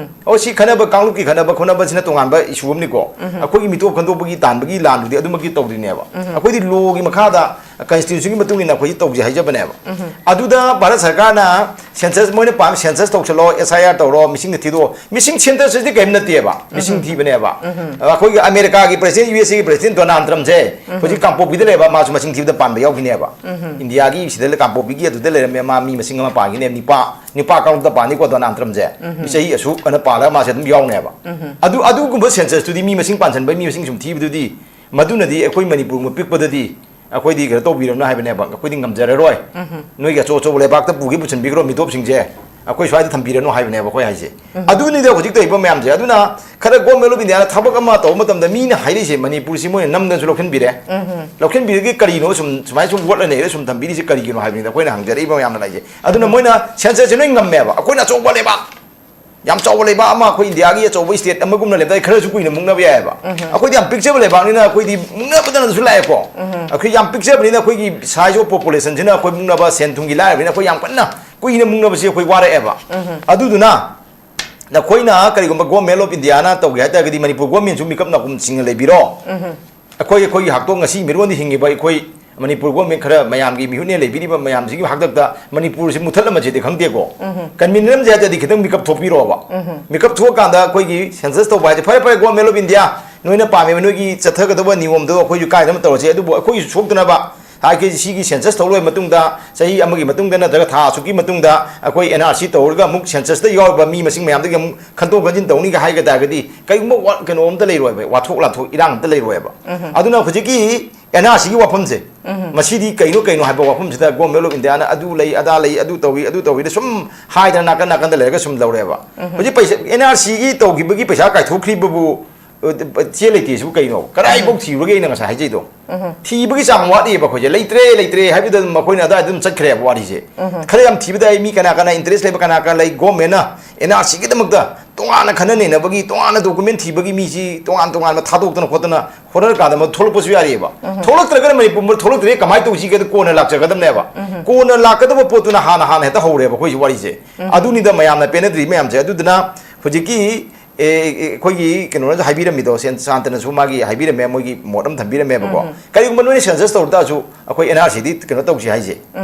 ꯑꯣ, ꯁꯤ ꯈꯟꯅꯕ, ꯀꯥꯡꯂꯨꯞꯀꯤ ꯈꯟꯅꯕ ꯈꯣꯠꯅꯕꯁꯤꯅ ꯇꯣꯉꯥꯟꯕ ꯏꯁꯨ ꯑꯃꯅꯤꯀꯣ꯫ ꯑꯩꯈꯣꯏꯒꯤ ꯃꯤꯇꯣꯞ ꯈꯟꯗꯣꯛꯄꯒꯤ ꯇꯥꯟꯕꯒꯤ ꯂꯥꯟꯗꯨꯗꯤ ꯑꯗꯨꯃꯛꯀꯤ ꯇꯧꯗ꯭ꯔꯤꯅꯦꯕ꯫ ꯑꯩꯈꯣꯏꯗꯤ ꯂꯣꯒꯤ ꯃꯈꯥꯗ, ꯀꯟꯁꯇꯤꯇ꯭ꯌꯨꯁꯟꯒꯤ ꯃꯇꯨꯡ ꯏꯟꯅ ꯑꯩꯈꯣꯏꯗꯤ ꯇꯧꯁꯦ ꯍꯥꯏꯖꯕꯅꯦꯕ꯫ ꯑꯗꯨꯗ ꯚꯥꯔꯠ ꯁꯔꯀꯥꯔꯅ ꯁꯦꯟꯁꯁ, ꯃꯣꯏꯅ ꯄꯥꯝꯃꯤ ꯁꯦꯟꯁꯁ ꯇꯧꯁꯜꯂꯣ, ꯑꯦꯁ ꯑꯥꯏ ꯑꯥꯔ ꯇꯧꯔꯣ, ꯃꯤꯁꯤꯡꯗ ꯊꯤꯗꯣꯛꯑꯣ, ꯃꯤꯁꯤꯡ ꯁꯦꯟꯁꯁꯁꯤꯗꯤ ꯀꯔꯤꯝ ꯅꯠꯇꯦꯕ, ꯃꯤꯁꯤꯡ ꯊꯤꯕꯅꯦꯕ꯫ ꯑꯩꯈꯣꯏꯒꯤ ꯑꯃꯦꯔꯤꯀꯥꯒꯤ ꯄ꯭ꯔꯁꯤꯗꯦꯟ, ꯌꯨ ꯑꯦꯁ ꯑꯦꯒꯤ ꯄ꯭ꯔꯁꯤꯗꯦꯟ ꯗꯣꯅꯥꯜꯗ ꯇ꯭ꯔꯝꯞꯁꯦ ꯍꯧꯖꯤꯛ ꯀꯥꯡꯄꯣꯛꯄꯤꯗ ꯂꯩꯕ, ꯃꯥꯁꯨ ꯃꯁꯤꯡ ꯊꯤꯕꯗ ꯄꯥꯟꯕ ꯌꯥꯎꯈꯤꯅꯦꯕ꯫ ꯏꯟꯗꯤꯌꯥꯒꯤ ꯁꯤꯗ ꯀꯥꯡꯄꯣꯛꯄꯤꯒꯤ ꯑꯗꯨꯗ ꯂꯩꯔꯝꯃꯦ, ꯃꯥ ꯃꯤ ꯃꯁꯤꯡ ꯑꯃ ꯄꯥꯟꯈꯤꯅꯦꯕ, ꯅꯤꯄꯥ ꯅꯤꯄꯥ ꯀꯥꯡꯂꯨꯞꯇ ꯄꯥꯅꯤꯀꯣ ꯗꯣꯅꯥꯜꯗ ꯇ꯭ꯔꯝꯞꯁꯦ꯫ ꯃꯤ ꯆꯍꯤ ꯑꯁꯨꯛ ꯑꯅ ꯄꯥꯜꯂꯒ ꯃꯥꯁꯦ ꯑꯗꯨꯝ ꯌꯥꯎꯅꯦꯕ꯫ ꯑꯗꯨ, ꯑꯗꯨꯒꯨꯝꯕ ꯁꯦꯟꯁꯁꯇꯨꯗꯤ, ꯃꯤ ꯃꯁꯤꯡ ꯄꯥꯟꯁꯟꯕꯒꯤ ꯃꯤ ꯃꯁꯤꯡ ꯁꯨꯝ ꯊꯤꯕꯗꯨꯗꯤ, ꯃꯗꯨꯅꯗꯤ ꯑꯩꯈꯣꯏ ꯃꯅꯤꯄꯨꯔꯒꯨꯝꯕ ꯄꯤꯛꯄꯗꯗꯤ ꯑꯩꯈꯣꯏꯗꯤ ꯀꯩꯅꯣ ꯇꯧꯕꯤꯔꯝꯅꯣ ꯍꯥꯏꯕꯅꯦꯕ, ꯑꯩꯈꯣꯏꯗꯤ ꯉꯝꯖꯔꯔꯣꯏ꯫ ꯅꯣꯏꯒꯤ ꯑꯆꯧ ꯑꯆꯧꯕ ꯂꯩꯕꯥꯛꯇ ꯄꯨꯒꯦ ꯄꯨꯁꯟꯕꯤꯈ꯭ꯔꯣ ꯃꯤꯇꯣꯞꯁꯤꯡꯁꯦ, ꯑꯩꯈꯣꯏ ꯁ꯭ꯋꯥꯏꯗ ꯊꯝꯕꯤꯔꯅꯨ ꯍꯥꯏꯕꯅꯦꯕ ꯑꯩꯈꯣꯏ ꯍꯥꯏꯁꯦ꯫ ꯑꯗꯨꯅꯤꯗ ꯍꯧꯖꯤꯛ ꯇꯧꯔꯤꯕ ꯃꯌꯥꯝꯁꯦ꯫ ꯑꯗꯨꯅ ꯈꯔ ꯒꯣꯔꯃꯦꯟ ꯑꯣꯐ ꯏꯟꯗꯤꯌꯥꯅ ꯊꯕꯛ ꯑꯃ ꯇꯧꯕ ꯃꯇꯝꯗ ꯃꯤꯅ ꯍꯥꯏꯔꯛꯏꯁꯦ, ꯃꯅꯤꯄꯨꯔꯁꯤ ꯃꯣꯏꯅ ꯅꯝꯗꯅꯁꯨ ꯂꯧꯁꯤꯟꯕꯤꯔꯦ꯫ ꯂꯧꯁꯤꯟꯕꯤꯔꯗꯤ ꯀꯔꯤꯅꯣ ꯁꯨꯝ ꯁꯨꯃꯥꯏꯅ ꯁꯨꯝ ꯋꯥꯠꯂ ꯂꯩꯔꯦ, ꯁꯨꯝ ꯊꯝꯕꯤꯔꯤꯁꯦ ꯀꯔꯤꯒꯤꯅꯣ ꯍꯥꯏꯕꯅꯤꯗ ꯑꯩꯈꯣꯏꯅ ꯍꯪꯖꯔꯛꯏꯕ ꯃꯌꯥꯝꯅ ꯂꯩꯁꯦ꯫ ꯑꯗꯨꯅ ꯃꯣꯏꯅ ꯁꯦꯟꯁꯁꯁꯦ ꯂꯣꯏ ꯉꯝꯃꯦꯕ꯫ ꯑꯩꯈꯣꯏꯅ ꯑꯆꯧꯕ ꯂꯩꯕꯥꯛ, ꯌꯥꯝ ꯆꯥꯎꯕ ꯂꯩꯕꯥꯛ ꯑꯃ, ꯑꯩꯈꯣꯏ ꯏꯟꯗꯤꯌꯥꯒꯤ ꯑꯆꯧꯕ ꯏꯁꯇꯦꯠ ꯑꯃꯒꯨꯝꯅ ꯂꯩꯕ ꯇꯥꯔꯗꯤ ꯈꯔꯁꯨ ꯀꯨꯏꯅ ꯃꯨꯛꯅꯕ ꯌꯥꯏꯑꯕ꯫ ꯑꯩꯈꯣꯏꯗꯤ ꯌꯥꯝ ꯄꯤꯛꯆꯕ ꯂꯩꯕꯥꯛꯅꯤꯅ ꯑꯩꯈꯣꯏꯗꯤ ꯃꯨꯛꯅꯕꯗꯅꯁꯨ ꯂꯥꯛꯑꯦꯀꯣ꯫ ꯑꯩꯈꯣꯏ ꯌꯥꯝ ꯄꯤꯛꯆꯕꯅꯤꯅ ꯑꯩꯈꯣꯏꯒꯤ size of populationꯁꯤꯅ ꯑꯩꯈꯣꯏ ꯃꯨꯛꯅꯕ, ꯁꯦꯟ ꯊꯨꯝꯒꯤ ꯂꯥꯏꯔꯕꯅꯤꯅ ꯑꯩꯈꯣꯏ ꯌꯥꯝ ꯀꯟꯅ ꯀꯨꯏꯅ ꯃꯨꯛꯅꯕꯁꯦ ꯑꯩꯈꯣꯏ ꯋꯥꯔꯛꯑꯦꯕ꯫ ꯑꯗꯨꯗꯨꯅ ꯅꯈꯣꯏꯅ ꯀꯔꯤꯒꯨꯝꯕ ꯒꯣꯔꯃꯦꯟ ꯑꯣꯐ ꯏꯟꯗꯤꯌꯥꯅ ꯇꯧꯒꯦ ꯍꯥꯏ ꯇꯥꯔꯒꯗꯤ ꯃꯅꯤꯄꯨꯔ ꯒꯣꯔꯃꯦꯟꯁꯨ ꯃꯤꯀꯞ ꯅꯥꯀꯨꯝ ꯁꯤꯡꯅ ꯂꯩꯕꯤꯔꯣ꯫ ꯑꯩꯈꯣꯏ, ꯑꯩꯈꯣꯏꯒꯤ ꯍꯛꯇꯣꯡ ꯉꯁꯤ ꯃꯤꯔꯣꯟꯗ ꯍꯤꯡꯉꯤꯕ ꯑꯩꯈꯣꯏ ꯃꯅꯤꯄꯨꯔ ꯒꯣꯔꯃꯦꯟ ꯈꯔ ꯃꯌꯥꯝꯒꯤ ꯃꯤꯍꯨꯠꯅꯦ ꯂꯩꯕꯤꯔꯤꯕ ꯃꯌꯥꯝꯁꯤꯒꯤ ꯍꯥꯛꯇꯛꯇ ꯃꯅꯤꯄꯨꯔꯁꯤ ꯃꯨꯊꯠꯂꯝꯃꯁꯤꯗꯤ ꯈꯪꯗꯦꯀꯣ꯫ ꯀꯟꯚꯤꯅꯔ ꯑꯃꯁꯦ ꯍꯥꯏꯗꯤ ꯈꯤꯇꯪ ꯃꯤꯀꯞ ꯊꯣꯛꯄꯤꯔꯣꯕ꯫ ꯃꯤꯀꯞ ꯊꯣꯛꯑꯀꯥꯟꯗ ꯑꯩꯈꯣꯏꯒꯤ ꯁꯦꯟꯁꯁ ꯇꯧꯕ ꯍꯥꯏꯁꯦ ꯐꯔꯦ ꯐꯔꯦ, ꯒꯣꯔꯃꯦꯟ ꯑꯣꯐ ꯏꯟꯗꯤꯌꯥ ꯅꯣꯏꯅ ꯄꯥꯝꯃꯤꯕ ꯅꯣꯏꯒꯤ ꯆꯠꯊꯒꯗꯕ ꯅꯤꯌꯣꯝꯗꯣ ꯑꯩꯈꯣꯏꯁꯨ ꯀꯥꯏꯗꯅ ꯇꯧꯔꯁꯦ, ꯑꯗꯨꯕꯨ ꯑꯩꯈꯣꯏꯒꯤꯁꯨ ꯁꯣꯛꯇꯅꯕ ꯍꯥꯏꯗꯤ ꯁꯤꯒꯤ ꯁꯦꯟꯁꯁ ꯇꯧ ꯂꯣꯏꯔ ꯃꯇꯨꯡꯗ ꯆꯍꯤ ꯑꯃꯒꯤ ꯃꯇꯨꯡꯗ ꯅꯠꯇ꯭ꯔꯒ ꯊꯥ ꯑꯁꯨꯛꯀꯤ ꯃꯇꯨꯡꯗ ꯑꯩꯈꯣꯏ ꯑꯦꯟ ꯑꯥꯔ ꯁꯤ ꯇꯧꯔꯒ ꯑꯃꯨꯛ ꯁꯦꯟꯁꯁꯇ ꯌꯥꯎꯔꯤꯕ ꯃꯤ ꯃꯁꯤꯡ ꯃꯌꯥꯝꯗꯒꯤ ꯑꯃꯨꯛ ꯈꯟꯗꯣꯛ ꯈꯟꯖꯤꯟ ꯇꯧꯅꯤꯒ ꯍꯥꯏꯒ ꯇꯥꯔꯒꯗꯤ ꯀꯔꯤꯒꯨꯝꯕ ꯋꯥ-, ꯀꯩꯅꯣ ꯑꯝꯇ ꯂꯩꯔꯣꯏꯕ, ꯋꯥꯊꯣꯛ ꯂꯥꯟꯊꯣꯛ ꯏꯔꯥꯡ ꯑꯝꯇ ꯂꯩꯔꯣꯏꯕ꯫ ꯑꯗꯨꯅ ꯍꯧꯖꯤꯛꯀꯤ ꯑꯦꯟ ꯑꯥꯔ ꯁꯤꯒꯤ ꯋꯥꯐꯝꯁꯦ, ꯃꯁꯤꯗꯤ ꯀꯩꯅꯣ ꯀꯩꯅꯣ ꯍꯥꯏꯕ ꯋꯥꯐꯝꯁꯤꯗ ꯒꯣꯔꯃꯦꯟ ꯑꯣꯐ ꯏꯟꯗꯤꯌꯥꯅ ꯑꯗꯨ ꯂꯩ, ꯑꯗꯥ ꯂꯩ, ꯑꯗꯨ ꯇꯧꯏ, ꯑꯗꯨ ꯇꯧꯏꯅ ꯁꯨꯝ ꯍꯥꯏꯗꯅ ꯅꯥꯀꯟ ꯅꯥꯀꯟꯗ ꯂꯩꯔꯒ ꯁꯨꯝ ꯂꯧꯔꯦꯕ꯫ ꯍꯧꯖꯤꯛ ꯄꯩꯁꯥ, ꯑꯦꯟ ꯑꯥꯔ ꯁꯤꯒꯤ ꯇꯧꯈꯤꯕꯒꯤ ꯄꯩꯁꯥ ꯀꯥꯏꯊꯣꯛꯈ꯭ꯔꯤꯕꯕꯨ, ꯑ, ꯆꯦ ꯂꯩꯇꯦꯁꯤꯕꯨ ꯀꯩꯅꯣ? ꯀꯗꯥꯏꯐꯥꯎ ꯊꯤꯔꯨꯔꯒꯦ? ꯑꯩꯅ ꯉꯁꯥꯏ ꯍꯥꯏꯖꯩꯗꯣ꯫ ꯊꯤꯕꯒꯤ ꯆꯥꯡ ꯋꯥꯠꯂꯤꯑꯕ ꯑꯩꯈꯣꯏꯁꯦ꯫ ꯂꯩꯇ꯭ꯔꯦ, ꯂꯩꯇ꯭ꯔꯦ ꯍꯥꯏꯕꯗ ꯑꯗꯨꯝ ꯃꯈꯣꯏꯅ ꯑꯗꯥꯏꯗ ꯑꯗꯨꯝ ꯆꯠꯈ꯭ꯔꯦꯕ ꯋꯥꯔꯤꯁꯦ꯫ ꯈꯔ ꯌꯥꯝ ꯊꯤꯕꯗ ꯑꯩ ꯃꯤ ꯀꯅꯥ ꯀꯅꯥ ꯏꯟꯇꯔꯦꯁ ꯂꯩꯕ, ꯀꯅꯥ ꯀꯅꯥ ꯂꯩ, ꯒꯣꯔꯃꯦꯟꯅ ꯑꯦꯟ ꯑꯥꯔ ꯁꯤꯒꯤꯗꯃꯛꯇ ꯇꯣꯉꯥꯟꯅ ꯈꯟꯅ ꯅꯩꯅꯕꯒꯤ, ꯇꯣꯉꯥꯟꯅ ꯗꯣꯀꯨꯃꯦꯟ ꯊꯤꯕꯒꯤ ꯃꯤꯁꯤ ꯇꯣꯉꯥꯟ ꯇꯣꯉꯥꯟꯕ ꯊꯥꯗꯣꯛꯇꯅ ꯈꯣꯠꯇꯅ ꯍꯣꯠꯅꯔꯀꯥꯟꯗ ꯃꯗꯨ ꯊꯣꯛꯂꯛꯄꯁꯨ ꯌꯥꯔꯤꯑꯕ꯫ ꯊꯣꯛꯂꯛꯇ꯭ꯔꯒꯅ ꯃꯅꯤꯄꯨꯔ ꯊꯣꯛꯂꯛꯇ꯭ꯔꯦ, ꯀꯃꯥꯏꯅ ꯇꯧꯁꯤꯒꯦꯗ ꯀꯣꯟꯅ ꯂꯥꯛꯆꯒꯗꯕꯅꯦꯕ꯫ ꯀꯣꯟꯅ ꯂꯥꯛꯀꯗꯕ ꯄꯣꯠꯇꯨꯅ ꯍꯥꯟꯅ, ꯍꯥꯟꯅ ꯍꯦꯛꯇ ꯍꯧꯔꯦꯕ ꯑꯩꯈꯣꯏꯁꯤ ꯋꯥꯔꯤꯁꯦ꯫ ꯑꯗꯨꯅꯤꯗ ꯃꯌꯥꯝꯅ ꯄꯦꯟꯅꯗ꯭ꯔꯤ ꯃꯌꯥꯝꯁꯦ꯫ ꯑꯗꯨꯗꯨꯅ ꯍꯧꯖꯤꯛꯀꯤ, ꯑꯦ, ꯑꯦ, ꯑꯩꯈꯣꯏꯒꯤ ꯀꯩꯅꯣꯅꯁꯨ ꯍꯥꯏꯕꯤꯔꯝꯃꯤꯗꯣ, ꯁꯦꯟ-, ꯁꯥꯟꯇꯅꯁꯨ ꯃꯥꯒꯤ ꯍꯥꯏꯕꯤꯔꯝꯃꯦ, ꯃꯣꯏꯒꯤ ꯃꯣꯠ ꯑꯃ ꯊꯝꯕꯤꯔꯝꯃꯦꯕꯀꯣ꯫ ꯀꯔꯤꯒꯨꯝꯕ ꯅꯣꯏꯅ ꯁꯦꯟꯁꯁ ꯇꯧꯔ ꯇꯥꯔꯁꯨ ꯑꯩꯈꯣꯏ ꯑꯦꯟ ꯑꯥꯔ ꯁꯤꯗꯤ ꯀꯩꯅꯣ ꯇꯧꯁꯤ ꯍꯥꯏꯁꯦ꯫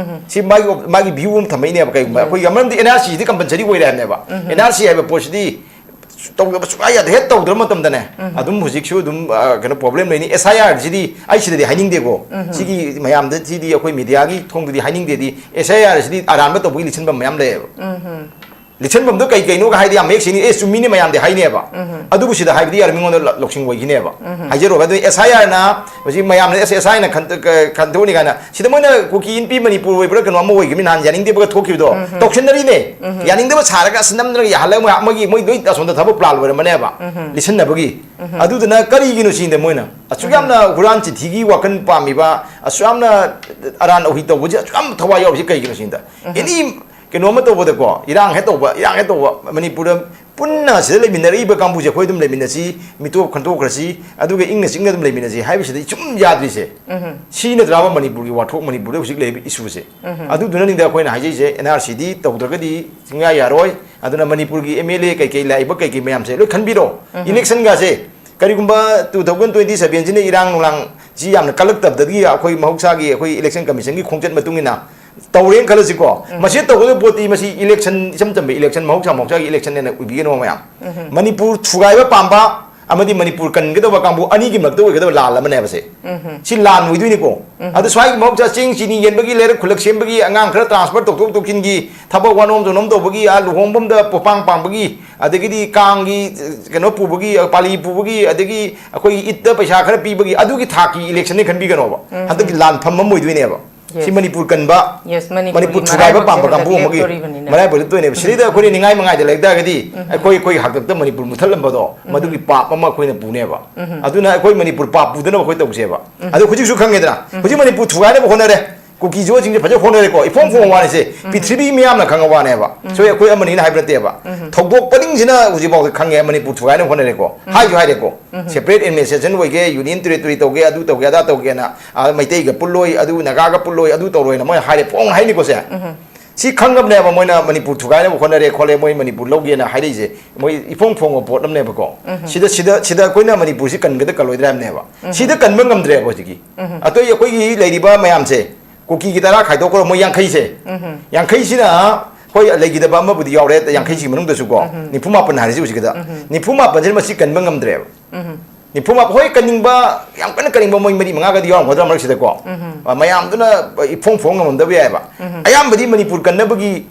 ꯁꯤ ꯃꯥꯒꯤ ꯑꯣꯞ-, ꯃꯥꯒꯤ ꯚ꯭ꯌꯨ ꯑꯃ ꯊꯝꯃꯛꯏꯅꯦꯕ꯫ ꯀꯩꯒꯨꯝꯕ ꯑꯩꯈꯣꯏꯒꯤ ꯃꯔꯝꯗꯤ ꯑꯦꯟ ꯑꯥꯔ ꯁꯤꯗꯤ ꯀꯝꯄꯜꯁꯔꯤ ꯑꯣꯏꯔꯦ ꯍꯥꯏꯕꯅꯦꯕ꯫ ꯑꯦꯟ ꯑꯥꯔ ꯁꯤ ꯍꯥꯏꯕ ꯄꯣꯠꯁꯤꯗꯤ ꯇꯧꯗꯕ ꯁꯨꯡꯌꯥ ꯌꯥꯗꯦ꯫ ꯍꯦꯛ ꯇꯧꯗ꯭ꯔ ꯃꯇꯝꯗꯅꯦ, ꯑꯗꯨꯝ ꯍꯧꯖꯤꯛꯁꯨ ꯑꯗꯨꯝ, ꯑ, ꯀꯩꯅꯣ, ꯄ꯭ꯔꯣꯕ꯭ꯂꯦꯝ ꯂꯩꯅꯤ꯫ ꯑꯦꯁ ꯑꯥꯏ ꯑꯥꯔꯁꯤꯗꯤ ꯑꯩ ꯁꯤꯗꯗꯤ ꯍꯥꯏꯅꯤꯡꯗꯦꯀꯣ꯫ ꯁꯤꯒꯤ ꯃꯌꯥꯝꯗ, ꯁꯤꯗꯤ ꯑꯩꯈꯣꯏ ꯃꯤꯗꯤꯌꯥꯒꯤ ꯊꯣꯡꯗꯗꯤ ꯍꯥꯏꯅꯤꯡꯗꯦꯗꯤ, ꯑꯦꯁ ꯑꯥꯏ ꯑꯥꯔꯁꯤꯗꯤ ꯑꯔꯥꯟꯕ ꯇꯧꯕꯒꯤ ꯂꯤꯠꯁꯤꯟꯐꯝ ꯃꯌꯥꯝ ꯂꯩꯌꯦꯕ꯫ ꯂꯤꯠꯁꯟꯐꯝꯗꯣ ꯀꯩ ꯀꯩꯅꯣꯒ ꯍꯥꯏꯗꯤ ꯌꯥꯝ ꯃꯌꯦꯛ ꯁꯦꯡꯅ, "ꯑꯦ, ꯆꯨꯝꯃꯤꯅꯦ ꯃꯌꯥꯝꯗꯤ" ꯍꯥꯏꯅꯦꯕ꯫ ꯑꯗꯨꯕꯨ ꯁꯤꯗ ꯍꯥꯏꯕꯗꯤ ꯌꯥꯔꯣꯏ, ꯃꯤꯉꯣꯟꯗ ꯂ-, ꯂꯧꯁꯤꯡ ꯑꯣꯏꯈꯤꯅꯦꯕ꯫ ꯍꯥꯏꯖꯔꯣꯒ ꯑꯗꯨ ꯑꯦꯁ ꯑꯥꯏ ꯑꯥꯔꯅ ꯍꯧꯖꯤꯛ ꯃꯌꯥꯝꯅ ꯑꯦꯁ ꯑꯥꯏ ꯑꯥꯔꯅ ꯈꯟ-, ꯀ-, ꯈꯟꯗꯣꯛꯑꯅꯤ ꯀꯥꯏꯅ ꯁꯤꯗ ꯃꯣꯏꯅ ꯀꯨꯀꯤ ꯏꯟꯄꯤ ꯃꯅꯤꯄꯨꯔ ꯑꯣꯏꯕ꯭ꯔꯥ ꯀꯩꯅꯣ ꯑꯃ ꯑꯣꯏꯈꯤꯕꯅꯤ ꯅꯍꯥꯟ ꯌꯥꯅꯤꯡꯗꯦꯕꯒ ꯊꯣꯛꯈꯤꯕꯗꯣ꯫ ꯇꯧꯁꯤꯟꯅꯔꯤꯅꯦ꯫ ꯌꯥꯅꯤꯡꯗꯕ ꯁꯥꯔꯒ ꯑꯁ ꯅꯝꯗꯅ ꯌꯥꯍꯜꯂꯒ ꯃꯣꯏ, ꯃꯣꯏꯒꯤ, ꯃꯣꯏ ꯑꯁꯣꯝꯗ ꯊꯕꯛ ꯄ꯭ꯂꯥꯟ ꯂꯣꯏꯔꯝꯃꯅꯦꯕ꯫ ꯂꯤꯠꯁꯤꯟꯅꯕꯒꯤ꯫ ꯑꯗꯨꯗꯨꯅ ꯀꯔꯤꯒꯤꯅꯣ ꯁꯤꯅꯤꯗ ꯃꯣꯏꯅ ꯑꯁꯨꯛ ꯌꯥꯝꯅ ꯍꯨꯔꯥꯟ ꯆꯤꯟꯊꯤꯒꯤ ꯋꯥꯈꯜ ꯄꯥꯝꯃꯤꯕ, ꯑꯁꯨꯛ ꯌꯥꯝꯅ ꯑꯔꯥꯟ ꯑꯍꯨꯏ ꯇꯧꯕꯁꯦ ꯑꯁꯨꯛ ꯌꯥꯝ ꯊꯋꯥꯏ ꯌꯥꯎꯔꯤꯁꯦ ꯀꯩꯒꯤꯅꯣ ꯁꯤꯅꯤꯗ꯫ ꯑꯦꯅꯤ ꯀꯩꯅꯣ ꯑꯃ ꯇꯧꯕꯗꯀꯣ, ꯏꯔꯥꯡ ꯍꯦꯛ ꯇꯧꯕ, ꯏꯔꯥꯡ ꯍꯦꯛ ꯇꯧꯕ, ꯃꯅꯤꯄꯨꯔꯗ ꯄꯨꯟꯅ ꯁꯤꯗ ꯂꯩꯃꯤꯟꯅꯔꯛꯏꯕ ꯀꯥꯡꯕꯨꯁꯦ ꯑꯩꯈꯣꯏ ꯑꯗꯨꯝ ꯂꯩꯃꯤꯟꯅꯁꯤ, ꯃꯤꯇꯣꯞ ꯈꯟꯗꯣꯛꯈ꯭ꯔꯁꯤ, ꯑꯗꯨꯒ ꯏꯪꯅ ꯆꯤꯛꯅ ꯑꯗꯨꯝ ꯂꯩꯃꯤꯟꯅꯁꯤ ꯍꯥꯏꯕꯁꯤꯗ ꯁꯨꯝ ꯌꯥꯗ꯭ꯔꯤꯁꯦ꯫ ꯁꯤ ꯅꯠꯇ꯭ꯔꯥꯕ ꯃꯅꯤꯄꯨꯔꯒꯤ ꯋꯥꯊꯣꯛ, ꯃꯅꯤꯄꯨꯔꯗ ꯍꯧꯖꯤꯛ ꯂꯩꯔꯤꯕ ꯏꯁꯨꯁꯦ? ꯑꯗꯨꯗꯨꯅꯅꯤꯗ ꯑꯩꯈꯣꯏꯅ ꯍꯥꯏꯖꯩꯁꯦ, ꯑꯦꯟ ꯑꯥꯔ ꯁꯤꯗꯤ ꯇꯧꯗ꯭ꯔꯒꯗꯤ ꯁꯨꯡꯌꯥ ꯌꯥꯔꯣꯏ꯫ ꯑꯗꯨꯅ ꯃꯅꯤꯄꯨꯔꯒꯤ ꯑꯦꯝ ꯑꯦꯜ ꯑꯦ ꯀꯩꯀꯩ ꯂꯥꯛꯏꯕ ꯀꯩꯀꯩ ꯃꯌꯥꯝꯁꯦ ꯂꯣꯏ ꯈꯟꯕꯤꯔꯣ꯫ ꯏꯂꯦꯛꯁꯟꯒꯁꯦ ꯀꯔꯤꯒꯨꯝꯕ ꯇꯨ ꯊꯥꯎꯖꯟ ꯇ꯭ꯋꯦꯟꯇꯤ ꯁꯚꯦꯟꯁꯤꯅ ꯏꯔꯥꯡ ꯅꯨꯡꯂꯥꯡ ꯁꯤ ꯌꯥꯝꯅ ꯀꯜꯂꯛꯇꯕꯗꯒꯤ ꯑꯩꯈꯣꯏ ꯃꯍꯧꯁꯥꯒꯤ ꯑꯩꯈꯣꯏ election commission ꯒꯤ ꯈꯣꯡꯆꯠ ꯃꯇꯨꯡ ꯏꯟꯅ ꯇꯧꯔꯦꯅ ꯈꯜꯂꯁꯤꯀꯣ꯫ ꯎꯝ꯫ ꯃꯁꯤ ꯇꯧꯒꯗꯕ ꯄꯣꯠꯇꯤ ꯃꯁꯤ election, ꯏꯆꯝ ꯆꯝꯕ election, ꯃꯍꯧꯁꯥ ꯃꯍꯧꯁꯥꯒꯤ election ꯅꯦꯅ ꯑꯣꯏꯕꯤꯒꯅꯣ ꯃꯌꯥꯝ꯫ ꯎꯝ꯫ ꯃꯅꯤꯄꯨꯔ ꯊꯨꯒꯥꯏꯕ ꯄꯥꯝꯕ ꯑꯃꯗꯤ ꯃꯅꯤꯄꯨꯔ ꯀꯟꯒꯗꯕ ꯀꯥꯡꯕꯨ ꯑꯅꯤꯒꯤ ꯃꯔꯛꯇ ꯑꯣꯏꯒꯗꯕ ꯂꯥꯟ ꯑꯃꯅꯦꯕꯁꯦ꯫ ꯎꯝ꯫ ꯁꯤ ꯂꯥꯟ ꯑꯣꯏꯗꯣꯏꯅꯤꯀꯣ꯫ ꯎꯝ꯫ ꯑꯗꯨ ꯁ꯭ꯋꯥꯏꯒꯤ ꯃꯍꯧꯁꯥ ꯆꯦꯡ ꯆꯤꯅꯤ ꯌꯦꯟꯕꯒꯤ, ꯂꯩꯔꯛ ꯈꯨꯜꯂꯛ ꯁꯦꯝꯕꯒꯤ, ꯑꯉꯥꯡ ꯈꯔ transfer ꯇꯧꯊꯣꯛ ꯇꯧꯁꯤꯟꯒꯤ, ꯊꯕꯛ ꯋꯥꯅꯣꯝ ꯆꯅꯣꯝ ꯇꯧꯕꯒꯤ, ꯑꯥ ꯂꯨꯍꯣꯡꯐꯝꯗ ꯄꯣꯄꯥꯡ ꯄꯥꯡꯕꯒꯤ, ꯑꯗꯒꯤꯗꯤ ꯀꯥꯡꯒꯤ, ꯑ, ꯀꯩꯅꯣ ꯄꯨꯕꯒꯤ, ꯑ, ꯄꯥꯂꯤ ꯄꯨꯕꯒꯤ, ꯑꯗꯒꯤ ꯑꯩꯈꯣꯏꯒꯤ ꯏꯗꯇ ꯄꯩꯁꯥ ꯈꯔ ꯄꯤꯕꯒꯤ, ꯑꯗꯨꯒꯤ ꯊꯥꯛꯀꯤ election ꯅꯦ ꯈꯟꯕꯤꯒꯅꯣꯕ꯫ ꯎꯝ꯫ ꯍꯟꯗꯛꯀꯤ ꯂꯥꯟꯐꯝ ꯑꯃ ꯑꯣꯏꯗꯣꯏꯅꯦꯕ꯫ Yes꯫ ꯁꯤ ꯃꯅꯤꯄꯨꯔ ꯀꯟꯕ, ꯃꯅꯤꯄꯨꯔꯒꯤ ꯃꯅꯤꯄꯨꯔ ꯊꯨꯒꯥꯏꯕ ꯃꯔꯥꯏꯕꯛꯁꯦ ꯄꯥꯝꯕ ꯍꯟꯗꯛ ꯀꯥꯡꯕꯨ ꯑꯃꯒꯤ ꯂꯦꯞꯇꯣꯔꯤꯕꯅꯤꯅ꯫ ꯃꯔꯥꯏꯕꯛ ꯂꯦꯞꯇꯣꯏꯅꯦꯕ꯫ ꯎꯝ꯫ ꯁꯤꯗꯩꯗ ꯑꯩꯈꯣꯏꯅ ꯅꯤꯡꯉꯥꯏ ꯃꯉꯥꯏꯗ ꯂꯩꯇꯥꯔꯒꯗꯤ ꯎꯝ꯫ ꯑꯩꯈꯣꯏ, ꯑꯩꯈꯣꯏ ꯍꯥꯛꯇꯛꯇ ꯃꯅꯤꯄꯨꯔ ꯃꯨꯊꯠꯂꯝꯕꯗꯣ, ꯎꯝ꯫ ꯃꯗꯨꯒꯤ ꯄꯥꯞ ꯑꯃ ꯑꯩꯈꯣꯏꯅ ꯄꯨꯅꯦꯕ꯫ ꯎꯝ꯫ ꯑꯗꯨꯅ ꯑꯩꯈꯣꯏ ꯃꯅꯤꯄꯨꯔ ꯄꯥꯞ ꯄꯨꯗꯅꯕ ꯑꯩꯈꯣꯏ ꯇꯧꯁꯦꯕ꯫ ꯎꯝ꯫ ꯑꯗꯣ ꯍꯧꯖꯤꯛꯁꯨ ꯈꯪꯉꯦꯗꯅ, ꯎꯝ꯫ ꯍꯧꯖꯤꯛ ꯃꯅꯤꯄꯨꯔ ꯊꯨꯒꯥꯏꯅꯕ ꯍꯣꯠꯅꯔꯦ꯫ ꯀꯨꯀꯤ ꯖꯣꯁꯤꯡꯁꯦ ꯐꯖꯅ ꯍꯣꯠꯅꯔꯦꯀꯣ, ꯏꯐꯣꯡ ꯐꯣꯡꯕ ꯋꯥꯅꯤꯁꯦ, ꯎꯝ꯫ ꯄ꯭ꯔꯤꯊꯤꯕꯤ ꯃꯤꯌꯥꯝꯅ ꯈꯪꯉ ꯋꯥꯅꯦꯕ꯫ ꯎꯝ꯫ ꯁꯣꯏ ꯑꯩꯈꯣꯏ ꯑꯃꯅꯤꯅ ꯍꯥꯏꯕ ꯅꯠꯇꯦꯕ꯫ ꯎꯝ꯫ ꯊꯧꯗꯣꯛ ꯄꯔꯤꯡꯁꯤꯅ ꯍꯧꯖꯤꯛꯐꯥꯎꯗ ꯈꯪꯉꯦ, ꯃꯅꯤꯄꯨꯔ ꯊꯨꯒꯥꯏꯅꯕ ꯍꯣꯠꯅꯔꯦꯀꯣ, ꯎꯝ꯫ ꯍꯥꯏꯁꯨ ꯍꯥꯏꯔꯦꯀꯣ꯫ ꯎꯝ꯫ Separate administration ꯑꯣꯏꯒꯦ, union territory ꯇꯧꯒꯦ, ꯑꯗꯨ ꯇꯧꯒꯦ, ꯑꯗꯥ ꯇꯧꯒꯦꯅ, ꯑꯥ, ꯃꯩꯇꯩꯒ ꯄꯨꯜꯂꯣꯏ, ꯑꯗꯨ ꯅꯥꯒꯥꯒ ꯄꯨꯜꯂꯣꯏ, ꯑꯗꯨ ꯇꯧꯔꯣꯏꯅ ꯃꯣꯏ ꯍꯥꯏꯔꯦ, ꯐꯣꯡ ꯍꯥꯏꯅꯤꯀꯣ ꯁꯦ꯫ ꯎꯝ꯫ ꯁꯤ ꯈꯪꯉꯕꯅꯦꯕ ꯃꯣꯏꯅ ꯃꯅꯤꯄꯨꯔ ꯊꯨꯒꯥꯏꯅꯕ ꯍꯣꯠꯅꯔꯦ ꯈꯣꯠꯂꯦ, ꯃꯣꯏ ꯃꯅꯤꯄꯨꯔ ꯂꯧꯒꯦꯅ ꯍꯥꯏꯔꯛꯏꯁꯦ, ꯃꯣꯏ ꯏꯐꯣꯡ ꯐꯣꯡꯕ ꯄꯣꯠ ꯑꯃꯅꯦꯕꯀꯣ꯫ ꯎꯝ꯫ ꯁꯤꯗ, ꯁꯤꯗ, ꯁꯤꯗ ꯑꯩꯈꯣꯏꯅ ꯃꯅꯤꯄꯨꯔꯁꯤ ꯀꯟꯒꯗ ꯀꯜꯂꯣꯏꯗ꯭ꯔꯥ ꯍꯥꯏꯕꯅꯦꯕ꯫ ꯎꯝ꯫ ꯁꯤꯗ ꯀꯟꯕ ꯉꯝꯗ꯭ꯔꯦꯕ ꯍꯧꯖꯤꯛꯀꯤ꯫ ꯎꯝ꯫ ꯑꯇꯩ ꯑꯩꯈꯣꯏꯒꯤ ꯂꯩꯔꯤꯕ ꯃꯌꯥꯝꯁꯦ, ꯀꯨꯀꯤꯒꯤ ꯇꯔꯥ ꯈꯥꯏꯗꯣꯛꯈ꯭ꯔꯣ, ꯃꯣꯏ ꯌꯥꯡꯈꯩꯁꯦ꯫ ꯎꯝ꯫ ꯌꯥꯡꯈꯩꯁꯤꯅ ꯍꯣꯏ ꯂꯩꯈꯤꯗꯕ ꯑꯃꯕꯨꯗꯤ ꯌꯥꯎꯔꯦ, ꯌꯥꯡꯈꯩꯁꯤꯒꯤ ꯃꯅꯨꯡꯗꯁꯨ ꯀꯣ, ꯎꯝ꯫ ꯅꯤꯐꯨ ꯃꯥꯄꯟ ꯍꯥꯏꯔꯤꯁꯤ ꯍꯧꯖꯤꯛꯀꯤꯗ꯫ ꯎꯝ꯫ ꯅꯤꯐꯨ ꯃꯥꯄꯟꯁꯤꯅ ꯃꯁꯤ ꯀꯟꯕ ꯉꯝꯗ꯭ꯔꯦꯕ꯫ ꯎꯝ꯫ ꯅꯤꯐꯨ ꯃꯥꯄꯟ, ꯍꯣꯏ, ꯀꯟꯅꯤꯡꯕ, ꯌꯥꯝ ꯀꯟꯅ ꯀꯟꯅꯤꯡꯕ ꯃꯣꯏ ꯃꯔꯤ ꯃꯉꯥꯒꯗꯤ ꯌꯥꯎꯔꯝꯒꯗ꯭ꯔꯥ ꯃꯔꯛꯁꯤꯗꯀꯣ꯫ ꯎꯝ꯫ ꯑ, ꯃꯌꯥꯝꯗꯨꯅ ꯏꯐꯣꯡ ꯐꯣꯡ ꯉꯝꯃꯝꯗꯕ ꯌꯥꯏꯑꯕ꯫ ꯎꯝ꯫ ꯑꯌꯥꯝꯕꯗꯤ ꯃꯅꯤꯄꯨꯔ ꯀꯟꯅꯕꯒꯤ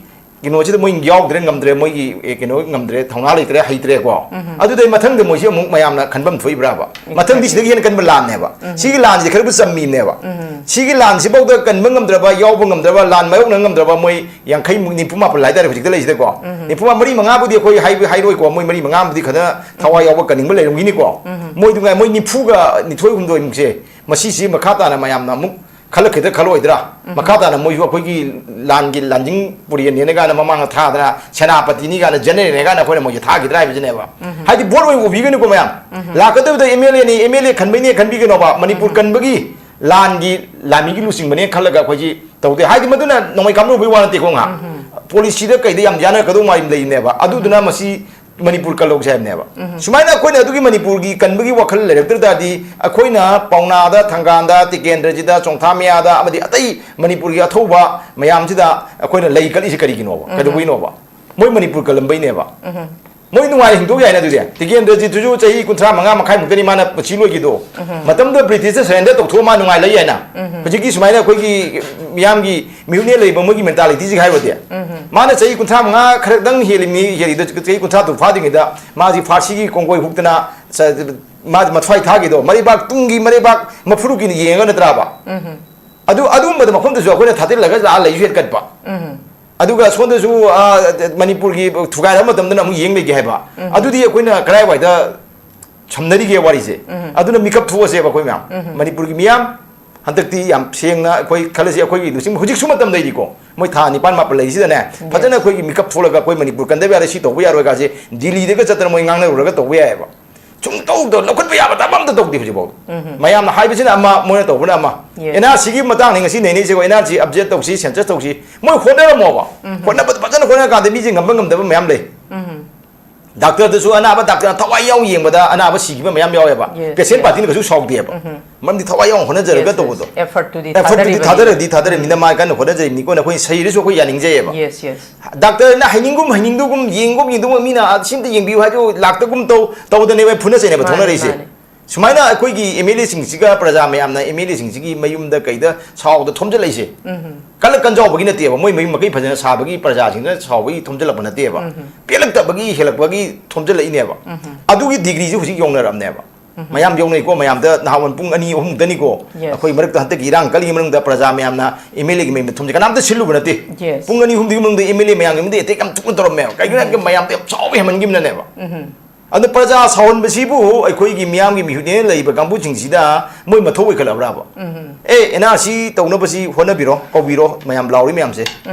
ꯀꯩꯅꯣꯁꯤꯗ ꯃꯣꯏ ꯌꯥꯎꯗ꯭ꯔꯦ, ꯉꯝꯗ꯭ꯔꯦ, ꯃꯣꯏꯒꯤ, ꯑꯦ, ꯀꯩꯅꯣ ꯉꯝꯗ꯭ꯔꯦ, ꯊꯧꯅꯥ ꯂꯩꯇ꯭ꯔꯦ, ꯍꯩꯇ꯭ꯔꯦꯀꯣ꯫ ꯎꯝ꯫ ꯑꯗꯨꯗꯩ ꯃꯊꯪꯗ ꯃꯣꯏꯁꯤ ꯑꯃꯨꯛ ꯃꯌꯥꯝꯅ ꯈꯟꯐꯝ ꯊꯣꯛꯏꯕ꯭ꯔꯥꯕ? ꯃꯊꯪꯗꯤ ꯁꯤꯗꯒꯤ ꯍꯦꯟꯅ ꯀꯟꯕ ꯂꯥꯟꯅꯦꯕ꯫ ꯎꯝ꯫ ꯁꯤꯒꯤ ꯂꯥꯟꯁꯤꯗꯤ ꯈꯔꯕꯨ ꯆꯝꯃꯤꯕꯅꯦꯕ꯫ ꯎꯝ꯫ ꯁꯤꯒꯤ ꯂꯥꯟꯁꯤꯐꯥꯎꯗ ꯀꯟꯕ ꯉꯝꯗ꯭ꯔꯕ, ꯌꯥꯎꯕ ꯉꯝꯗ꯭ꯔꯕ, ꯂꯥꯟ ꯃꯥꯌꯣꯛꯅ ꯉꯝꯗ꯭ꯔꯕ ꯃꯣꯏ ꯌꯥꯡꯈꯩꯃꯨꯛ, ꯅꯤꯐꯨ ꯃꯥꯄꯟ ꯍꯥꯏꯇꯥꯔꯦ ꯍꯧꯖꯤꯛꯇ ꯂꯩꯁꯤꯗꯀꯣ꯫ ꯎꯝ꯫ ꯅꯤꯐꯨ ꯃꯔꯤ ꯃꯉꯥꯕꯨꯗꯤ ꯑꯩꯈꯣꯏ ꯍꯥꯏꯕ-, ꯍꯥꯏꯔꯣꯏꯀꯣ, ꯃꯣꯏ ꯃꯔꯤ ꯃꯉꯥꯕꯨꯗꯤ ꯈꯔ ꯊꯋꯥꯏ ꯌꯥꯎꯕ ꯀꯟꯅꯤꯡꯕ ꯂꯩꯔꯝꯈꯤꯅꯤꯀꯣ꯫ ꯎꯝ꯫ ꯃꯣꯏꯗꯨ ꯉꯥꯏ, ꯃꯣꯏ ꯅꯤꯐꯨꯒ ꯅꯤꯊꯣꯏ ꯍꯨꯝꯗꯣꯏꯃꯨꯛꯁꯦ, ꯃꯁꯤꯁꯤ ꯃꯈꯥ ꯇꯥꯅ ꯃꯌꯥꯝꯅ ꯑꯃꯨꯛ ꯈꯜꯂꯛꯈꯤꯗ꯭ꯔꯥ ꯈꯜꯂꯛꯑꯣꯏꯗ꯭ꯔꯥ? ꯎꯝ꯫ ꯃꯈꯥ ꯇꯥꯅ ꯃꯣꯏꯁꯨ ꯑꯩꯈꯣꯏꯒꯤ ꯂꯥꯟꯒꯤ ꯂꯥꯟꯖꯤꯡ ꯄꯨꯔꯦꯟꯅꯦꯅ ꯀꯥꯏꯅ ꯃꯃꯥꯡꯗ ꯊꯥꯗꯅ, ꯁꯦꯅꯥꯄꯇꯤꯅꯤ ꯀꯥꯏꯅ, ꯖꯦꯅꯔꯦꯜꯅꯦ ꯀꯥꯏꯅ ꯑꯩꯈꯣꯏꯅ ꯃꯣꯏꯁꯦ ꯊꯥꯈꯤꯗ꯭ꯔꯥ ꯍꯥꯏꯕꯁꯤꯅꯦꯕ꯫ ꯎꯝ꯫ ꯍꯥꯏꯗꯤ ꯚꯣꯠ ꯑꯣꯏꯅ ꯎꯕꯤꯒꯅꯨꯀꯣ ꯃꯌꯥꯝ꯫ ꯎꯝ꯫ ꯂꯥꯛꯀꯗꯕꯗ ꯑꯦꯝ ꯑꯦꯜ ꯑꯦꯅꯤ, ꯑꯦꯝ ꯑꯦꯜ ꯑꯦ ꯈꯟꯕꯩꯅꯦ ꯈꯟꯕꯤꯒꯅꯣꯕ꯫ ꯃꯅꯤꯄꯨꯔ ꯎꯝ꯫ ꯀꯟꯕꯒꯤ ꯂꯥꯟꯒꯤ ꯂꯥꯟꯃꯤꯒꯤ ꯂꯨꯆꯤꯡꯕꯅꯦ ꯈꯜꯂꯒ ꯑꯩꯈꯣꯏꯁꯤ ꯇꯧꯗꯦ꯫ ꯍꯥꯏꯗꯤ ꯃꯗꯨꯅ ꯅꯣꯡꯃꯩ ꯀꯥꯞꯅꯔꯨꯕꯩ ꯋꯥ ꯅꯠꯇꯦꯀꯣ ꯉꯥꯏꯍꯥꯛ꯫ ꯎꯝ꯫ ꯄꯣꯂꯤꯁꯤꯗ ꯀꯩꯗ ꯌꯥꯝ ꯌꯥꯅꯔꯛꯀꯗꯧ ꯃꯥ ꯂꯩꯅꯦꯕ꯫ ꯑꯗꯨꯗꯨꯅ ꯃꯁꯤ ꯃꯅꯤꯄꯨꯔ ꯀꯜꯍꯧꯁꯦ ꯍꯥꯏꯕꯅꯦꯕ꯫ ꯁꯨꯃꯥꯏꯅ ꯑꯩꯈꯣꯏꯅ ꯑꯗꯨꯒꯤ ꯃꯅꯤꯄꯨꯔꯒꯤ ꯀꯟꯕꯒꯤ ꯋꯥꯈꯜ ꯂꯩꯔꯛꯇ꯭ꯔ ꯇꯥꯔꯗꯤ, ꯑꯩꯈꯣꯏꯅ ꯄꯥꯎꯅꯥꯗ, ꯊꯪꯒꯥꯟꯗ, ꯇꯤꯀꯦꯟꯗ꯭ꯔꯖꯤꯠꯇ, ꯆꯣꯡꯊꯥ ꯃꯌꯥꯗ ꯑꯃꯗꯤ ꯑꯇꯩ ꯃꯅꯤꯄꯨꯔꯒꯤ ꯑꯊꯧꯕ ꯃꯌꯥꯝꯁꯤꯗ ꯑꯩꯈꯣꯏꯅ ꯂꯩ ꯀꯠꯂꯤꯁꯤ ꯀꯔꯤꯒꯤꯅꯣꯕ? ꯀꯩꯗꯧꯕꯩꯅꯣꯕ? ꯃꯣꯏ ꯃꯅꯤꯄꯨꯔ ꯀꯜꯂꯝꯕꯩꯅꯦꯕ꯫ ꯃꯣꯏ ꯅꯨꯡꯉꯥꯏꯅ ꯍꯤꯡꯗꯣꯛ ꯌꯥꯏꯅ ꯑꯗꯨꯗꯤ꯫ ꯇꯤꯀꯦꯟꯗ꯭ꯔꯖꯤꯠꯇꯨꯁꯨ ꯆꯍꯤ ꯀꯨꯟꯊ꯭ꯔꯥ ꯃꯉꯥ ꯃꯈꯥꯏꯃꯨꯛꯇꯅꯤ ꯃꯥꯅ ꯄꯨꯟꯁꯤ ꯂꯣꯏꯈꯤꯗꯣ꯫ ꯃꯇꯝꯗꯨꯗ ꯕ꯭ꯔꯤꯇꯤꯁꯇ ꯁꯔꯦꯟꯗꯔ ꯇꯧꯊꯣꯛꯑ ꯃꯥ ꯅꯨꯡꯉꯥꯏ ꯂꯩ ꯍꯥꯏꯅ꯫ ꯍꯧꯖꯤꯛꯀꯤ ꯁꯨꯃꯥꯏꯅ ꯑꯩꯈꯣꯏꯒꯤ ꯃꯤꯌꯥꯝꯒꯤ ꯃꯤꯍꯨꯠꯅꯦ ꯂꯩꯕ ꯃꯣꯏꯒꯤ ꯃꯦꯟꯇꯥꯂꯤꯇꯤꯁꯤꯒ ꯍꯥꯏꯔꯨꯔꯗꯤ꯫ ꯃꯥꯅ ꯆꯍꯤ ꯀꯨꯟꯊ꯭ꯔꯥ ꯃꯉꯥ ꯈꯔꯗꯪ ꯍꯦꯜꯂꯤꯃꯤ, ꯍꯦꯜꯂꯤꯗꯣ ꯆꯍꯤ ꯀꯨꯟꯊ꯭ꯔꯥ ꯇꯔꯨꯛ ꯐꯥꯗ꯭ꯔꯤꯉꯩꯗ ꯃꯥꯁꯤ ꯐꯥꯔꯁꯤꯒꯤ ꯀꯣꯡꯒꯣꯏ ꯍꯨꯛꯇꯅ ꯆ-, ꯃꯥ ꯃꯊ꯭ꯋꯥꯏ ꯊꯥꯈꯤꯗꯣ ꯃꯔꯩꯕꯥꯛ ꯇꯨꯡꯒꯤ ꯃꯔꯩꯕꯥꯛ ꯃꯐꯨꯔꯨꯞꯀꯤꯅ ꯌꯦꯡꯉꯒ ꯅꯠꯇ꯭ꯔꯥꯕ? ꯑꯗꯨ, ꯑꯗꯨꯒꯨꯝꯕꯗ ꯃꯐꯝꯗꯨꯁꯨ ꯑꯩꯈꯣꯏꯅ ꯊꯥꯗꯤꯜꯂꯒ ꯂꯥꯛꯑ ꯂꯩꯁꯨ ꯍꯦꯟꯀꯠꯄ꯫ ꯑꯗꯨꯒ ꯁꯣꯝꯗꯁꯨ, ꯑ, ꯃꯅꯤꯄꯨꯔꯒꯤ ꯊꯨꯒꯥꯏꯔꯕ ꯃꯇꯝꯗꯅ ꯑꯃꯨꯛ ꯌꯦꯡ ꯂꯩꯒꯦ ꯍꯥꯏꯕ꯫ ꯑꯗꯨꯗꯤ ꯑꯩꯈꯣꯏꯅ ꯀꯗꯥꯏꯋꯥꯏꯗ ꯁꯝꯅꯔꯤꯒꯦ ꯋꯥꯔꯤꯁꯦ? ꯑꯗꯨꯅ ꯃꯤꯀꯞ ꯊꯣꯛꯑꯁꯦꯕ ꯑꯩꯈꯣꯏ ꯃꯌꯥꯝ꯫ ꯃꯅꯤꯄꯨꯔꯒꯤ ꯃꯤꯌꯥꯝ, ꯍꯟꯗꯛꯇꯤ ꯌꯥꯝ ꯁꯦꯡꯅ ꯑꯩꯈꯣꯏ ꯈꯜꯂꯁꯤ, ꯑꯩꯈꯣꯏꯒꯤ ꯂꯨꯆꯤꯡ ꯍꯧꯖꯤꯛꯁꯨ ꯃꯇꯝ ꯂꯩꯔꯤꯀꯣ, ꯃꯣꯏ ꯊꯥ ꯅꯤꯄꯥꯟ ꯃꯥꯄꯟ ꯂꯩꯔꯤꯁꯤꯗꯅꯦ, ꯐꯖꯅ ꯑꯩꯈꯣꯏꯒꯤ ꯃꯤꯀꯞ ꯊꯣꯛꯂꯒ ꯑꯩꯈꯣꯏ ꯃꯅꯤꯄꯨꯔ ꯀꯟꯗꯕ ꯌꯥꯔꯣꯏ, ꯁꯤ ꯇꯧꯕ ꯌꯥꯔꯣꯏꯒꯁꯦ ꯗꯤꯜꯂꯤꯗꯒ ꯆꯠꯇꯅ ꯃꯣꯏ ꯉꯥꯡꯅꯔꯨꯔꯒ ꯇꯧꯕ ꯌꯥꯏꯑꯕ꯫ ꯁꯨꯝ ꯇꯧꯗ ꯂꯧꯈꯠꯄ ꯌꯥꯕ ꯊꯕꯛ ꯑꯝꯇ ꯇꯧꯗꯦ ꯍꯧꯖꯤꯛꯐꯥꯎ꯫ ꯃꯌꯥꯝꯅ ꯍꯥꯏꯕꯁꯤꯅ ꯑꯃ, ꯃꯣꯏꯅ ꯇꯧꯕꯅ ꯑꯃ꯫ Yes. ꯑꯦꯟ ꯑꯥꯔ ꯁꯤꯒꯤ ꯃꯇꯥꯡꯅꯤ ꯉꯁꯤ ꯅꯩꯅꯩꯁꯦꯀꯣ, ꯑꯦꯟ ꯑꯥꯔ ꯁꯤ ꯑꯞꯗꯦꯠ ꯇꯧꯁꯤ, ꯁꯦꯟꯁꯁ ꯇꯧꯁꯤ, ꯃꯣꯏ ꯍꯣꯠꯅꯔꯝꯃꯣꯕ꯫ ꯍꯣꯠꯅꯕꯗ ꯐꯖꯅ ꯍꯣꯠꯅꯔꯀꯥꯟꯗ ꯃꯤꯁꯦ ꯉꯝꯕ ꯉꯝꯗꯕ ꯃꯌꯥꯝ ꯂꯩ꯫ ꯗꯥꯛꯇꯔꯗꯁꯨ ꯑꯅꯥꯕ ꯗꯥꯛꯇꯔ ꯊꯋꯥꯏ ꯌꯥꯎ ꯌꯦꯡꯕꯗ ꯑꯅꯥꯕ ꯁꯤꯈꯤꯕ ꯃꯌꯥꯝ ꯌꯥꯎꯋꯦꯕ꯫ Yes, patient yes. ꯄꯥꯔꯇꯤꯅ ꯀꯩꯁꯨ ꯁꯥꯎꯗꯦꯕ꯫ ꯃꯔꯝꯗꯤ ꯊꯋꯥꯏ ꯌꯥꯎꯅ ꯍꯣꯠꯅꯖꯔꯒ Yes, yes. ꯇꯧꯕꯗꯣ꯫ Effortꯇꯨꯗꯤ ꯑꯦꯐꯔꯠꯇꯨꯗꯤ ꯊꯥꯗꯔꯤꯕꯅꯤ꯫ ꯊꯥꯗꯔꯗꯤ ꯊꯥꯗꯔꯤꯕꯅꯤꯅ ꯃꯥ ꯀꯟꯅ ꯍꯣꯠꯅꯖꯔꯤꯕꯅꯤꯀꯣ, ꯑꯩꯈꯣꯏ ꯁꯩꯔꯁꯨ ꯑꯩꯈꯣꯏ ꯌꯥꯅꯤꯡꯖꯩꯌꯦꯕ꯫ Yes, yes. ꯗꯥꯛꯇꯔꯅ ꯍꯩꯅꯤꯡꯒꯨꯝ ꯍꯩꯅꯤꯡꯗꯒꯨꯝ, ꯌꯦꯡꯒꯨꯝ ꯌꯦꯡꯗꯒꯨꯝ, ꯃꯤꯅ ꯁꯤꯝꯇ ꯌꯦꯡꯕꯤꯌꯨ ꯍꯥꯏꯗꯨ ꯂꯥꯛꯇꯒꯨꯝ ꯇꯧ, ꯇꯧꯗꯅꯦꯕ ꯐꯨꯅ ꯆꯩꯅꯕ ꯃꯥꯅꯦ, ꯊꯣꯛꯅꯔꯛꯏꯁꯦ꯫ ꯃꯥꯅꯦ꯫ ꯁꯨꯃꯥꯏꯅ ꯑꯩꯈꯣꯏꯒꯤ ꯑꯦꯝ ꯑꯦꯜ ꯑꯦꯁꯤꯡꯁꯤꯒ ꯄ꯭ꯔꯖꯥ ꯃꯌꯥꯝꯅ ꯑꯦꯝ ꯑꯦꯜ ꯑꯦꯁꯤꯡꯁꯤꯒꯤ ꯃꯌꯨꯝꯗ ꯀꯩꯗ ꯁꯥꯎꯗ ꯊꯣꯝꯖꯤꯜꯂꯛꯏꯁꯦ꯫ ꯀꯜꯂ ꯀꯟꯖꯥꯎꯕꯒꯤ ꯅꯠꯇꯦꯕ, ꯃꯣꯏ ꯃꯌꯨꯝ ꯃꯀꯩ ꯐꯖꯅ ꯁꯥꯕꯒꯤ ꯄ꯭ꯔꯖꯥꯁꯤꯡꯗꯨꯅ ꯁꯥꯎꯕꯒꯤ ꯊꯣꯝꯖꯤꯜꯂꯛꯄ ꯅꯠꯇꯦꯕ꯫ ꯄꯦꯜꯂꯛꯇꯕꯒꯤ ꯍꯦꯜꯂꯛꯄꯒꯤ ꯊꯣꯝꯖꯤꯜꯂꯛꯏꯅꯦꯕ꯫ ꯑꯗꯨꯒꯤ ꯗꯤꯒ꯭ꯔꯤꯁꯤ ꯍꯧꯖꯤꯛ ꯌꯧꯅꯔꯕꯅꯦꯕ꯫ ꯃꯌꯥꯝ ꯌꯧꯅꯩꯀꯣ, ꯃꯌꯥꯝꯗ ꯅꯍꯥꯟ ꯄꯨꯡ ꯑꯅꯤ ꯑꯍꯨꯝꯗꯅꯤꯀꯣ, Yes. ꯑꯩꯈꯣꯏ ꯃꯔꯛꯇ ꯍꯟꯗꯛꯀꯤ ꯏꯔꯥꯡ ꯀꯜꯂꯤꯉꯩ ꯃꯅꯨꯡꯗ ꯄ꯭ꯔꯖꯥ ꯃꯌꯥꯝꯅ ꯑꯦꯝ ꯑꯦꯜ ꯑꯦꯒꯤ ꯃꯌꯨꯝꯗ ꯊꯣꯝꯖꯤꯜꯂꯤ, ꯀꯅꯥꯝꯇ ꯁꯤꯜꯂꯨꯕ ꯅꯠꯇꯦ꯫ Yes. ꯄꯨꯡ ꯑꯅꯤ ꯑꯍꯨꯝꯗꯨꯒꯤ ꯃꯅꯨꯡꯗ ꯑꯦꯝ ꯑꯦꯜ ꯑꯦ ꯃꯌꯥꯝꯒꯤ ꯃꯅꯨꯡꯗ ꯑꯦꯇꯦꯛ ꯌꯥꯝ ꯊꯨꯅ ꯇꯧꯔꯝꯃꯦꯕ꯫ ꯀꯩꯒꯤꯅꯣ ꯍꯥꯏꯕꯗ ꯃꯌꯥꯝꯗ ꯌꯥꯝ ꯁꯥꯎꯕ ꯍꯦꯟꯃꯟꯈꯤꯕꯅꯅꯦꯕ꯫ ꯑꯗꯣ ꯄ꯭ꯔꯖꯥ ꯁꯥꯎꯍꯟꯕꯁꯤꯕꯨ ꯑꯩꯈꯣꯏꯒꯤ ꯃꯤꯌꯥꯝꯒꯤ ꯃꯤꯍꯨꯠꯅꯦꯅ ꯂꯩꯔꯤꯕ ꯀꯥꯡꯕꯨꯁꯤꯡꯁꯤꯗ ꯃꯣꯏ ꯃꯊꯧ ꯑꯣꯏꯈꯠꯂꯕ꯭ꯔꯥꯕ? ꯑꯦ, ꯑꯦꯟ ꯑꯥꯔ ꯁꯤ ꯇꯧꯅꯕꯁꯤ ꯍꯣꯠꯅꯕꯤꯔꯣ, ꯀꯧꯕꯤꯔꯣ, ꯃꯌꯥꯝ ꯂꯥꯎꯔꯤ ꯃꯌꯥꯝꯁꯦ꯫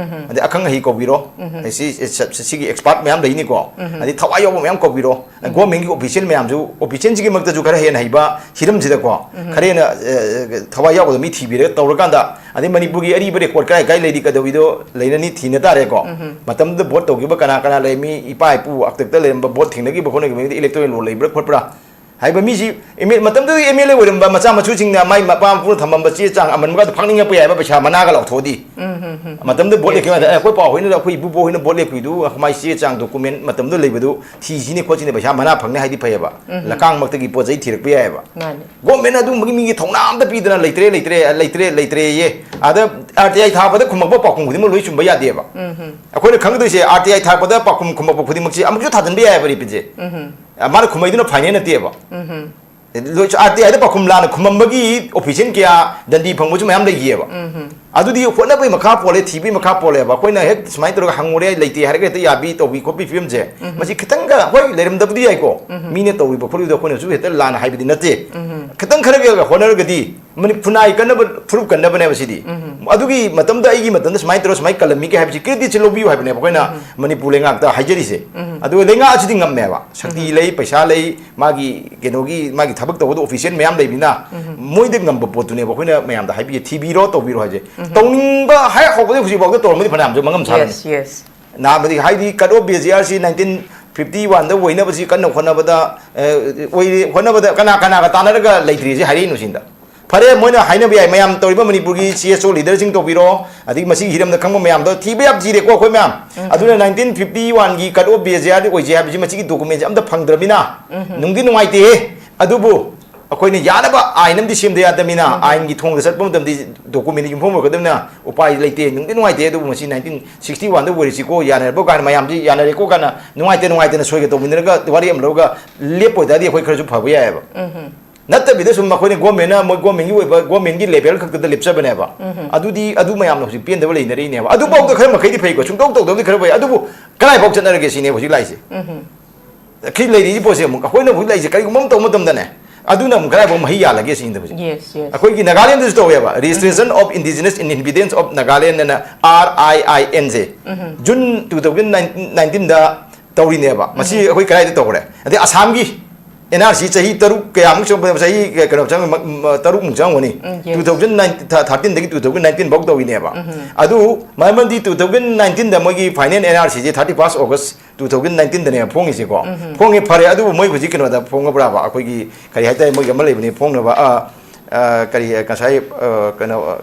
ꯑꯗꯩ ꯑꯈꯪ ꯑꯍꯩ ꯀꯧꯕꯤꯔꯣ꯫ ꯑꯗꯩ ꯁꯤ, ꯁꯤ, ꯁꯤꯒꯤ ꯑꯦꯛꯁꯄꯥꯔꯠ ꯃꯌꯥꯝ ꯂꯩꯅꯤꯀꯣ꯫ ꯑꯗꯩ ꯊꯋꯥꯏ ꯌꯥꯎꯕ ꯃꯌꯥꯝ ꯀꯧꯕꯤꯔꯣ꯫ ꯒꯣꯔꯃꯦꯟꯒꯤ ꯑꯣꯐꯤꯁꯤꯌꯦꯜ ꯃꯌꯥꯝꯁꯨ, ꯑꯣꯐꯤꯁꯤꯌꯦꯜꯁꯤꯒꯤ ꯃꯛꯇꯁꯨ ꯈꯔ ꯍꯦꯟꯅ ꯍꯩꯕ ꯍꯤꯔꯝꯁꯤꯗꯀꯣ, ꯈꯔ ꯍꯦꯟꯅ ꯑ, ꯊꯋꯥꯏ ꯌꯥꯎꯕꯗ ꯃꯤ ꯊꯤꯕꯤꯔꯒ ꯇꯧꯔꯀꯥꯟꯗ, ꯑꯗꯩ ꯃꯅꯤꯄꯨꯔꯒꯤ ꯑꯔꯤꯕ ꯔꯦꯀꯣꯔꯗ ꯀꯗꯥꯏ ꯀꯗꯥꯏ ꯂꯩꯔꯤ, ꯀꯩꯗꯧꯔꯤꯗꯣ ꯂꯩꯔꯅꯤ, ꯊꯤꯅ ꯇꯥꯔꯦꯀꯣ꯫ ꯃꯇꯝꯗꯨꯗ ꯚꯣꯠ ꯇꯧꯈꯤꯕ ꯀꯅꯥ ꯀꯅꯥ ꯂꯩꯔꯝꯃꯤ, ꯏꯄꯥ ꯏꯄꯨ ꯍꯥꯛꯇꯛꯇ ꯂꯩꯔꯝꯕ, ꯚꯣꯠ ꯊꯦꯡꯅꯈꯤꯕ ꯈꯣꯠꯅꯈꯤꯕ ꯃꯤꯗꯤ ꯏꯂꯦꯛꯇꯣꯔꯦꯜ ꯔꯣꯜ ꯂꯩꯕ꯭ꯔꯥ ꯈꯣꯠꯄ꯭ꯔꯥ ꯍꯥꯏꯕ ꯃꯤꯁꯤ, ꯑꯦꯝ ꯑꯦꯜ, ꯃꯇꯝꯗꯨꯗꯒꯤ ꯑꯦꯝ ꯑꯦꯜ ꯑꯦ ꯑꯣꯏꯔꯝꯕ ꯃꯆꯥ ꯃꯁꯨꯁꯤꯡꯅ ꯃꯥꯏ ꯃꯄꯥ ꯃꯄꯨꯅ ꯊꯝꯃꯝꯕ ꯆꯦ ꯆꯥꯡ ꯑꯃꯟꯕꯒꯗ ꯐꯥꯛꯅꯤꯡꯉꯛꯄ ꯌꯥꯏꯕ, ꯄꯩꯁꯥ ꯃꯅꯥꯒ ꯂꯥꯎꯊꯣꯛꯑꯗꯤ꯫ ꯃꯇꯝꯗꯨꯗ ꯚꯣꯠ ꯂꯦꯞꯈꯤꯕ ꯀꯥꯟꯗ, "ꯑꯦ, ꯑꯩꯈꯣꯏ ꯄꯥꯎ ꯍꯣꯏꯅ, ꯑꯩꯈꯣꯏ ꯏꯄꯨ ꯄꯥꯎ ꯍꯣꯏꯅ ꯚꯣꯠ ꯂꯦꯞꯈꯤꯕꯗꯨ, ꯃꯥꯏ ꯆꯦ ꯆꯥꯡ ꯗꯣꯀꯨꯃꯦꯟ ꯃꯇꯝꯗꯨꯗ ꯂꯩꯕꯗꯨ ꯊꯤꯁꯤꯅꯦ ꯈꯣꯠꯁꯤꯅꯦ, ꯄꯩꯁꯥ ꯃꯅꯥ ꯐꯪꯅꯤ" ꯍꯥꯏꯗꯤ ꯐꯩꯌꯦꯕ꯫ ꯂꯀꯥꯡꯃꯛꯇꯒꯤ ꯄꯣꯠ ꯆꯩ ꯊꯤꯔꯛꯄ ꯌꯥꯏꯑꯕ꯫ ꯃꯥꯅꯦ꯫ ꯒꯣꯔꯃꯦꯟꯅ ꯑꯗꯨꯒꯨꯝꯕꯒꯤ ꯃꯤꯒꯤ ꯊꯧꯅꯥ ꯑꯝꯇ ꯄꯤꯗꯅ, "ꯂꯩꯇ꯭ꯔꯦ, ꯂꯩꯇ꯭ꯔꯦ, ꯂꯩꯇ꯭ꯔꯦ, ꯂꯩꯇ꯭ꯔꯦꯌꯦ"꯫ ꯑꯗ ꯑꯥꯔ ꯇꯤ ꯑꯥꯏ ꯊꯥꯔꯛꯄꯗ ꯈꯨꯝꯃꯛꯄ ꯄꯥꯎꯈꯨꯝ ꯈꯨꯗꯤꯡꯃꯛ ꯂꯣꯏ ꯆꯨꯝꯕ ꯌꯥꯗꯦꯕ꯫ ꯑꯩꯈꯣꯏꯅ ꯈꯪꯒꯗꯣꯏꯁꯦ, ꯑꯥꯔ ꯇꯤ ꯑꯥꯏ ꯊꯥꯔꯛꯄꯗ ꯄꯥꯎꯈꯨꯝ ꯈꯨꯝꯃꯛꯄ ꯈꯨꯗꯤꯡꯃꯛꯁꯦ ꯑꯃꯨꯛꯁꯨ ꯊꯥꯖꯤꯟꯕ ꯌꯥꯏꯑꯕ, ꯔꯤꯄꯤꯠꯁꯦ꯫ ꯃꯥꯅ ꯈꯨꯝꯃꯛꯏꯗꯨꯅ ꯐꯥꯏꯅꯦꯜ ꯅꯠꯇꯦꯕ꯫ ꯑꯥꯔ ꯇꯤ ꯑꯥꯏꯗ ꯄꯥꯎꯈꯨꯝ ꯂꯥꯟꯅ ꯈꯨꯝꯃꯝꯕꯒꯤ ꯑꯣꯐꯤꯁꯤꯌꯦꯜ ꯀꯌꯥ ꯗꯟꯗꯤ ꯐꯪꯕꯁꯨ ꯃꯌꯥꯝ ꯂꯩꯈꯤꯑꯕ꯫ ꯑꯗꯨꯗꯤ ꯍꯣꯠꯅꯕꯒꯤ ꯃꯈꯥ ꯄꯣꯜꯂꯦ, ꯊꯤꯕꯒꯤ ꯃꯈꯥ ꯄꯣꯜꯂꯦꯕ꯫ ꯑꯩꯈꯣꯏꯅ ꯍꯦꯛ ꯁꯨꯃꯥꯏꯅ ꯇꯧꯔꯒ ꯍꯪꯉꯨꯔꯦ, ꯂꯩꯇꯦ ꯍꯥꯏꯔꯒ ꯍꯦꯛꯇ ꯌꯥꯕꯤ ꯇꯧꯕꯤ ꯈꯣꯠꯄꯤ ꯐꯤꯕꯝꯁꯦ, ꯃꯁꯤ ꯈꯤꯇꯪꯒ, ꯍꯣꯏ, ꯂꯩꯔꯝꯗꯕꯗꯤ ꯌꯥꯏꯀꯣ, ꯃꯤꯅ ꯇꯧꯔꯤꯕ ꯈꯣꯠꯂꯤꯕꯗꯣ ꯑꯩꯈꯣꯏꯅꯁꯨ ꯍꯦꯛꯇ ꯂꯥꯟꯅ ꯍꯥꯏꯕꯗꯤ ꯅꯠꯇꯦ꯫ ꯈꯤꯇꯪ ꯈꯔꯒ ꯍꯣꯠꯅꯔꯒꯗꯤ ꯃꯅꯤ-, ꯈꯨꯟꯅꯥꯏ ꯀꯟꯅꯕ, ꯐꯨꯔꯨꯞ ꯀꯟꯅꯕꯅꯦꯕ ꯁꯤꯗꯤ꯫ ꯑꯗꯨꯒꯤ ꯃꯇꯝꯗ, ꯑꯩꯒꯤ ꯃꯇꯝꯗ ꯁꯨꯃꯥꯏꯅ ꯇꯧꯔ ꯁꯨꯃꯥꯏꯅ ꯀꯜꯂꯝꯃꯤꯒꯦ ꯍꯥꯏꯕꯁꯤ, ꯀ꯭ꯔꯦꯗꯤꯠꯁꯤ ꯂꯧꯕꯤꯌꯨ ꯍꯥꯏꯕꯅꯦꯕ ꯑꯩꯈꯣꯏꯅ ꯃꯅꯤꯄꯨꯔ ꯂꯩꯉꯥꯛꯇ ꯍꯥꯏꯖꯔꯤꯁꯦ꯫ ꯑꯗꯨꯒ ꯂꯩꯉꯥꯛ ꯑꯁꯤꯗꯤ ꯉꯝꯃꯦꯕ, ꯁꯛꯇꯤ ꯂꯩ, ꯄꯩꯁꯥ ꯂꯩ, ꯃꯥꯒꯤ ꯀꯩꯅꯣꯒꯤ, ꯃꯥꯒꯤ ꯊꯕꯛ ꯇꯧꯕꯗ ꯑꯣꯐꯤꯁꯤꯌꯦꯜ ꯃꯌꯥꯝ ꯂꯩꯕꯅꯤꯅ, ꯃꯣꯏꯗ ꯉꯝꯕ ꯄꯣꯠꯇꯨꯅꯦꯕ ꯑꯩꯈꯣꯏꯅ ꯃꯌꯥꯝꯗ ꯍꯥꯏꯕꯤꯌꯦ, "ꯊꯤꯕꯤꯔꯣ, ꯇꯧꯕꯤꯔꯣ" ꯍꯥꯏꯁꯦ꯫ ꯇꯧꯅꯤꯡꯕ ꯍꯦꯛ ꯍꯧꯕꯗꯒꯤ ꯍꯧꯖꯤꯛꯐꯥꯎꯗ ꯇꯧꯔꯝꯃꯗꯤ ꯐꯅꯌꯥꯝꯁꯨ ꯃꯉꯝ ꯁꯥꯔꯝꯃꯤ꯫ Yes, yes. ꯅꯍꯥꯟꯕꯗꯤ, ꯍꯥꯏꯗꯤ, cut off base year ꯁꯤ nineteen fifty one ꯗ ꯑꯣꯏꯅꯕꯁꯤ ꯀꯟꯅ ꯍꯣꯠꯅꯕꯗ, ꯑ, ꯑꯣꯏꯔꯤ-, ꯍꯣꯠꯅꯕꯗ ꯀꯅꯥ ꯀꯅꯥꯒ ꯇꯥꯟꯅꯔꯒ ꯂꯩꯇ꯭ꯔꯤꯁꯦ ꯍꯥꯏꯔꯛꯏꯅꯣ ꯁꯤꯗ꯫ ꯐꯔꯦ, ꯃꯣꯏꯅ ꯍꯥꯏꯅꯕ ꯌꯥꯏ, ꯃꯌꯥꯝ ꯇꯧꯔꯤꯕ ꯃꯅꯤꯄꯨꯔꯒꯤ ꯁꯤ ꯑꯦꯁ ꯑꯣ ꯂꯤꯗꯔꯁꯤꯡ ꯇꯧꯕꯤꯔꯣ, ꯑꯗꯒꯤ ꯃꯁꯤꯒꯤ ꯍꯤꯔꯝꯗ ꯈꯪꯕ ꯃꯌꯥꯝꯗꯣ ꯊꯤꯕ ꯌꯥꯝ ꯊꯤꯔꯦꯀꯣ ꯑꯩꯈꯣꯏ ꯃꯌꯥꯝ꯫ ꯑꯗꯨꯅ nineteen fifty one ꯒꯤ cut off base year ꯑꯣꯏꯖꯩ ꯍꯥꯏꯕꯁꯤ, ꯃꯁꯤꯒꯤ ꯗꯣꯀꯨꯃꯦꯟꯁꯦ ꯑꯝꯇ ꯐꯪꯗ꯭ꯔꯕꯅꯤꯅ ꯅꯨꯡꯗꯤ ꯅꯨꯡꯉꯥꯏꯇꯦꯍꯦ꯫ ꯑꯗꯨꯕꯨ ꯑꯩꯈꯣꯏꯅ ꯌꯥꯅꯕ ꯑꯥꯏꯟ ꯑꯃꯗꯤ ꯁꯦꯝꯗ ꯌꯥꯗꯕꯅꯤꯅ, ꯑꯥꯏꯟꯒꯤ ꯊꯣꯡꯗ ꯆꯠꯄ ꯃꯇꯝꯗꯤ ꯗꯣꯀꯨꯃꯦꯟꯗ ꯌꯨꯝꯐꯝ ꯑꯣꯏꯔꯛꯀꯗꯕꯅꯤꯅ ꯎꯄꯥꯏ ꯂꯩꯇꯦ꯫ ꯅꯨꯡꯗꯤ ꯅꯨꯡꯉꯥꯏꯇꯦ, ꯑꯗꯨꯕꯨ ꯃꯁꯤ nineteen sixty one ꯗ ꯑꯣꯏꯔꯤꯁꯤꯀꯣ, ꯌꯥꯅꯔꯕꯣ ꯀꯥꯏꯅ, ꯃꯌꯥꯝꯁꯤ ꯌꯥꯅꯔꯦꯀꯣ ꯀꯥꯏꯅ ꯅꯨꯡꯉꯥꯏꯇꯦ ꯅꯨꯡꯉꯥꯏꯇꯦꯅ ꯁꯣꯏꯒ ꯇꯧꯃꯤꯟꯅꯔꯒ ꯋꯥꯔꯤ ꯑꯃ ꯂꯧꯔꯒ ꯂꯦꯞꯄ ꯑꯣꯏꯇꯥꯔꯗꯤ ꯑꯩꯈꯣꯏ ꯈꯔꯁꯨ ꯐꯕ ꯌꯥꯏꯑꯕ꯫ ꯅꯠꯇꯕꯤꯗ ꯁꯨꯝ ꯑꯩꯈꯣꯏꯅ ꯒꯣꯔꯃꯦꯟꯅ, ꯃꯣꯏ ꯒꯣꯔꯃꯦꯟꯒꯤ ꯑꯣꯏꯕ, ꯒꯣꯔꯃꯦꯟꯒꯤ ꯂꯦꯚꯦꯜ ꯈꯛꯇꯗ ꯂꯦꯞꯆꯕꯅꯦꯕ꯫ ꯑꯗꯨꯗꯤ ꯑꯗꯨ ꯃꯌꯥꯝꯅ ꯍꯧꯖꯤꯛ ꯄꯦꯟꯗꯕ ꯂꯩꯅꯔꯤꯅꯦꯕ꯫ ꯑꯗꯨꯐꯥꯎꯗ ꯈꯔ ꯃꯈꯩꯗꯤ ꯐꯩꯀꯣ, ꯁꯨꯡꯇꯧ ꯇꯧꯗꯕꯗꯤ ꯈꯔ ꯐꯩ꯫ ꯑꯗꯨꯕꯨ ꯀꯗꯥꯏꯐꯥꯎ ꯆꯠꯅꯔꯒꯦ ꯁꯤꯅꯦꯕ ꯍꯧꯖꯤꯛ ꯂꯥꯛꯏꯁꯦ꯫ ꯁꯤ ꯂꯩꯔꯤꯁꯤ ꯄꯣꯠꯁꯦ ꯑꯃꯨꯛ ꯑꯩꯈꯣꯏꯅ ꯍꯧꯖꯤꯛ ꯂꯩꯔꯤꯁꯦ ꯀꯔꯤꯒꯨꯝꯕ ꯑꯃ ꯇꯧꯕ ꯃꯇꯝꯗꯅꯦ, ꯑꯗꯨꯅ ꯑꯃꯨꯛ ꯀꯗꯥꯏꯐꯥꯎ ꯃꯍꯩ ꯌꯥꯜꯂꯒꯦ ꯁꯤꯅꯤꯗ ꯍꯧꯖꯤꯛ꯫ Yes, yes. ꯑꯩꯈꯣꯏꯒꯤ ꯅꯥꯒꯥꯂꯦꯟꯗꯁꯨ ꯇꯧꯋꯦꯕ, Registration of Indigenous Inhabitants of Nagaland ꯑꯅ, ꯑꯥꯔ ꯑꯥꯏ ꯑꯥꯏ ꯑꯦꯟꯁꯦ꯫ ꯖꯨꯟ two thousand nineteenꯗ ꯇꯧꯔꯤꯅꯦꯕ꯫ ꯃꯁꯤ ꯑꯩꯈꯣꯏ ꯀꯗꯥꯏꯗ ꯇꯧꯈ꯭ꯔꯦ? ꯑꯗꯩ ꯑꯁꯥꯝꯒꯤ ꯑꯦꯟ ꯑꯥꯔ ꯁꯤ ꯆꯍꯤ ꯇꯔꯨꯛ ꯀꯌꯥꯃꯨꯛ ꯆꯪ-, ꯆꯍꯤ ꯀꯩꯅꯣ ꯆꯪ-, ꯃ-, ꯃ-, ꯇꯔꯨꯛꯃꯨꯛ ꯆꯪꯉꯝꯒꯅꯤ꯫ ꯎꯝ, yes. Two thousand nine, thirteen ꯗꯒꯤ two thousand nineteen ꯐꯥꯎ ꯇꯧꯔꯤꯅꯦꯕ꯫ ꯑꯗꯨ ꯃꯔꯝꯗꯤ two thousand nineteen ꯗ ꯃꯣꯏꯒꯤ final ꯑꯦꯟ ꯑꯥꯔ ꯁꯤꯁꯦ thirty first August two thousand nineteen ꯗꯅꯦꯕ ꯐꯣꯡꯉꯤꯁꯦꯀꯣ꯫ ꯐꯣꯡꯉꯦ, ꯐꯔꯦ, ꯑꯗꯨꯕꯨ ꯃꯣꯏ ꯍꯧꯖꯤꯛ ꯀꯩꯅꯣꯗ ꯐꯣꯡꯉꯕ꯭ꯔꯥꯕ? ꯑꯩꯈꯣꯏꯒꯤ ꯀꯔꯤ ꯍꯥꯏꯇꯥꯔꯦ, ꯃꯣꯏꯒꯤ ꯑꯃ ꯂꯩꯕꯅꯤ ꯐꯣꯡꯅꯕ, ꯑ, ꯑ, ꯀꯔꯤ, ꯉꯁꯥꯏ, ꯑ, ꯀꯩꯅꯣ, ꯑ,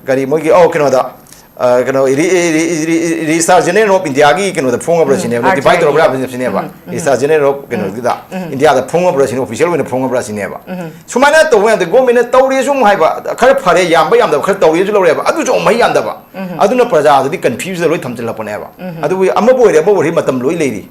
ꯀꯔꯤ ꯃꯣꯏꯒꯤ, ꯑꯧ, ꯀꯩꯅꯣꯗ, ꯑ, ꯀꯩꯅꯣ, ꯔꯤ-, ꯔꯤ-, ꯔꯤ-, ꯔꯤ-, Registrar General of India ꯒꯤ ꯀꯩꯅꯣꯗ ꯐꯣꯡꯉꯕ꯭ꯔꯥ ꯁꯤꯅꯦꯕ, notify ꯇꯧꯔꯕ꯭ꯔꯥ ꯁꯤꯅꯦꯕ, Registrar General of ꯀꯩꯅꯣꯗꯨꯗ, ꯏꯟꯗꯤꯌꯥꯗ ꯐꯣꯡꯉꯕ꯭ꯔꯥ ꯁꯤꯅꯦ, official ꯑꯣꯏꯅ ꯐꯣꯡꯉꯕ꯭ꯔꯥ ꯁꯤꯅꯦꯕ꯫ ꯁꯨꯃꯥꯏꯅ ꯇꯧꯕ ꯃꯌꯥꯝꯗ ꯒꯣꯔꯃꯦꯟꯅ ꯇꯧꯔꯦꯁꯨ ꯑꯃꯨꯛ ꯍꯥꯏꯕ, ꯈꯔ ꯐꯔꯦ, ꯌꯥꯝꯕ ꯌꯥꯝꯗꯕ ꯈꯔ ꯇꯧꯔꯦꯁꯨ ꯂꯧꯔꯦꯕ, ꯑꯗꯨꯁꯨ ꯑꯃꯨꯛ ꯃꯍꯩ ꯌꯥꯝꯗꯕ꯫ ꯑꯗꯨꯅ ꯄ꯭ꯔꯖꯥꯗꯨꯗꯤ confuse ꯗ ꯂꯣꯏ ꯊꯝꯖꯤꯜꯂꯛꯄꯅꯦꯕ꯫ ꯑꯗꯨꯕꯨ ꯑꯃꯕꯨ ꯑꯣꯏꯔꯦ, ꯑꯃꯕꯨ ꯑꯣꯏꯔꯦ, ꯃꯇꯝ ꯂꯣꯏ ꯂꯩꯔꯤ꯫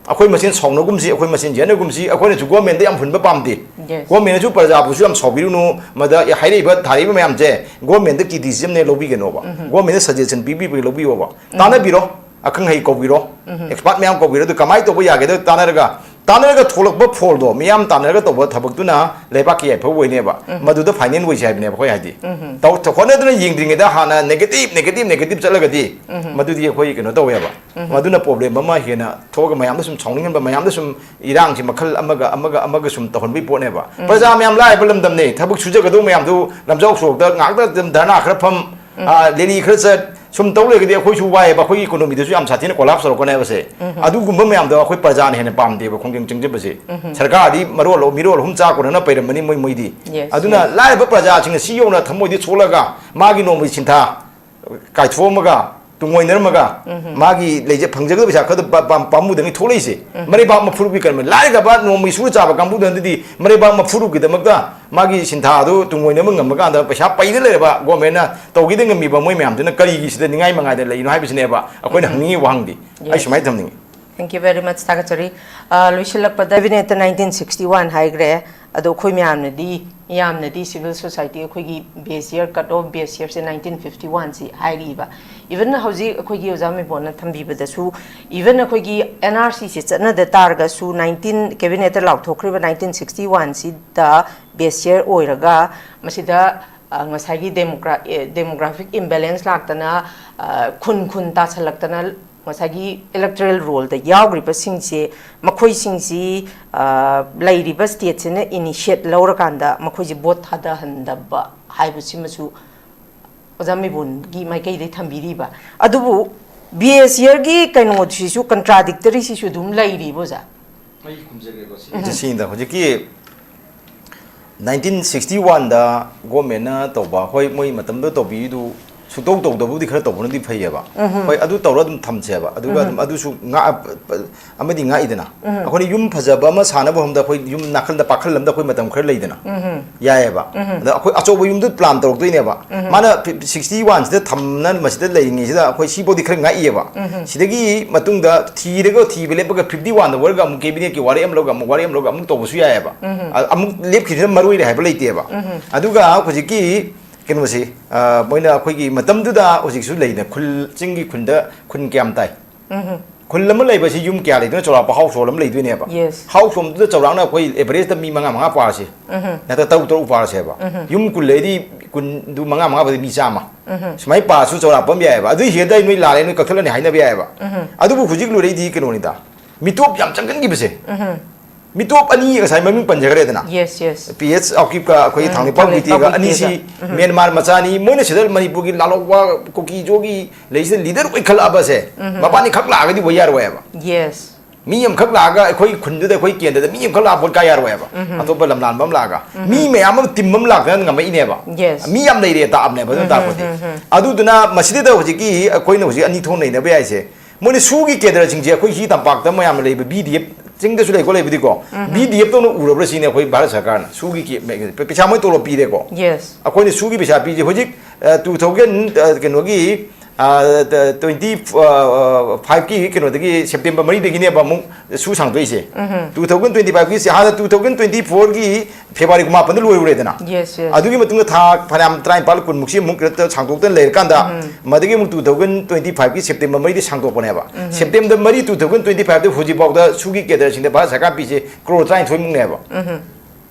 ꯑꯩꯈꯣꯏ ꯃꯁꯦꯟ ꯁꯥꯎꯅꯒꯨꯝꯁꯤ, ꯑꯩꯈꯣꯏ ꯃꯁꯦꯟ ꯌꯦꯠꯅꯒꯨꯝꯁꯤ, ꯑꯩꯈꯣꯏꯅꯁꯨ ꯒꯣꯔꯃꯦꯟꯗ ꯌꯥꯝ ꯍꯨꯟꯕ ꯄꯥꯝꯗꯦ꯫ Yes. ꯒꯣꯔꯃꯦꯟꯅꯁꯨ ꯄ꯭ꯔꯖꯥꯕꯨꯁꯨ ꯌꯥꯝ ꯁꯥꯎꯕꯤꯔꯨꯅꯨ, ꯃꯗ ꯍꯥꯏꯔꯛꯏꯕ, ꯊꯥꯔꯛꯏꯕ ꯃꯌꯥꯝꯁꯦ ꯒꯣꯔꯃꯦꯟꯗ criticism ꯅꯦ ꯂꯧꯕꯤꯒꯅꯣꯕ꯫ ꯒꯣꯔꯃꯦꯟꯗ suggestion ꯄꯤꯕꯤꯕꯒꯤ ꯂꯧꯕꯤꯌꯣꯕ꯫ ꯇꯥꯟꯅꯕꯤꯔꯣ, ꯑꯈꯪ ꯑꯍꯩ ꯀꯧꯕꯤꯔꯣ, expert ꯃꯌꯥꯝ ꯀꯧꯕꯤꯔꯣ, ꯑꯗꯨ ꯀꯃꯥꯏꯅ ꯇꯧꯕ ꯌꯥꯒꯦꯗꯣ ꯇꯥꯟꯅꯔꯒ, ꯇꯥꯟꯅꯔꯒ ꯊꯣꯛꯂꯛꯄ ꯐꯣꯜꯗꯣ ꯃꯤꯌꯥꯝ ꯇꯥꯟꯅꯔꯒ ꯇꯧꯕ ꯊꯕꯛꯇꯨꯅ ꯂꯩꯕꯥꯛꯀꯤ ꯌꯥꯏꯐꯕ ꯑꯣꯏꯅꯦꯕ꯫ ꯃꯗꯨꯗ final ꯑꯣꯏꯁꯦ ꯍꯥꯏꯕꯅꯦꯕ ꯑꯩꯈꯣꯏ ꯍꯥꯏꯗꯤ꯫ ꯇꯧ-, ꯍꯣꯠꯅꯗꯨꯅ ꯌꯦꯡꯗ꯭ꯔꯤꯉꯩꯗ ꯍꯥꯟꯅ negative, negative, negative ꯆꯠꯂꯒꯗꯤ ꯃꯗꯨꯗꯤ ꯑꯩꯈꯣꯏ ꯀꯩꯅꯣ ꯇꯧꯋꯦꯕ꯫ ꯃꯗꯨꯅ problem ꯑꯃ ꯍꯦꯟꯅ ꯊꯣꯛꯑꯒ ꯃꯌꯥꯝꯗ ꯁꯨꯝ ꯁꯥꯎꯅꯤꯡꯍꯟꯕ, ꯃꯌꯥꯝꯗ ꯁꯨꯝ ꯏꯔꯥꯡꯁꯤ ꯃꯈꯜ ꯑꯃꯒ, ꯑꯃꯒ, ꯑꯃꯒ ꯁꯨꯝ ꯇꯧꯍꯟꯕꯒꯤ ꯄꯣꯠꯅꯦꯕ꯫ ꯄ꯭ꯔꯖꯥ ꯃꯌꯥꯝ ꯂꯥꯏꯔꯕ ꯂꯝꯗꯝꯅꯦ, ꯊꯕꯛ ꯁꯨꯖꯒꯗꯧꯕ ꯃꯌꯥꯝꯗꯨ ꯂꯝꯖꯥꯎ ꯁꯣꯔꯣꯛꯇ ꯉꯥꯛꯇ ꯑꯗꯨꯝ ꯙꯔꯅꯥ ꯈꯔ ꯐꯝ, ꯑ, rally ꯈꯔ ꯆꯠ, ꯁꯨꯝ ꯇꯧ ꯂꯩꯔꯒꯗꯤ ꯑꯩꯈꯣꯏꯁꯨ ꯋꯥꯏꯑꯦꯕ, ꯑꯩꯈꯣꯏꯒꯤ economy ꯗꯁꯨ ꯌꯥꯝ ꯁꯥꯊꯤꯅ collapse ꯇꯧꯔꯛꯀꯅꯦꯕꯁꯦ꯫ ꯑꯗꯨꯒꯨꯝꯕ ꯃꯌꯥꯝꯗꯣ ꯑꯩꯈꯣꯏ ꯄ꯭ꯔꯖꯥꯅ ꯍꯦꯟꯅ ꯄꯥꯝꯗꯦꯕ ꯈꯣꯡꯖꯪ ꯆꯪꯖꯕꯁꯦ꯫ ꯁꯔꯀꯥꯔꯗꯤ ꯃꯔꯣꯜ, ꯃꯤꯔꯣꯜ ꯑꯍꯨꯝ ꯆꯥ ꯀꯣꯟꯅꯅ ꯄꯩꯔꯝꯕꯅꯤ ꯃꯣꯏ, ꯃꯣꯏꯗꯤ꯫ Yes, ꯑꯗꯨꯅ yes. ꯂꯥꯏꯔꯕ ꯄ꯭ꯔꯖꯥꯁꯤꯡꯅ ꯁꯤ ꯌꯧꯅ ꯊꯃꯣꯏꯗꯤ ꯁꯣꯛꯂꯒ ꯃꯥꯒꯤ ꯅꯣꯡꯃꯒꯤ ꯁꯤꯟꯊꯥ ꯀꯥꯏꯊꯣꯛꯑꯝꯃꯒ, ꯇꯨꯡꯑꯣꯏꯅꯔꯝꯃꯒ, ꯃꯥꯒꯤ ꯂꯩꯖ-, ꯐꯪꯖꯒꯗꯕ ꯄꯩꯁꯥ ꯈꯔꯗꯣ ꯄꯥ-, ꯄꯥ-, ꯄꯥꯝꯃꯨꯗꯅ ꯊꯣꯛꯂꯛꯏꯁꯦ꯫ ꯃꯔꯩꯕꯥꯛ ꯃꯐꯨꯔꯨꯞꯀꯤ ꯀꯔꯝꯕ ꯂꯥꯏꯔꯒꯕ ꯅꯣꯡꯃꯒꯤ ꯁꯨꯔ ꯆꯥꯕ ꯀꯥꯡꯕꯨꯗꯨꯅꯗꯤ ꯃꯔꯩꯕꯥꯛ ꯃꯐꯨꯔꯨꯞꯀꯤꯗꯃꯛꯇ ꯃꯥꯒꯤ ꯁꯤꯟꯊꯥ ꯑꯗꯨ ꯇꯨꯡꯑꯣꯏꯅꯕ ꯉꯝꯃꯀꯥꯟꯗ ꯄꯩꯁꯥ ꯄꯩꯗ ꯂꯩꯔꯕ ꯒꯣꯔꯃꯦꯟꯅ ꯇꯧꯒꯦꯗ ꯉꯝꯃꯤꯕ ꯃꯣꯏ ꯃꯌꯥꯝꯗꯨꯅ ꯀꯔꯤꯒꯤ ꯁꯤꯗ ꯅꯤꯡꯉꯥꯏ ꯃꯉꯥꯏꯗ ꯂꯩꯔꯤꯅꯣ ꯍꯥꯏꯕꯁꯤꯅꯦꯕ ꯑꯩꯈꯣꯏꯅ ꯍꯪꯅꯤꯡꯉꯤ ꯋꯥꯍꯪꯗꯤ꯫ ꯑꯩ Yes. ꯁꯨꯃꯥꯏꯅ ꯊꯝꯅꯤꯡꯉꯤ꯫ Thank you very much, ꯊꯥꯒꯠꯆꯔꯤ꯫ ꯑ, ꯂꯣꯏꯁꯤꯜꯂꯛꯄꯗ cabinet nineteen sixty one ꯍꯥꯏꯈ꯭ꯔꯦ, ꯑꯗꯣ ꯑꯩꯈꯣꯏ ꯃꯌꯥꯝꯅꯗꯤ, ꯃꯤꯌꯥꯝꯅꯗꯤ civil society ꯑꯩꯈꯣꯏꯒꯤ base year, cut off base year ꯁꯦ nineteen fifty one ꯁꯤ ꯍꯥꯏꯔꯤꯕ꯫ Even ꯍꯧꯖꯤꯛ ꯑꯩꯈꯣꯏꯒꯤ ꯑꯣꯖꯥ ꯃꯦꯕꯣꯟꯅ ꯊꯝꯕꯤꯕꯗꯁꯨ, even ꯑꯩꯈꯣꯏꯒꯤ N R C ꯁꯦ ꯆꯠꯅꯗ ꯇꯥꯔꯒꯁꯨ nineteen cabinet ꯇ ꯂꯥꯎꯊꯣꯛꯈ꯭ꯔꯤꯕ nineteen sixty one ꯁꯤꯗ base year ꯑꯣꯏꯔꯒ ꯃꯁꯤꯗ, ꯑ, ꯉꯁꯥꯏꯒꯤ democra-, ꯑꯦ, demographic imbalance ꯂꯥꯛꯇꯅ, ꯑ, ꯈꯨꯟ ꯈꯨꯟ ꯇꯥꯁꯜꯂꯛꯇꯅ ꯉꯁꯥꯏꯒꯤ electoral rollꯗ ꯌꯥꯎꯈ꯭ꯔꯤꯕꯁꯤꯡꯁꯦ, ꯃꯈꯣꯏꯁꯤꯡꯁꯤ, ꯑ, ꯂꯩꯔꯤꯕ stateꯁꯤꯅ initiate ꯂꯧꯔꯀꯥꯟꯗ ꯃꯈꯣꯏꯁꯤ vote ꯊꯥꯗꯍꯟꯗꯕ ꯍꯥꯏꯕꯁꯤꯃꯁꯨ ꯑꯣꯖꯥ ꯃꯤꯕꯣꯟꯒꯤ ꯃꯥꯏꯀꯩꯗꯒꯤ ꯊꯝꯕꯤꯔꯤꯕ꯫ ꯑꯗꯨꯕꯨ B S Rꯒꯤ ꯀꯩꯅꯣꯁꯤꯁꯨ, contradictoryꯁꯤꯁꯨ ꯑꯗꯨꯝ ꯂꯩꯔꯤꯕ, ꯑꯣꯖꯥ? ꯑꯩ ꯈꯨꯝꯖꯒꯦꯀꯣ, ꯁꯤ꯫ ꯎꯝ꯫ ꯁꯤꯅꯤꯗ, ꯍꯧꯖꯤꯛꯀꯤ nineteen sixty oneꯗ governmentꯅ ꯇꯧꯕ, ꯍꯣꯏ, ꯃꯣꯏ ꯃꯇꯝꯗ ꯇꯧꯕꯤꯔꯤꯗꯨ ꯁꯨꯛꯇꯧ ꯇꯧꯗꯕꯕꯨꯗꯤ ꯈꯔ ꯇꯧꯕꯅꯗꯤ ꯐꯩꯌꯦꯕ꯫ ꯎꯝ꯫ ꯍꯣꯏ, ꯑꯗꯨ ꯇꯧꯔ ꯑꯗꯨꯝ ꯊꯝꯁꯦꯕ꯫ ꯑꯗꯨꯒ ꯎꯝ꯫ ꯑꯗꯨꯝ ꯑꯗꯨꯁꯨ ꯉꯥꯛ-, ꯑꯃꯗꯤ ꯉꯥꯛꯏꯗꯅ꯫ ꯎꯝ꯫ ꯑꯩꯈꯣꯏꯅ ꯌꯨꯝ ꯐꯖꯕ ꯑꯃ ꯁꯥꯅꯕ ꯍꯣꯠꯅꯕꯗ ꯑꯩꯈꯣꯏ ꯌꯨꯝ ꯅꯥꯀꯟꯗ ꯄꯥꯛꯈꯜ ꯑꯃꯗ ꯑꯩꯈꯣꯏ ꯃꯇꯝ ꯈꯔ ꯂꯩꯗꯅ꯫ ꯎꯝ꯫ ꯌꯥꯏꯌꯦꯕ꯫ ꯎꯝ꯫ ꯑꯗ ꯑꯩꯈꯣꯏ ꯑꯆꯧꯕ ꯌꯨꯝꯗꯨ plan ꯇꯧꯔꯛꯇꯣꯏꯅꯦꯕ꯫ ꯎꯝ꯫ ꯃꯥꯅ sixty oneꯁꯤꯗ ꯊꯝꯅ ꯃꯁꯤꯗ ꯂꯩꯔꯤꯉꯩꯁꯤꯗ ꯑꯩꯈꯣꯏ ꯁꯤꯐꯥꯎꯗꯤ ꯈꯔ ꯉꯥꯛꯏꯌꯦꯕ꯫ ꯎꯝ꯫ ꯁꯤꯗꯒꯤ ꯃꯇꯨꯡꯗ ꯊꯤꯔꯒ ꯊꯤꯕ ꯂꯦꯞꯄꯒ fifty oneꯗ ꯑꯣꯏꯔꯒ ꯑꯃꯨꯛ cabinetꯀꯤ ꯋꯥꯔꯦꯞ ꯑꯃ ꯂꯧꯔꯒ ꯑꯃꯨꯛ ꯋꯥꯔꯦꯞ ꯑꯃ ꯂꯧꯔꯒ ꯑꯃꯨꯛ ꯇꯧꯕꯁꯨ ꯌꯥꯏꯌꯦꯕ꯫ ꯎꯝ꯫ ꯑ-, ꯑꯃꯨꯛ ꯂꯦꯞꯈꯤꯕꯁꯤꯅ ꯃꯔꯨ ꯑꯣꯏꯔꯦ ꯍꯥꯏꯕ ꯂꯩꯇꯦꯕ꯫ ꯎꯝ꯫ ꯑꯗꯨꯒ ꯍꯧꯖꯤꯛꯀꯤ ꯀꯩꯅꯣꯁꯤ, ꯑ, ꯃꯣꯏꯅ ꯑꯩꯈꯣꯏꯒꯤ ꯃꯇꯝꯗꯨꯗ ꯍꯧꯖꯤꯛꯁꯨ ꯂꯩꯅ ꯈꯨꯜ, ꯆꯤꯡꯒꯤ ꯈꯨꯟꯗ ꯈꯨꯟ ꯀꯌꯥꯝ ꯇꯥꯏ? ꯎꯝ꯫ ꯈꯨꯜ ꯑꯃ ꯂꯩꯕꯁꯤ ꯌꯨꯝ ꯀꯌꯥ ꯂꯩꯗꯣꯏꯅꯣ? ꯆꯥꯎꯔꯥꯛꯄ household ꯑꯃ ꯂꯩꯗꯣꯏꯅꯦꯕ꯫ Yes꯫ Householdꯗꯨꯗ ꯆꯥꯎꯔꯥꯛꯅ ꯑꯩꯈꯣꯏ averageꯇ ꯃꯤ ꯃꯉꯥ ꯃꯉꯥ ꯄꯥꯔꯁꯦ꯫ ꯎꯝ꯫ ꯅꯠꯇ꯭ꯔ ꯇꯔꯨꯛ ꯇꯔꯨꯛ ꯄꯥꯔꯁꯦꯕ꯫ ꯎꯝ꯫ ꯌꯨꯝ ꯀꯨꯟ ꯂꯩꯔꯗꯤ ꯀꯨꯟꯗꯨ ꯃꯉꯥ ꯃꯉꯥ ꯄꯥꯔꯗꯤ ꯃꯤ ꯆꯥꯝꯃ꯫ ꯎꯝ꯫ ꯁꯨꯃꯥꯏꯅ ꯄꯥꯔꯁꯨ ꯆꯥꯎꯔꯥꯛꯄ ꯑꯃ ꯌꯥꯏꯑꯕ꯫ ꯑꯗꯨꯏ ꯍꯦꯗ ꯑꯩ ꯅꯣꯏ ꯂꯥꯜꯂꯦ, ꯅꯣꯏ ꯀꯛꯊꯠꯂꯅꯤ ꯍꯥꯏꯅꯕ ꯌꯥꯏꯑꯕ꯫ ꯎꯝ꯫ ꯑꯗꯨꯕꯨ ꯍꯧꯖꯤꯛ ꯂꯣꯏꯔꯛꯏꯗꯤ ꯀꯩꯅꯣꯅꯤꯗ, ꯃꯤꯇꯣꯞ ꯌꯥꯝ ꯆꯪꯁꯤꯟꯈꯤꯕꯁꯦ꯫ ꯎꯝ꯫ ꯃꯤꯇꯣꯞ ꯑꯅꯤ ꯉꯁꯥꯏ ꯃꯃꯤꯡ ꯄꯟꯖꯈ꯭ꯔꯦꯗꯅ꯫ Yes, yes꯫ P H Aokipꯀ ꯑꯩꯈꯣꯏ ꯎꯝ, ꯊꯥꯡꯂꯩꯄꯥꯛ ꯊꯥꯡꯂꯩꯄꯥꯛ ꯕꯤꯇꯦꯒ ꯕꯤꯇꯦꯒ꯫ ꯑꯅꯤꯁꯤ ꯎꯝ꯫ ꯃ꯭ꯌꯥꯟꯃꯥꯔ ꯃꯆꯥꯅꯤ, ꯃꯣꯏꯅ ꯁꯤꯗ ꯃꯅꯤꯄꯨꯔꯒꯤ ꯂꯥꯂꯣꯛꯋꯥ ꯀꯨꯀꯤꯖꯣꯒꯤ ꯂꯩꯁꯤꯗ leader ꯑꯣꯏꯈꯠꯂꯛꯑꯕꯁꯦ, ꯎꯝ꯫ ꯃꯕꯥꯅꯤ ꯈꯛ ꯂꯥꯛꯑꯒꯗꯤ ꯑꯣꯏ ꯌꯥꯔꯣꯏꯕ꯫ Yes꯫ ꯃꯤ ꯑꯃꯈꯛ ꯂꯥꯛꯑꯒ ꯑꯩꯈꯣꯏ ꯈꯨꯟꯗꯨꯗ, ꯑꯩꯈꯣꯏ ꯀꯦꯟꯗ꯭ꯔꯗ ꯃꯤ ꯑꯃꯈꯛ ꯂꯥꯛꯑ ꯚꯣꯠ ꯀꯥ ꯌꯥꯔꯣꯏꯕ꯫ ꯎꯝ꯫ ꯑꯇꯣꯞꯄ ꯂꯝꯂꯥꯟꯕ ꯑꯃ ꯂꯥꯛꯑꯒ꯫ ꯎꯝ꯫ ꯃꯤ ꯃꯌꯥꯝ ꯑꯃ team ꯑꯃ ꯂꯥꯛꯇꯅ ꯉꯝꯃꯛꯏꯅꯦꯕ꯫ Yes꯫ ꯃꯤ ꯌꯥꯝ ꯂꯩꯔꯦ ꯇꯥꯛꯑꯕꯅꯦꯕ ꯑꯗꯨꯅ ꯎꯝ, ꯇꯥꯛꯄꯗꯤ꯫ ꯎꯝ, ꯎꯝ, ꯎꯝ꯫ ꯑꯗꯨꯗꯨꯅ ꯃꯁꯤꯗꯩꯗ ꯍꯧꯖꯤꯛꯀꯤ ꯑꯩꯈꯣꯏꯅ ꯍꯧꯖꯤꯛ ꯑꯅꯤ ꯊꯣꯛꯅ ꯅꯩꯅꯕ ꯌꯥꯏꯁꯦ, ꯃꯣꯏꯅ ꯁꯨꯒꯤ cadreꯁꯤꯡꯁꯦ ꯑꯩꯈꯣꯏ ꯁꯤ ꯇꯝꯄꯥꯛꯇ ꯃꯌꯥꯝꯅ ꯂꯩꯕ B D F, ꯆꯤꯡꯗꯁꯨ ꯂꯩꯀꯣ ꯂꯩꯕꯗꯤꯀꯣ, ꯎꯝ꯫ B D Fꯇꯧꯅ ꯎꯔꯕ꯭ꯔꯥ ꯁꯤꯅꯤ ꯑꯩꯈꯣꯏ ꯚꯥꯔꯠ ꯁꯔꯀꯥꯔꯅ꯫ ꯁꯨꯒꯤ ꯀꯤ-, ꯄꯩꯁꯥ ꯃꯣꯏ ꯇꯣꯂꯣꯞ ꯄꯤꯔꯦꯀꯣ꯫ Yes꯫ ꯑꯩꯈꯣꯏꯅ ꯁꯨꯒꯤ ꯄꯩꯁꯥ ꯄꯤꯁꯦ ꯍꯧꯖꯤꯛ, ꯑ, two thousand, ꯑ, ꯀꯩꯅꯣꯒꯤ, ꯑ, ꯇ-, twenty, ꯑ, fiveꯀꯤ ꯀꯩꯅꯣꯗꯒꯤ, September ꯃꯔꯤꯗꯒꯤꯅꯦꯕ ꯑꯃꯨꯛ ꯁꯨ ꯁꯥꯡꯗꯣꯛꯏꯁꯦ꯫ ꯎꯝ꯫ Two thousand twenty fiveꯀꯤ ꯁꯤ ꯍꯥꯟꯅ two thousand twenty fourꯒꯤ February ꯀꯨꯟꯃꯥꯄꯟꯗ ꯂꯣꯏꯔꯨꯔꯦꯗꯅ꯫ Yes, yes꯫ ꯑꯗꯨꯒꯤ ꯃꯇꯨꯡꯗ ꯊꯥ ꯐꯅꯌꯥꯝ ꯇꯔꯥꯅꯤꯄꯥꯜ ꯀꯨꯟꯃꯨꯛꯁꯤ ꯑꯃꯨꯛ ꯀꯩꯅꯣ ꯇꯧ-, ꯁꯥꯡꯗꯣꯛꯇꯅ ꯂꯩꯔꯀꯥꯟꯗ, ꯎꯝ꯫ ꯃꯗꯨꯒꯤ ꯑꯃꯨꯛ two thousand twenty fiveꯀꯤ September ꯃꯔꯤꯗ ꯁꯥꯡꯗꯣꯛꯄꯅꯦꯕ꯫ ꯎꯝ꯫ September ꯃꯔꯤ two thousand twenty fiveꯇ ꯍꯧꯖꯤꯛꯐꯥꯎꯗ ꯁꯨꯒꯤ cadreꯁꯤꯡꯗ ꯚꯥꯔꯠ ꯁꯔꯀꯥꯔ ꯄꯤꯁꯦ crore ꯇꯔꯥꯅꯤꯊꯣꯏꯃꯨꯛꯅꯦꯕ꯫ ꯎꯝ꯫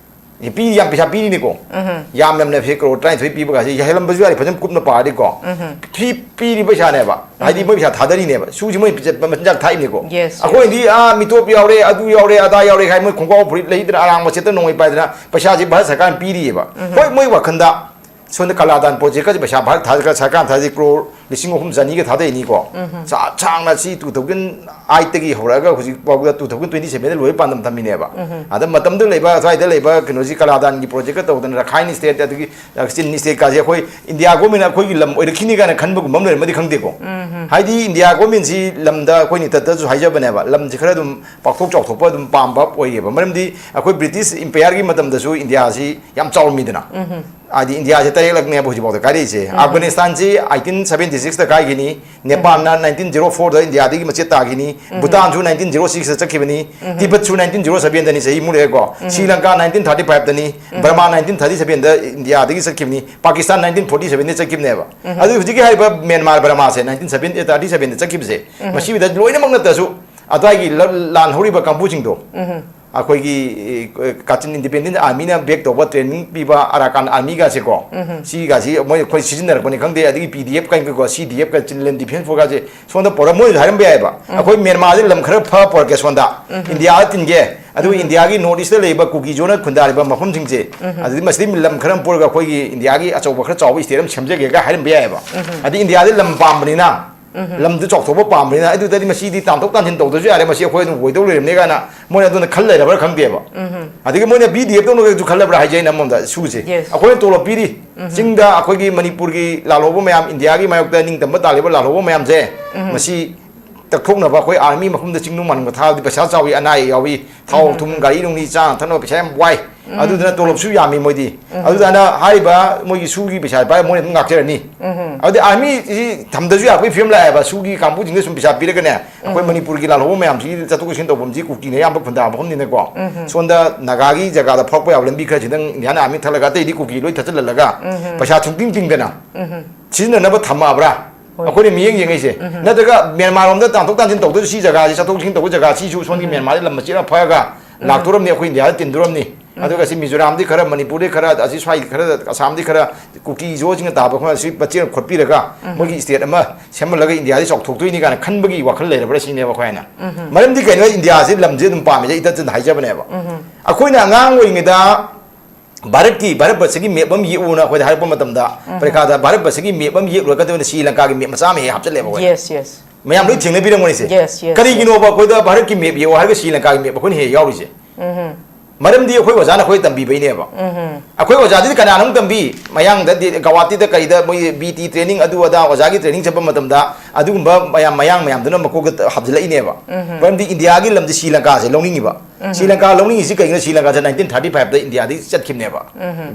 ꯄꯤꯔꯤ, ꯌꯥꯝ ꯄꯩꯁꯥ ꯄꯤꯔꯤꯅꯤꯀꯣ꯫ ꯌꯥꯝ ꯌꯥꯝꯅ ꯁꯤ ꯀ꯭ꯔꯣꯔ ꯇꯔꯥꯅꯤꯊꯣꯏ ꯄꯤꯕꯒꯁꯤ ꯌꯥꯍꯜꯂꯝꯕꯁꯨ ꯌꯥꯔꯤ, ꯐꯖꯅ ꯀꯨꯞꯅ ꯄꯥꯔꯗꯤꯀꯣ꯫ ꯁꯤ ꯄꯤꯔꯤ ꯄꯩꯁꯥꯅꯦꯕ, ꯍꯥꯏꯗꯤ ꯃꯣꯏ ꯄꯩꯁꯥ ꯊꯥꯗꯔꯤꯅꯦꯕ, ꯁꯨꯁꯤ ꯃꯣꯏ ꯄꯤꯖ-, ꯃꯆꯤꯟꯖꯥꯛ ꯊꯥꯛꯏꯅꯤꯀꯣ꯫ Yes, yes. ꯑꯩꯈꯣꯏꯅꯗꯤ ꯑꯥ ꯃꯤꯇꯣꯞ ꯌꯥꯎꯔꯦ, ꯑꯗꯨ ꯌꯥꯎꯔꯦ, ꯑꯗꯥ ꯌꯥꯎꯔꯦ ꯍꯥꯏ, ꯃꯣꯏ ꯈꯣꯡꯒ꯭ꯔꯥꯎ ꯐꯨꯔꯤꯠ ꯂꯩꯗꯅ ꯑꯔꯥꯡꯕ ꯁꯦꯠꯇ ꯅꯣꯡꯃꯩ ꯄꯥꯏꯗꯅ ꯄꯩꯁꯥꯁꯤ ꯚꯥꯔꯠ ꯁꯔꯀꯥꯔꯅ ꯄꯤꯔꯤꯑꯕ꯫ ꯍꯣꯏ, ꯃꯣꯏ ꯋꯥꯈꯟꯗ ꯁꯣꯝꯗ ꯀꯂꯥꯗꯥꯟ ꯄ꯭ꯔꯣꯖꯦꯛꯀꯁꯦ ꯄꯩꯁꯥ ꯚꯥꯔꯠ ꯊꯥ-, ꯁꯔꯀꯥꯔꯅ ꯊꯥꯗꯩ ꯀ꯭ꯔꯣꯔ ꯂꯤꯁꯤꯡ ꯑꯍꯨꯝ ꯆꯅꯤꯒ ꯊꯥꯗꯩꯅꯤꯀꯣ꯫ ꯁꯥ-, ꯁꯥꯡꯅ ꯁꯤ two thousand eight ꯇꯒꯤ ꯍꯧꯔꯛꯑꯒ ꯍꯧꯖꯤꯛ ꯐꯥꯎꯕꯗ two thousand twenty seven ꯗ ꯂꯣꯏ ꯄꯥꯟꯗꯝ ꯊꯝꯃꯤꯅꯦꯕ꯫ ꯑꯗ ꯃꯇꯝꯗꯨꯗ ꯂꯩꯕ, ꯑꯁ꯭ꯋꯥꯏꯗ ꯂꯩꯕ ꯀꯩꯅꯣꯁꯤ ꯀꯂꯥꯗꯥꯟꯒꯤ ꯄ꯭ꯔꯣꯖꯦꯛꯀ ꯇꯧꯗꯅ ꯔꯈꯥꯏꯟ ꯁ꯭ꯇꯦꯠ, ꯑꯗꯒꯤ ꯆꯤꯟ ꯁ꯭ꯇꯦꯠꯀꯥꯁꯦ ꯑꯩꯈꯣꯏ ꯏꯟꯗꯤꯌꯥ ꯒꯣꯔꯃꯦꯟꯅ ꯑꯩꯈꯣꯏꯒꯤ ꯂꯝ ꯑꯣꯏꯔꯛꯈꯤꯅꯤ ꯀꯥꯏꯅ ꯈꯟꯕꯒꯨꯝꯕ ꯑꯃ ꯂꯩꯔꯝꯃꯗꯤ ꯈꯪꯗꯦꯀꯣ꯫ ꯍꯥꯏꯗꯤ ꯏꯟꯗꯤꯌꯥ ꯒꯣꯔꯃꯦꯟꯁꯤ ꯂꯝꯗ ꯑꯩꯈꯣꯏ ꯅꯤꯇꯠꯇꯁꯨ ꯍꯥꯏꯖꯕꯅꯦꯕ, ꯂꯝꯁꯤ ꯈꯔ ꯑꯗꯨꯝ ꯄꯥꯛꯊꯣꯛ ꯆꯥꯎꯊꯣꯛꯄ ꯑꯗꯨꯝ ꯄꯥꯝꯕ ꯑꯣꯏꯌꯦꯕ꯫ ꯃꯔꯝꯗꯤ ꯑꯩꯈꯣꯏ ꯕ꯭ꯔꯤꯇꯤꯁ ꯏꯝꯄꯌꯔꯒꯤ ꯃꯇꯝꯗꯁꯨ ꯏꯟꯗꯤꯌꯥꯁꯤ ꯌꯥꯝ ꯆꯥꯎꯔꯝꯃꯤꯗꯅ꯫ ꯍꯥꯏꯗꯤ ꯏꯟꯗꯤꯌꯥꯁꯦ ꯇꯔꯦꯠꯂꯛꯅꯦꯕ ꯍꯧꯖꯤꯛꯐꯥꯎꯗ ꯀꯥꯏꯔꯛꯏꯁꯦ꯫ ꯑꯐꯒꯥꯅꯤꯁꯇꯥꯟꯁꯤ eighteen seventy six ꯇ ꯀꯥꯏꯈꯤꯅꯤ, ꯅꯦꯄꯥꯜꯅ nineteen zero four ꯗ ꯏꯟꯗꯤꯌꯥꯗꯒꯤ ꯃꯆꯦꯠ ꯇꯥꯈꯤꯅꯤ, ꯚꯨꯇꯥꯟꯁꯨ nineteen zero six ꯇ ꯆꯠꯈꯤꯕꯅꯤ, ꯇꯤꯕꯠꯁꯨ nineteen zero seven ꯗꯅꯤ, ꯆꯍꯤ ꯃꯨꯛ ꯂꯩꯔꯦꯀꯣ, Shri Lanka nineteen thirty five ꯇꯅꯤ, ꯕꯔꯃꯥ nineteen thirty seven ꯗ ꯏꯟꯗꯤꯌꯥꯗꯒꯤ ꯆꯠꯈꯤꯕꯅꯤ, ꯄꯥꯀꯤꯁꯇꯥꯟ nineteen forty seven ꯗ ꯆꯠꯈꯤꯕꯅꯦꯕ꯫ ꯑꯗꯨ ꯍꯧꯖꯤꯛꯀꯤ ꯍꯥꯏꯔꯤꯕ ꯃ꯭ꯌꯥꯟꯃꯥꯔ ꯕꯔꯃꯥꯁꯦ nineteen seventy, thirty seven ꯗ ꯆꯠꯈꯤꯕꯁꯦ, ꯃꯁꯤꯗ ꯂꯣꯏꯅꯃꯛ ꯅꯠꯇ꯭ꯔꯁꯨ ꯑꯗꯨꯋꯥꯏꯒꯤ ꯂ-, ꯂꯥꯟ ꯍꯧꯔꯤꯕ ꯀꯥꯡꯕꯨꯁꯤꯡꯗꯣ, ꯑꯩꯈꯣꯏꯒꯤ, ꯑꯦ, ꯀꯥꯆꯤꯟ ꯏꯟꯗꯤꯄꯦꯟꯗꯦꯟ ꯑꯥꯔꯃꯤꯅ ꯕꯦꯛ ꯇꯧꯕ ꯇ꯭ꯔꯦꯅꯤꯡ ꯄꯤꯕ ꯑꯔꯥꯀꯥꯟ ꯑꯥꯔꯃꯤꯒꯁꯦꯀꯣ, ꯁꯤꯒꯁꯤ ꯃꯣꯏ ꯑꯩꯈꯣꯏ ꯁꯤꯖꯤꯟꯅꯔꯛꯄꯅꯤ ꯈꯪꯗꯦ, ꯑꯗꯒꯤ ꯄꯤ ꯗꯤ ꯑꯦꯐ ꯀꯩꯀꯣ, ꯁꯤ ꯗꯤ ꯑꯦꯐ ꯀ, ꯆꯤꯜꯗ꯭ꯔꯦꯟ ꯗꯤꯐꯦꯟꯁ ꯐꯣꯔꯁꯀꯁꯦ ꯁꯣꯝꯗ ꯄꯨꯔꯛ-, ꯃꯣꯏꯅꯁꯨ ꯍꯥꯏꯔꯝꯕ ꯌꯥꯏꯑꯕ, ꯑꯩꯈꯣꯏ ꯃ꯭ꯌꯥꯟꯃꯥꯔꯁꯦ ꯂꯝ ꯈꯔ ꯐ ꯄꯨꯔꯛꯀꯦ ꯁꯣꯝꯗ, ꯏꯟꯗꯤꯌꯥꯗ ꯇꯤꯟꯒꯦ, ꯑꯗꯨꯒ ꯏꯟꯗꯤꯌꯥꯒꯤ ꯅꯣꯔꯠ ꯏꯁꯇ ꯂꯩꯔꯤꯕ ꯀꯨꯀꯤꯖꯣꯅ ꯈꯨꯟꯗꯥꯔꯤꯕ ꯃꯐꯝꯁꯤꯡꯁꯦ, ꯑꯗꯨꯗꯤ ꯃꯁꯤꯗꯩ ꯂꯝ ꯈꯔ ꯑꯃ ꯄꯨꯔꯒ ꯑꯩꯈꯣꯏꯒꯤ ꯏꯟꯗꯤꯌꯥꯒꯤ ꯑꯆꯧꯕ ꯈꯔ ꯆꯥꯎꯕ ꯁ꯭ꯇꯦꯠ ꯑꯃ ꯁꯦꯝꯖꯒꯦꯒ ꯍꯥꯏꯔꯝꯕ ꯌꯥꯏꯑꯕ꯫ ꯑꯗꯩ ꯏꯟꯗꯤꯌꯥꯗ ꯂꯝ ꯄꯥꯝꯕꯅꯤꯅ, ꯂꯝꯗꯨ ꯆꯥꯎꯊꯣꯛꯄ ꯄꯥꯝꯕꯅꯤꯅ, ꯑꯗꯨꯗꯗꯤ ꯃꯁꯤꯗꯤ ꯇꯥꯟꯊꯣꯛ ꯇꯥꯟꯁꯤꯟ ꯇꯧꯗ꯭ꯔꯁꯨ ꯌꯥꯔꯦ, ꯃꯁꯤ ꯑꯩꯈꯣꯏ ꯑꯗꯨꯝ ꯑꯣꯏꯗꯧ ꯂꯩꯔꯝꯅꯦ ꯀꯥꯏꯅ ꯃꯣꯏꯅ ꯑꯗꯨꯅ ꯈꯜ ꯂꯩꯔꯕ꯭ꯔꯥ ꯈꯪꯗꯦꯕ꯫ ꯑꯗꯒꯤ ꯃꯣꯏꯅ ꯕꯤ ꯗꯤ ꯑꯦꯐ ꯇꯧꯅꯒꯁꯨ ꯈꯜꯂꯕ꯭ꯔꯥ ꯍꯥꯏꯖꯩ ꯑꯩꯅ ꯑꯃꯔꯣꯝꯗ, ꯁꯨꯁꯦ꯫ Yes. ꯑꯩꯈꯣꯏꯅ ꯇꯣꯂꯣꯞ ꯄꯤꯔꯤ, ꯆꯤꯡꯗ ꯑꯩꯈꯣꯏꯒꯤ ꯃꯅꯤꯄꯨꯔꯒꯤ ꯂꯥꯜꯍꯧꯕ ꯃꯌꯥꯝ, ꯏꯟꯗꯤꯌꯥꯒꯤ ꯃꯥꯌꯣꯛꯇ ꯅꯤꯡꯇꯝꯕ ꯇꯥꯜꯂꯤꯕ ꯂꯥꯜꯍꯧꯕ ꯃꯌꯥꯝꯁꯦ, ꯃꯁꯤ ꯇꯛꯊꯣꯛꯅꯕ ꯑꯩꯈꯣꯏ ꯑꯥꯔꯃꯤ ꯃꯐꯝꯗ ꯆꯤꯡꯅꯨꯡ ꯃꯥꯅꯨꯡꯗ ꯊꯥꯕꯗꯤ ꯄꯩꯁꯥ ꯆꯥꯎꯏ, ꯑꯅꯥ ꯑꯌꯦꯛ ꯌꯥꯎꯏ, ꯊꯥꯎ ꯊꯨꯝ ꯒꯥꯔꯤ ꯅꯨꯡꯂꯤ ꯆꯥꯅ ꯊꯛꯅꯕ ꯄꯩꯁꯥ ꯌꯥꯝ ꯋꯥꯏ꯫ ꯑꯗꯨꯗꯨꯅ ꯇꯣꯂꯣꯞꯁꯨ ꯌꯥꯝꯃꯤ ꯃꯣꯏꯗꯤ꯫ ꯑꯗꯨꯗꯨꯅ ꯍꯥꯏꯔꯤꯕ ꯃꯣꯏꯒꯤ ꯁꯨꯒꯤ ꯄꯩꯁꯥ ꯄꯥꯏ ꯃꯣꯏꯅ ꯑꯗꯨꯝ ꯉꯥꯛꯆꯔꯅꯤ꯫ ꯑꯗꯨꯗꯤ ꯑꯥꯔꯃꯤꯁꯤ ꯊꯝꯗꯁꯨ ꯌꯥꯕꯒꯤ ꯐꯤꯕꯝ ꯂꯥꯛꯑꯦꯕ, ꯁꯨꯒꯤ ꯀꯥꯡꯕꯨꯁꯤꯡꯗ ꯁꯨꯝ ꯄꯩꯁꯥ ꯄꯤꯔꯒꯅꯦ, ꯑꯩꯈꯣꯏ ꯃꯅꯤꯄꯨꯔꯒꯤ ꯂꯥꯜꯍꯧꯕ ꯃꯌꯥꯝꯁꯤ ꯆꯠꯊꯣꯛ ꯆꯠꯁꯤꯟ ꯇꯧꯐꯝꯁꯤ ꯀꯨꯀꯤꯅ ꯑꯌꯥꯝꯕ ꯈꯨꯟꯗꯥ ꯃꯐꯝꯅꯤꯅꯀꯣ꯫ ꯁꯣꯝꯗ ꯅꯥꯒꯥꯒꯤ ꯖꯒꯥꯗ ꯐꯥꯎꯔꯛꯄ ꯌꯥꯕ ꯂꯝꯕꯤ ꯈꯔꯁꯤꯗꯪ ꯏꯟꯗꯤꯌꯥꯟ ꯑꯥꯔꯃꯤ ꯊꯠꯂꯒ ꯑꯇꯩꯗꯤ ꯀꯨꯀꯤ ꯂꯣꯏ ꯊꯠꯆꯜꯍꯜꯂꯒ ꯄꯩꯁꯥ ꯁꯨꯡꯇꯤꯡ ꯇꯤꯡꯗꯅ ꯁꯤꯖꯤꯟꯅꯅꯕ ꯊꯝꯃꯛꯑꯕ꯭ꯔꯥ? ꯑꯩꯈꯣꯏꯅ ꯃꯤꯠꯌꯦꯡ ꯌꯦꯡꯉꯛꯏꯁꯦ꯫ ꯅꯠꯇ꯭ꯔꯒ ꯃ꯭ꯌꯥꯟꯃꯥꯔ ꯂꯣꯝꯗ ꯇꯥꯟꯊꯣꯛ ꯇꯥꯟꯁꯤꯟ ꯇꯧꯗꯣꯏꯁꯨ, ꯁꯤ ꯖꯒꯥꯁꯤ ꯆꯠꯊꯣꯛ ꯆꯠꯁꯤꯟ ꯇꯧꯕ ꯖꯒꯥ, ꯁꯤꯁꯨ ꯁꯣꯝꯒꯤ ꯃ꯭ꯌꯥꯟꯃꯥꯔꯗ ꯂꯝ ꯃꯆꯦꯠ ꯑꯃ ꯐꯔꯒ ꯂꯥꯛꯇꯣꯔꯝꯅꯤ, ꯑꯩꯈꯣꯏ ꯏꯟꯗꯤꯌꯥꯗ ꯇꯤꯟꯗꯣꯔꯝꯅꯤ꯫ ꯑꯗꯨꯒ ꯁꯤ ꯃꯤꯖꯣꯔꯥꯝꯗꯤ ꯈꯔ, ꯃꯅꯤꯄꯨꯔꯗꯤ ꯈꯔ, ꯑꯁꯤ ꯁ꯭ꯋꯥꯏ ꯈꯔ, ꯑꯁꯥꯝꯗꯤ ꯈꯔ ꯀꯨꯀꯤꯁꯨꯁꯤꯡꯅ ꯇꯥꯕ ꯈꯔ ꯁꯤ ꯃꯆꯦꯠ ꯈꯣꯠꯄꯤꯔꯒ ꯃꯣꯏꯒꯤ ꯁ꯭ꯇꯦꯠ ꯑꯃ ꯁꯦꯝꯍꯜꯂꯒ ꯏꯟꯗꯤꯌꯥꯗꯤ ꯆꯥꯎꯊꯣꯛꯇꯣꯏꯅꯤ ꯀꯥꯏꯅ ꯈꯟꯕꯒꯤ ꯋꯥꯈꯜ ꯂꯩꯔꯕ꯭ꯔꯥ ꯁꯤꯅꯦꯕ ꯑꯩꯈꯣꯏꯅ꯫ ꯃꯔꯝꯗꯤ ꯀꯩꯅꯣ, ꯏꯟꯗꯤꯌꯥꯁꯤ ꯂꯝꯁꯦ ꯑꯗꯨꯝ ꯄꯥꯝꯃꯤꯁꯦ, ꯏꯇꯠ ꯇꯠꯇꯅ ꯍꯥꯏꯖꯕꯅꯦꯕ꯫ ꯑꯩꯈꯣꯏꯅ ꯑꯉꯥꯡ ꯑꯣꯏꯔꯤꯉꯩꯗ ꯚꯥꯔꯠꯀꯤ, ꯚꯥꯔꯠ ꯕꯔꯁꯒꯤ ꯃꯦꯞ ꯑꯃ ꯌꯦꯛꯎꯅ ꯑꯩꯈꯣꯏꯗ ꯍꯥꯏꯔꯛꯄ ꯃꯇꯝꯗ, ꯄꯔꯤꯈꯥꯗ ꯚꯥꯔꯠ ꯕꯔꯁꯒꯤ ꯃꯦꯞ ꯑꯃ ꯌꯦꯛꯂꯨꯔꯒ ꯁ꯭ꯔꯤ ꯂꯪꯀꯥꯒꯤ ꯃꯦꯞ ꯃꯆꯥ ꯑꯃ ꯍꯦꯛ ꯍꯥꯞꯆꯜꯂꯦꯕ ꯑꯩꯈꯣꯏꯅ꯫ Yes, yes. ꯃꯌꯥꯝ ꯂꯣꯏ ꯊꯦꯡꯅꯕꯤꯔꯝꯒꯅꯤꯁꯦ꯫ Yes, yes, yes. ꯀꯔꯤꯒꯤꯅꯣꯕ ꯑꯩꯈꯣꯏꯗ ꯚꯥꯔꯠꯀꯤ ꯃꯦꯞ ꯌꯦꯛꯑꯣ ꯍꯥꯏꯔꯒ ꯁ꯭ꯔꯤ ꯂꯪꯀꯥꯒꯤ ꯃꯦꯞ ꯑꯩꯈꯣꯏꯅ ꯍꯦꯛ ꯌꯥꯎꯔꯤꯁꯦ? ꯃꯔꯝꯗꯤ ꯑꯩꯈꯣꯏ ꯑꯣꯖꯥꯅ ꯑꯩꯈꯣꯏ ꯇꯝꯕꯤꯕꯩꯅꯦꯕ꯫ ꯑꯩꯈꯣꯏ ꯑꯣꯖꯥꯗꯨꯗꯤ ꯀꯅꯥꯅꯣ ꯑꯃꯨꯛ ꯇꯝꯕꯤ? ꯃꯌꯥꯡꯗ ꯗꯤ-, ꯒꯧꯍꯥꯇꯤꯗ ꯀꯩꯗ ꯃꯣꯏ ꯕꯤ ꯇꯤ ꯇ꯭ꯔꯦꯅꯤꯡ ꯑꯗꯨ ꯑꯗꯥ ꯑꯣꯖꯥꯒꯤ ꯇ꯭ꯔꯦꯅꯤꯡ ꯆꯠꯄ ꯃꯇꯝꯗ ꯑꯗꯨꯒꯨꯝꯕ ꯃꯌꯥꯝ, ꯃꯌꯥꯡ ꯃꯌꯥꯝꯗꯨꯅ ꯃꯀꯣꯛꯇ ꯍꯥꯞꯆꯤꯜꯂꯛꯏꯅꯦꯕ꯫ ꯃꯔꯝꯗꯤ ꯏꯟꯗꯤꯌꯥꯒꯤ ꯂꯝꯗꯤ ꯁ꯭ꯔꯤ ꯂꯪꯀꯥꯁꯦ ꯂꯧꯅꯤꯡꯉꯤꯕ꯫ ꯁ꯭ꯔꯤ ꯂꯪꯀꯥ ꯂꯧꯅꯤꯡꯉꯤꯁꯤ ꯀꯩꯒꯤꯅꯣ? ꯁ꯭ꯔꯤ ꯂꯪꯀꯥꯁꯦ ꯅꯥꯏꯟꯇꯤꯟ ꯊꯥꯔꯇꯤ ꯐꯥꯏꯚꯇ ꯏꯟꯗꯤꯌꯥꯗꯒꯤ ꯆꯠꯈꯤꯕꯅꯦꯕ,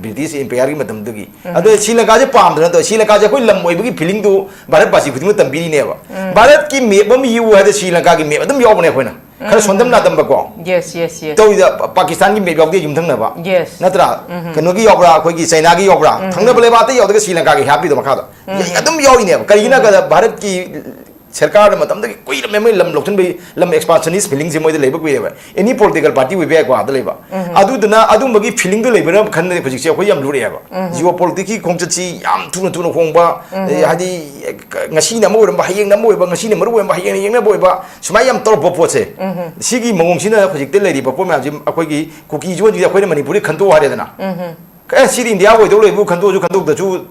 ꯕ꯭ꯔꯤꯇꯤꯁ ꯏꯝꯄꯤꯌꯔꯒꯤ ꯃꯇꯝꯗꯨꯒꯤ꯫ ꯑꯗꯣ ꯁ꯭ꯔꯤ ꯂꯪꯀꯥꯁꯦ ꯄꯥꯝꯗꯅ ꯅꯠꯇꯕ, ꯁ꯭ꯔꯤ ꯂꯪꯀꯥꯁꯦ ꯑꯩꯈꯣꯏ ꯂꯝ ꯑꯣꯏꯕꯒꯤ ꯐꯤꯂꯤꯡꯗꯨ ꯚꯥꯔꯠ ꯕꯥꯁꯤ ꯈꯨꯗꯤꯡꯃꯛ ꯇꯝꯕꯤꯔꯤꯅꯦꯕ꯫ ꯚꯥꯔꯠꯀꯤ ꯃꯦꯞ ꯑꯃ ꯌꯦꯛꯎ ꯍꯥꯏꯗ ꯁ꯭ꯔꯤ ꯂꯪꯀꯥꯒꯤ ꯃꯦꯞ ꯑꯗꯨꯝ ꯌꯥꯎꯕꯅꯦ ꯑꯩꯈꯣꯏꯅ꯫ ꯈꯔ ꯁꯣꯟꯗꯝ ꯂꯥꯗꯝꯕꯀꯣ꯫ Yes, yes, yes. ꯇꯧꯔꯤꯗ ꯄꯥ-, ꯄꯥꯀꯤꯁꯇꯥꯟꯒꯤ ꯃꯦꯞ ꯌꯥꯎꯗꯦ ꯌꯨꯝꯊꯪꯅꯕ꯫ Yes. ꯅꯠꯇ꯭ꯔꯥ? ꯀꯩꯅꯣꯒꯤ ꯌꯥꯎꯕ꯭ꯔꯥ? ꯑꯩꯈꯣꯏꯒꯤ ꯆꯩꯅꯥꯒꯤ ꯌꯥꯎꯕ꯭ꯔꯥ? ꯊꯪꯅꯕ ꯂꯩꯕꯥꯛꯇ ꯌꯥꯎꯗꯒ ꯁ꯭ꯔꯤ ꯂꯪꯀꯥꯒꯤ ꯍꯥꯞꯄꯤꯗꯣ ꯃꯈꯥꯗ꯫ ꯌꯥꯏ, ꯑꯗꯨꯝ ꯌꯥꯎꯔꯤꯅꯦꯕ꯫ ꯀꯔꯤꯒꯤꯅꯣ ꯍꯥꯏ ꯀꯥꯟꯗ ꯚꯥꯔꯠꯀꯤ ꯁꯔꯀꯥꯔꯅ ꯃꯇꯝꯗꯒꯤ ꯀꯨꯏꯔꯝꯃꯦ ꯃꯣꯏ ꯂꯝ ꯂꯧꯁꯤꯟꯕꯒꯤ, ꯂꯝ ꯑꯦꯛꯁꯄꯥꯟꯁꯅꯤꯁ ꯐꯤꯂꯤꯡꯁꯦ ꯃꯣꯏꯗ ꯂꯩꯕ ꯀꯨꯏꯔꯦꯕ꯫ ꯑꯦꯅꯤ ꯄꯣꯂꯤꯇꯤꯀꯦꯜ ꯄꯥꯔꯇꯤ ꯑꯣꯏꯕ ꯌꯥꯏꯀꯣ, ꯑꯥꯗ ꯂꯩꯕ꯫ ꯑꯗꯨꯗꯨꯅ ꯑꯗꯨꯝꯕꯒꯤ ꯐꯤꯂꯤꯡꯗꯣ ꯂꯩꯕꯅ ꯈꯟꯗꯅ ꯍꯧꯖꯤꯛꯁꯦ ꯑꯩꯈꯣꯏ ꯌꯥꯝ ꯂꯨꯔꯛꯑꯦꯕ꯫ ꯖꯤꯑꯣ ꯄꯣꯂꯤꯇꯤꯛꯁꯀꯤ ꯈꯣꯡꯆꯠꯁꯤ ꯌꯥꯝ ꯊꯨꯅ ꯊꯨꯅ ꯍꯣꯡꯕ, ꯑꯦ, ꯍꯥꯏꯗꯤ, ꯉꯁꯤꯅ ꯑꯃ ꯑꯣꯏꯔꯝꯕ, ꯍꯌꯦꯡꯅ ꯑꯃ ꯑꯣꯏꯕ, ꯉꯁꯤꯅ ꯃꯔꯨ ꯑꯣꯏꯔꯝꯕ, ꯍꯌꯦꯡꯅ ꯌꯦꯡꯅꯕ ꯑꯣꯏꯕ, ꯁꯨꯃꯥꯏꯅ ꯌꯥꯝ ꯇꯧꯔꯛꯄ ꯄꯣꯠꯁꯦ꯫ ꯁꯤꯒꯤ ꯃꯑꯣꯡꯁꯤꯅ ꯍꯧꯖꯤꯛꯇ ꯂꯩꯔꯤꯕ ꯄꯣꯠ ꯃꯌꯥꯝꯁꯤ ꯑꯩꯈꯣꯏꯒꯤ ꯀꯨꯀꯤ ꯖꯣꯟꯁꯤꯗꯤ ꯑꯩꯈꯣꯏꯅ ꯃꯅꯤꯄꯨꯔꯗꯤ ꯈꯟꯇꯣꯛꯑꯣ ꯍꯥꯏꯔꯦꯗꯅ꯫ ꯑꯦ, ꯁꯤꯗꯤ ꯏꯟꯗꯤꯌꯥ ꯑꯣꯏꯗꯧ ꯂꯩꯕꯨ ꯈꯟꯇꯣꯛꯑꯁꯨ ꯈꯟꯇꯣꯛꯇ꯭ꯔꯁꯨ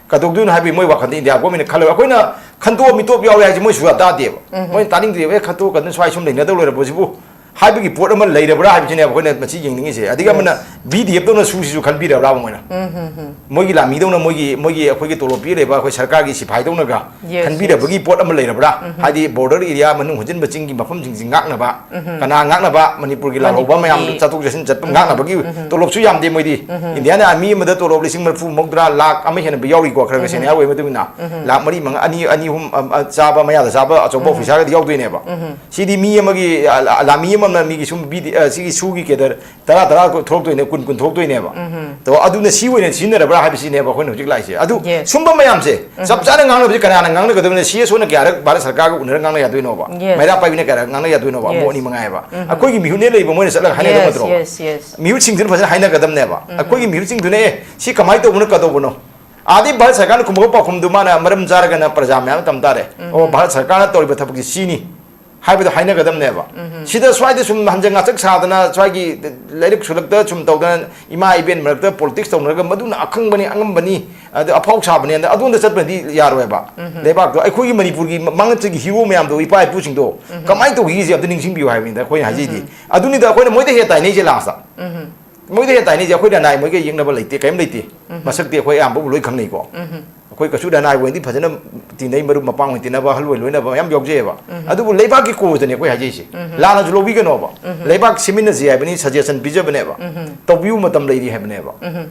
ꯀꯩꯗꯧꯗꯣꯏꯅꯣ ꯍꯥꯏꯕꯒꯤ ꯃꯣꯏ ꯋꯥꯈꯜꯗ ꯏꯟꯗꯤꯌꯥ ꯒꯣꯔꯃꯦꯟꯅ ꯈꯜꯂꯒ ꯑꯩꯈꯣꯏꯅ ꯈꯟꯇꯣꯛꯑ ꯃꯤꯇꯣꯞ ꯌꯥꯎꯔꯦ ꯍꯥꯏꯁꯦ ꯃꯣꯏ ꯁꯨꯡꯇꯥ ꯇꯥꯗꯦꯕ꯫ ꯃꯣꯏꯅ ꯇꯥꯅꯤꯡꯗ꯭ꯔꯦꯕ, "ꯑꯦ, ꯈꯟꯇꯣꯛꯀꯗꯅ ꯁ꯭ꯋꯥꯏ ꯁꯨꯝ ꯂꯩꯅꯗꯧ ꯂꯩꯔꯕ ꯁꯤꯕꯨ?" ꯍꯥꯏꯕꯒꯤ ꯄꯣꯠ ꯑꯃ ꯂꯩꯔꯕ꯭ꯔꯥ ꯍꯥꯏꯕꯁꯤꯅꯦꯕ ꯑꯩꯈꯣꯏꯅ ꯃꯁꯤ ꯌꯦꯡꯅꯤꯡꯉꯤꯁꯦ꯫ ꯑꯗꯒꯤ ꯑꯃꯅ ꯚꯤ ꯗꯤ ꯑꯦꯐ ꯇꯧꯅ ꯁꯨꯁꯤꯁꯨ ꯈꯟꯕꯤꯔꯕ꯭ꯔꯥꯕ ꯃꯣꯏꯅ? ꯃꯣꯏꯒꯤ ꯂꯥꯟꯃꯤꯗꯧꯅ ꯃꯣꯏꯒꯤ, ꯃꯣꯏꯒꯤ ꯑꯩꯈꯣꯏꯒꯤ ꯇꯣꯂꯣꯞ ꯄꯤꯔꯤꯕ ꯑꯩꯈꯣꯏ ꯁꯔꯀꯥꯔꯒꯤ ꯁꯤꯐꯥꯏꯗꯧꯅꯒ Yes, ꯈꯟꯕꯤꯔꯕꯒꯤ ꯄꯣꯠ ꯑꯃ ꯂꯩꯔꯕ꯭ꯔꯥ? ꯍꯥꯏꯗꯤ ꯕꯣꯔꯗꯔ ꯑꯦꯔꯤꯌꯥ ꯃꯅꯨꯡ ꯍꯨꯠꯆꯤꯟꯕ ꯆꯤꯡꯒꯤ ꯃꯐꯝꯁꯤꯡꯁꯤ ꯉꯥꯛꯅꯕ, ꯀꯅꯥ ꯉꯥꯛꯅꯕ? ꯃꯅꯤꯄꯨꯔꯒꯤ ꯂꯥꯜꯍꯧꯕ ꯃꯌꯥꯝ ꯃꯅꯤꯄꯨꯔꯒꯤ ꯆꯠꯊꯣꯛ ꯆꯠꯁꯤꯟ ꯆꯠꯄ ꯉꯥꯛꯅꯕꯒꯤ ꯇꯣꯂꯣꯞꯁꯨ ꯌꯥꯝꯗꯦ ꯃꯣꯏꯗꯤ꯫ ꯏꯟꯗꯤꯌꯥꯟ ꯑꯥꯔꯃꯤ ꯑꯃꯗ ꯇꯣꯂꯣꯞ ꯂꯤꯁꯤꯡ ꯃꯔꯤꯐꯨ, ꯃꯧꯗ꯭ꯔꯥ, ꯂꯥꯛ ꯑꯃ ꯍꯦꯟꯅ ꯌꯥꯎꯔꯤꯀꯣ, ꯈꯔ ꯈꯔ ꯁꯦꯅꯤꯌꯔ ꯑꯣꯏꯕ ꯃꯇꯨꯡ ꯏꯟꯅ꯫ ꯂꯥꯛ ꯃꯔꯤ, ꯃꯉꯥ, ꯑꯅꯤ, ꯑꯅꯤ, ꯑꯍꯨꯝ, ꯑ, ꯑ, ꯆꯥꯕ ꯃꯌꯥꯗ ꯆꯥꯕ ꯑꯆꯧꯕ ꯑꯣꯐꯤꯁꯥꯔꯒꯗꯤ ꯌꯥꯎꯗꯣꯏꯅꯦꯕ꯫ ꯁꯤꯗꯤ ꯃꯤ ꯑꯃꯒꯤ, ꯑ, ꯂꯥꯟꯃꯤ ꯑꯃ ꯅ ꯃꯤꯒꯤ ꯁꯨꯝ ꯕꯤ ꯗꯤ, ꯑ, ꯁꯤꯒꯤ ꯁꯨꯒꯤ ꯀꯦꯗꯔ ꯇꯔꯥ, ꯇꯔꯥ ꯊꯣꯛꯂꯛꯇꯣꯏꯅꯦ, ꯀꯨꯟ, ꯀꯨꯟ ꯊꯣꯛꯇꯣꯏꯅꯦꯕ꯫ ꯎꯝ꯫ ꯑꯗꯣ ꯑꯗꯨꯅ ꯁꯤ ꯑꯣꯏꯅ ꯁꯤꯖꯤꯟꯅꯔꯕ꯭ꯔꯥ ꯍꯥꯏꯕꯁꯤꯅꯦꯕ ꯑꯩꯈꯣꯏꯅ ꯍꯧꯖꯤꯛ ꯂꯥꯛꯏꯁꯦ꯫ ꯑꯗꯨ Yes. ꯁꯨꯝꯕ ꯃꯌꯥꯝꯁꯦ ꯎꯝ꯫ ꯆꯞ ꯆꯥꯅ ꯉꯥꯡꯅꯕꯁꯦ ꯀꯅꯥꯅ ꯉꯥꯡꯅꯒꯗꯕꯅꯣ? ꯁꯤ ꯑꯦꯁ ꯑꯣꯅ ꯀꯌꯥꯔꯛ ꯚꯥꯔꯠ ꯁꯔꯀꯥꯔꯒ ꯎꯅꯔꯒ ꯉꯥꯡꯅ ꯌꯥꯗꯣꯏꯅꯣꯕ? Yes. ꯃꯩꯔꯥ ꯄꯥꯏꯕꯤꯅ ꯀꯌꯥꯔꯛ ꯉꯥꯡꯅ ꯌꯥꯗꯣꯏꯅꯣꯕ? ꯑꯃꯨꯛ Yes. ꯑꯅꯤ ꯃꯉꯥꯏꯕ꯫ ꯎꯝ꯫ ꯑꯩꯈꯣꯏꯒꯤ ꯃꯤꯍꯨꯠꯅꯦ ꯂꯩꯕ ꯃꯣꯏꯅ ꯆꯠꯂꯒ ꯍꯥꯏꯅꯒꯗꯕ Yes, ꯅꯠꯇ꯭ꯔꯣ? Yes, yes. ꯃꯤꯍꯨꯠꯁꯤꯡꯗꯨꯅ ꯐꯖꯅ ꯍꯥꯏꯅꯒꯗꯕꯅꯦꯕ꯫ ꯎꯝ꯫ ꯑꯩꯈꯣꯏꯒꯤ ꯃꯤꯍꯨꯠꯁꯤꯡꯗꯨꯅ, "ꯑꯦ, ꯁꯤ ꯀꯃꯥꯏꯅ ꯇꯧꯕꯅꯣ, ꯀꯗꯧꯕꯅꯣ?" ꯑꯥꯗꯤ ꯚꯥꯔꯠ ꯁꯔꯀꯥꯔꯅ ꯈꯨꯝꯃꯛꯄ ꯄꯥꯎꯈꯨꯝꯗꯨ ꯃꯥꯅ ꯃꯔꯝ ꯆꯥꯔꯒꯅ ꯄ꯭ꯔꯖꯥ ꯃꯌꯥꯝꯅ ꯇꯝ ꯇꯥꯔꯦ꯫ ꯎꯝ꯫ "ꯑꯣ, ꯚꯥꯔꯠ ꯁꯔꯀꯥꯔꯅ ꯇꯧꯔꯤꯕ ꯊꯕꯛꯁꯤ ꯁꯤꯅꯤ" ꯍꯥꯏꯕꯗꯣ ꯍꯥꯏꯅꯒꯗꯕꯅꯦꯕ꯫ ꯎꯝ꯫ ꯁꯤꯗ ꯁ꯭ꯋꯥꯏꯗ ꯁꯨꯝ ꯍꯟꯖꯟ ꯉꯥꯆꯛ ꯁꯥꯗꯅ, ꯁ꯭ꯋꯥꯏꯒꯤ ꯂꯥꯏꯔꯤꯛ ꯁꯨꯂꯛꯇ ꯁꯨꯝ ꯇꯧꯗꯅ, ꯏꯃꯥ ꯏꯕꯦꯟ ꯃꯔꯛꯇ politics ꯇꯧꯅꯔꯒ ꯃꯗꯨꯅ ꯑꯈꯪꯕꯅꯤ, ꯑꯉꯝꯕꯅꯤ, ꯑꯗꯨ ꯑꯐꯥꯎ ꯁꯥꯕꯅꯤ, ꯑꯗ ꯑꯗꯣꯝꯗ ꯆꯠꯄꯗꯤ ꯌꯥꯔꯣꯏꯕ꯫ ꯎꯝ꯫ ꯂꯩꯕꯥꯛꯇꯣ, ꯑꯩꯈꯣꯏꯒꯤ ꯃꯅꯤꯄꯨꯔꯒꯤ ꯃꯃꯥꯡꯉꯩꯒꯤ hero ꯃꯌꯥꯝꯗꯣ, ꯏꯄꯥ ꯏꯄꯨꯁꯤꯡꯗꯣ ꯎꯝ꯫ ꯀꯃꯥꯏꯅ ꯇꯧꯈꯤꯒꯦꯁꯦ ꯑꯝꯇ ꯅꯤꯡꯁꯤꯡꯕꯤꯌꯨ ꯍꯥꯏꯕꯅꯤꯗ ꯑꯩꯈꯣꯏꯅ ꯍꯥꯏꯖꯩꯗꯤ꯫ ꯎꯝ꯫ ꯑꯗꯨꯅꯤꯗ ꯑꯩꯈꯣꯏꯅ ꯃꯣꯏꯗ ꯍꯦꯛ ꯇꯥꯏꯅꯩꯁꯦ last꯫ ꯎꯝ꯫ ꯃꯣꯏꯗ ꯍꯦꯛ ꯇꯥꯏꯅꯩꯁꯦ ꯑꯩꯈꯣꯏ ꯔꯅꯥꯏ ꯃꯣꯏꯒ ꯌꯦꯛꯅꯕ ꯂꯩꯇꯦ, ꯀꯔꯤꯝ ꯂꯩꯇꯦ꯫ ꯎꯝ꯫ ꯃꯁꯛꯇꯤ ꯑꯩꯈꯣꯏ ꯑꯌꯥꯝꯕꯕꯨ ꯂꯣꯏ ꯈꯪꯅꯩꯀꯣ꯫ ꯎꯝ꯫ ꯑꯩꯈꯣꯏ ꯀꯩꯁꯨ ꯔꯅꯥꯏ ꯑꯣꯏꯅꯗꯤ ꯐꯖꯅ ꯇꯤꯟꯅꯩ, ꯃꯔꯨꯞ ꯃꯄꯥꯡ ꯑꯣꯏꯅ ꯇꯤꯟꯅꯕ, ꯑꯍꯜ ꯑꯣꯏ ꯂꯣꯏꯅꯕ ꯃꯌꯥꯝ ꯌꯥꯎꯖꯩꯑꯕ꯫ ꯎꯝ꯫ ꯑꯗꯨꯕꯨ ꯂꯩꯕꯥꯛꯀꯤ cause ꯇꯅꯦ ꯑꯩꯈꯣꯏ ꯍꯥꯏꯖꯩꯁꯦ꯫ ꯎꯝ꯫ ꯂꯥꯟꯅꯁꯨ ꯂꯧꯕꯤꯒꯅꯣꯕ꯫ ꯎꯝ꯫ ꯂꯩꯕꯥꯛ ꯁꯦꯝꯃꯤꯟꯅꯁꯤ ꯍꯥꯏꯕꯅꯤ, suggestion ꯄꯤꯖꯕꯅꯦꯕ꯫ ꯎꯝ꯫ ꯇꯧꯕꯤꯌꯨ, ꯃꯇꯝ ꯂꯩꯔꯤ ꯍꯥꯏꯕꯅꯦꯕ꯫ ꯎꯝ꯫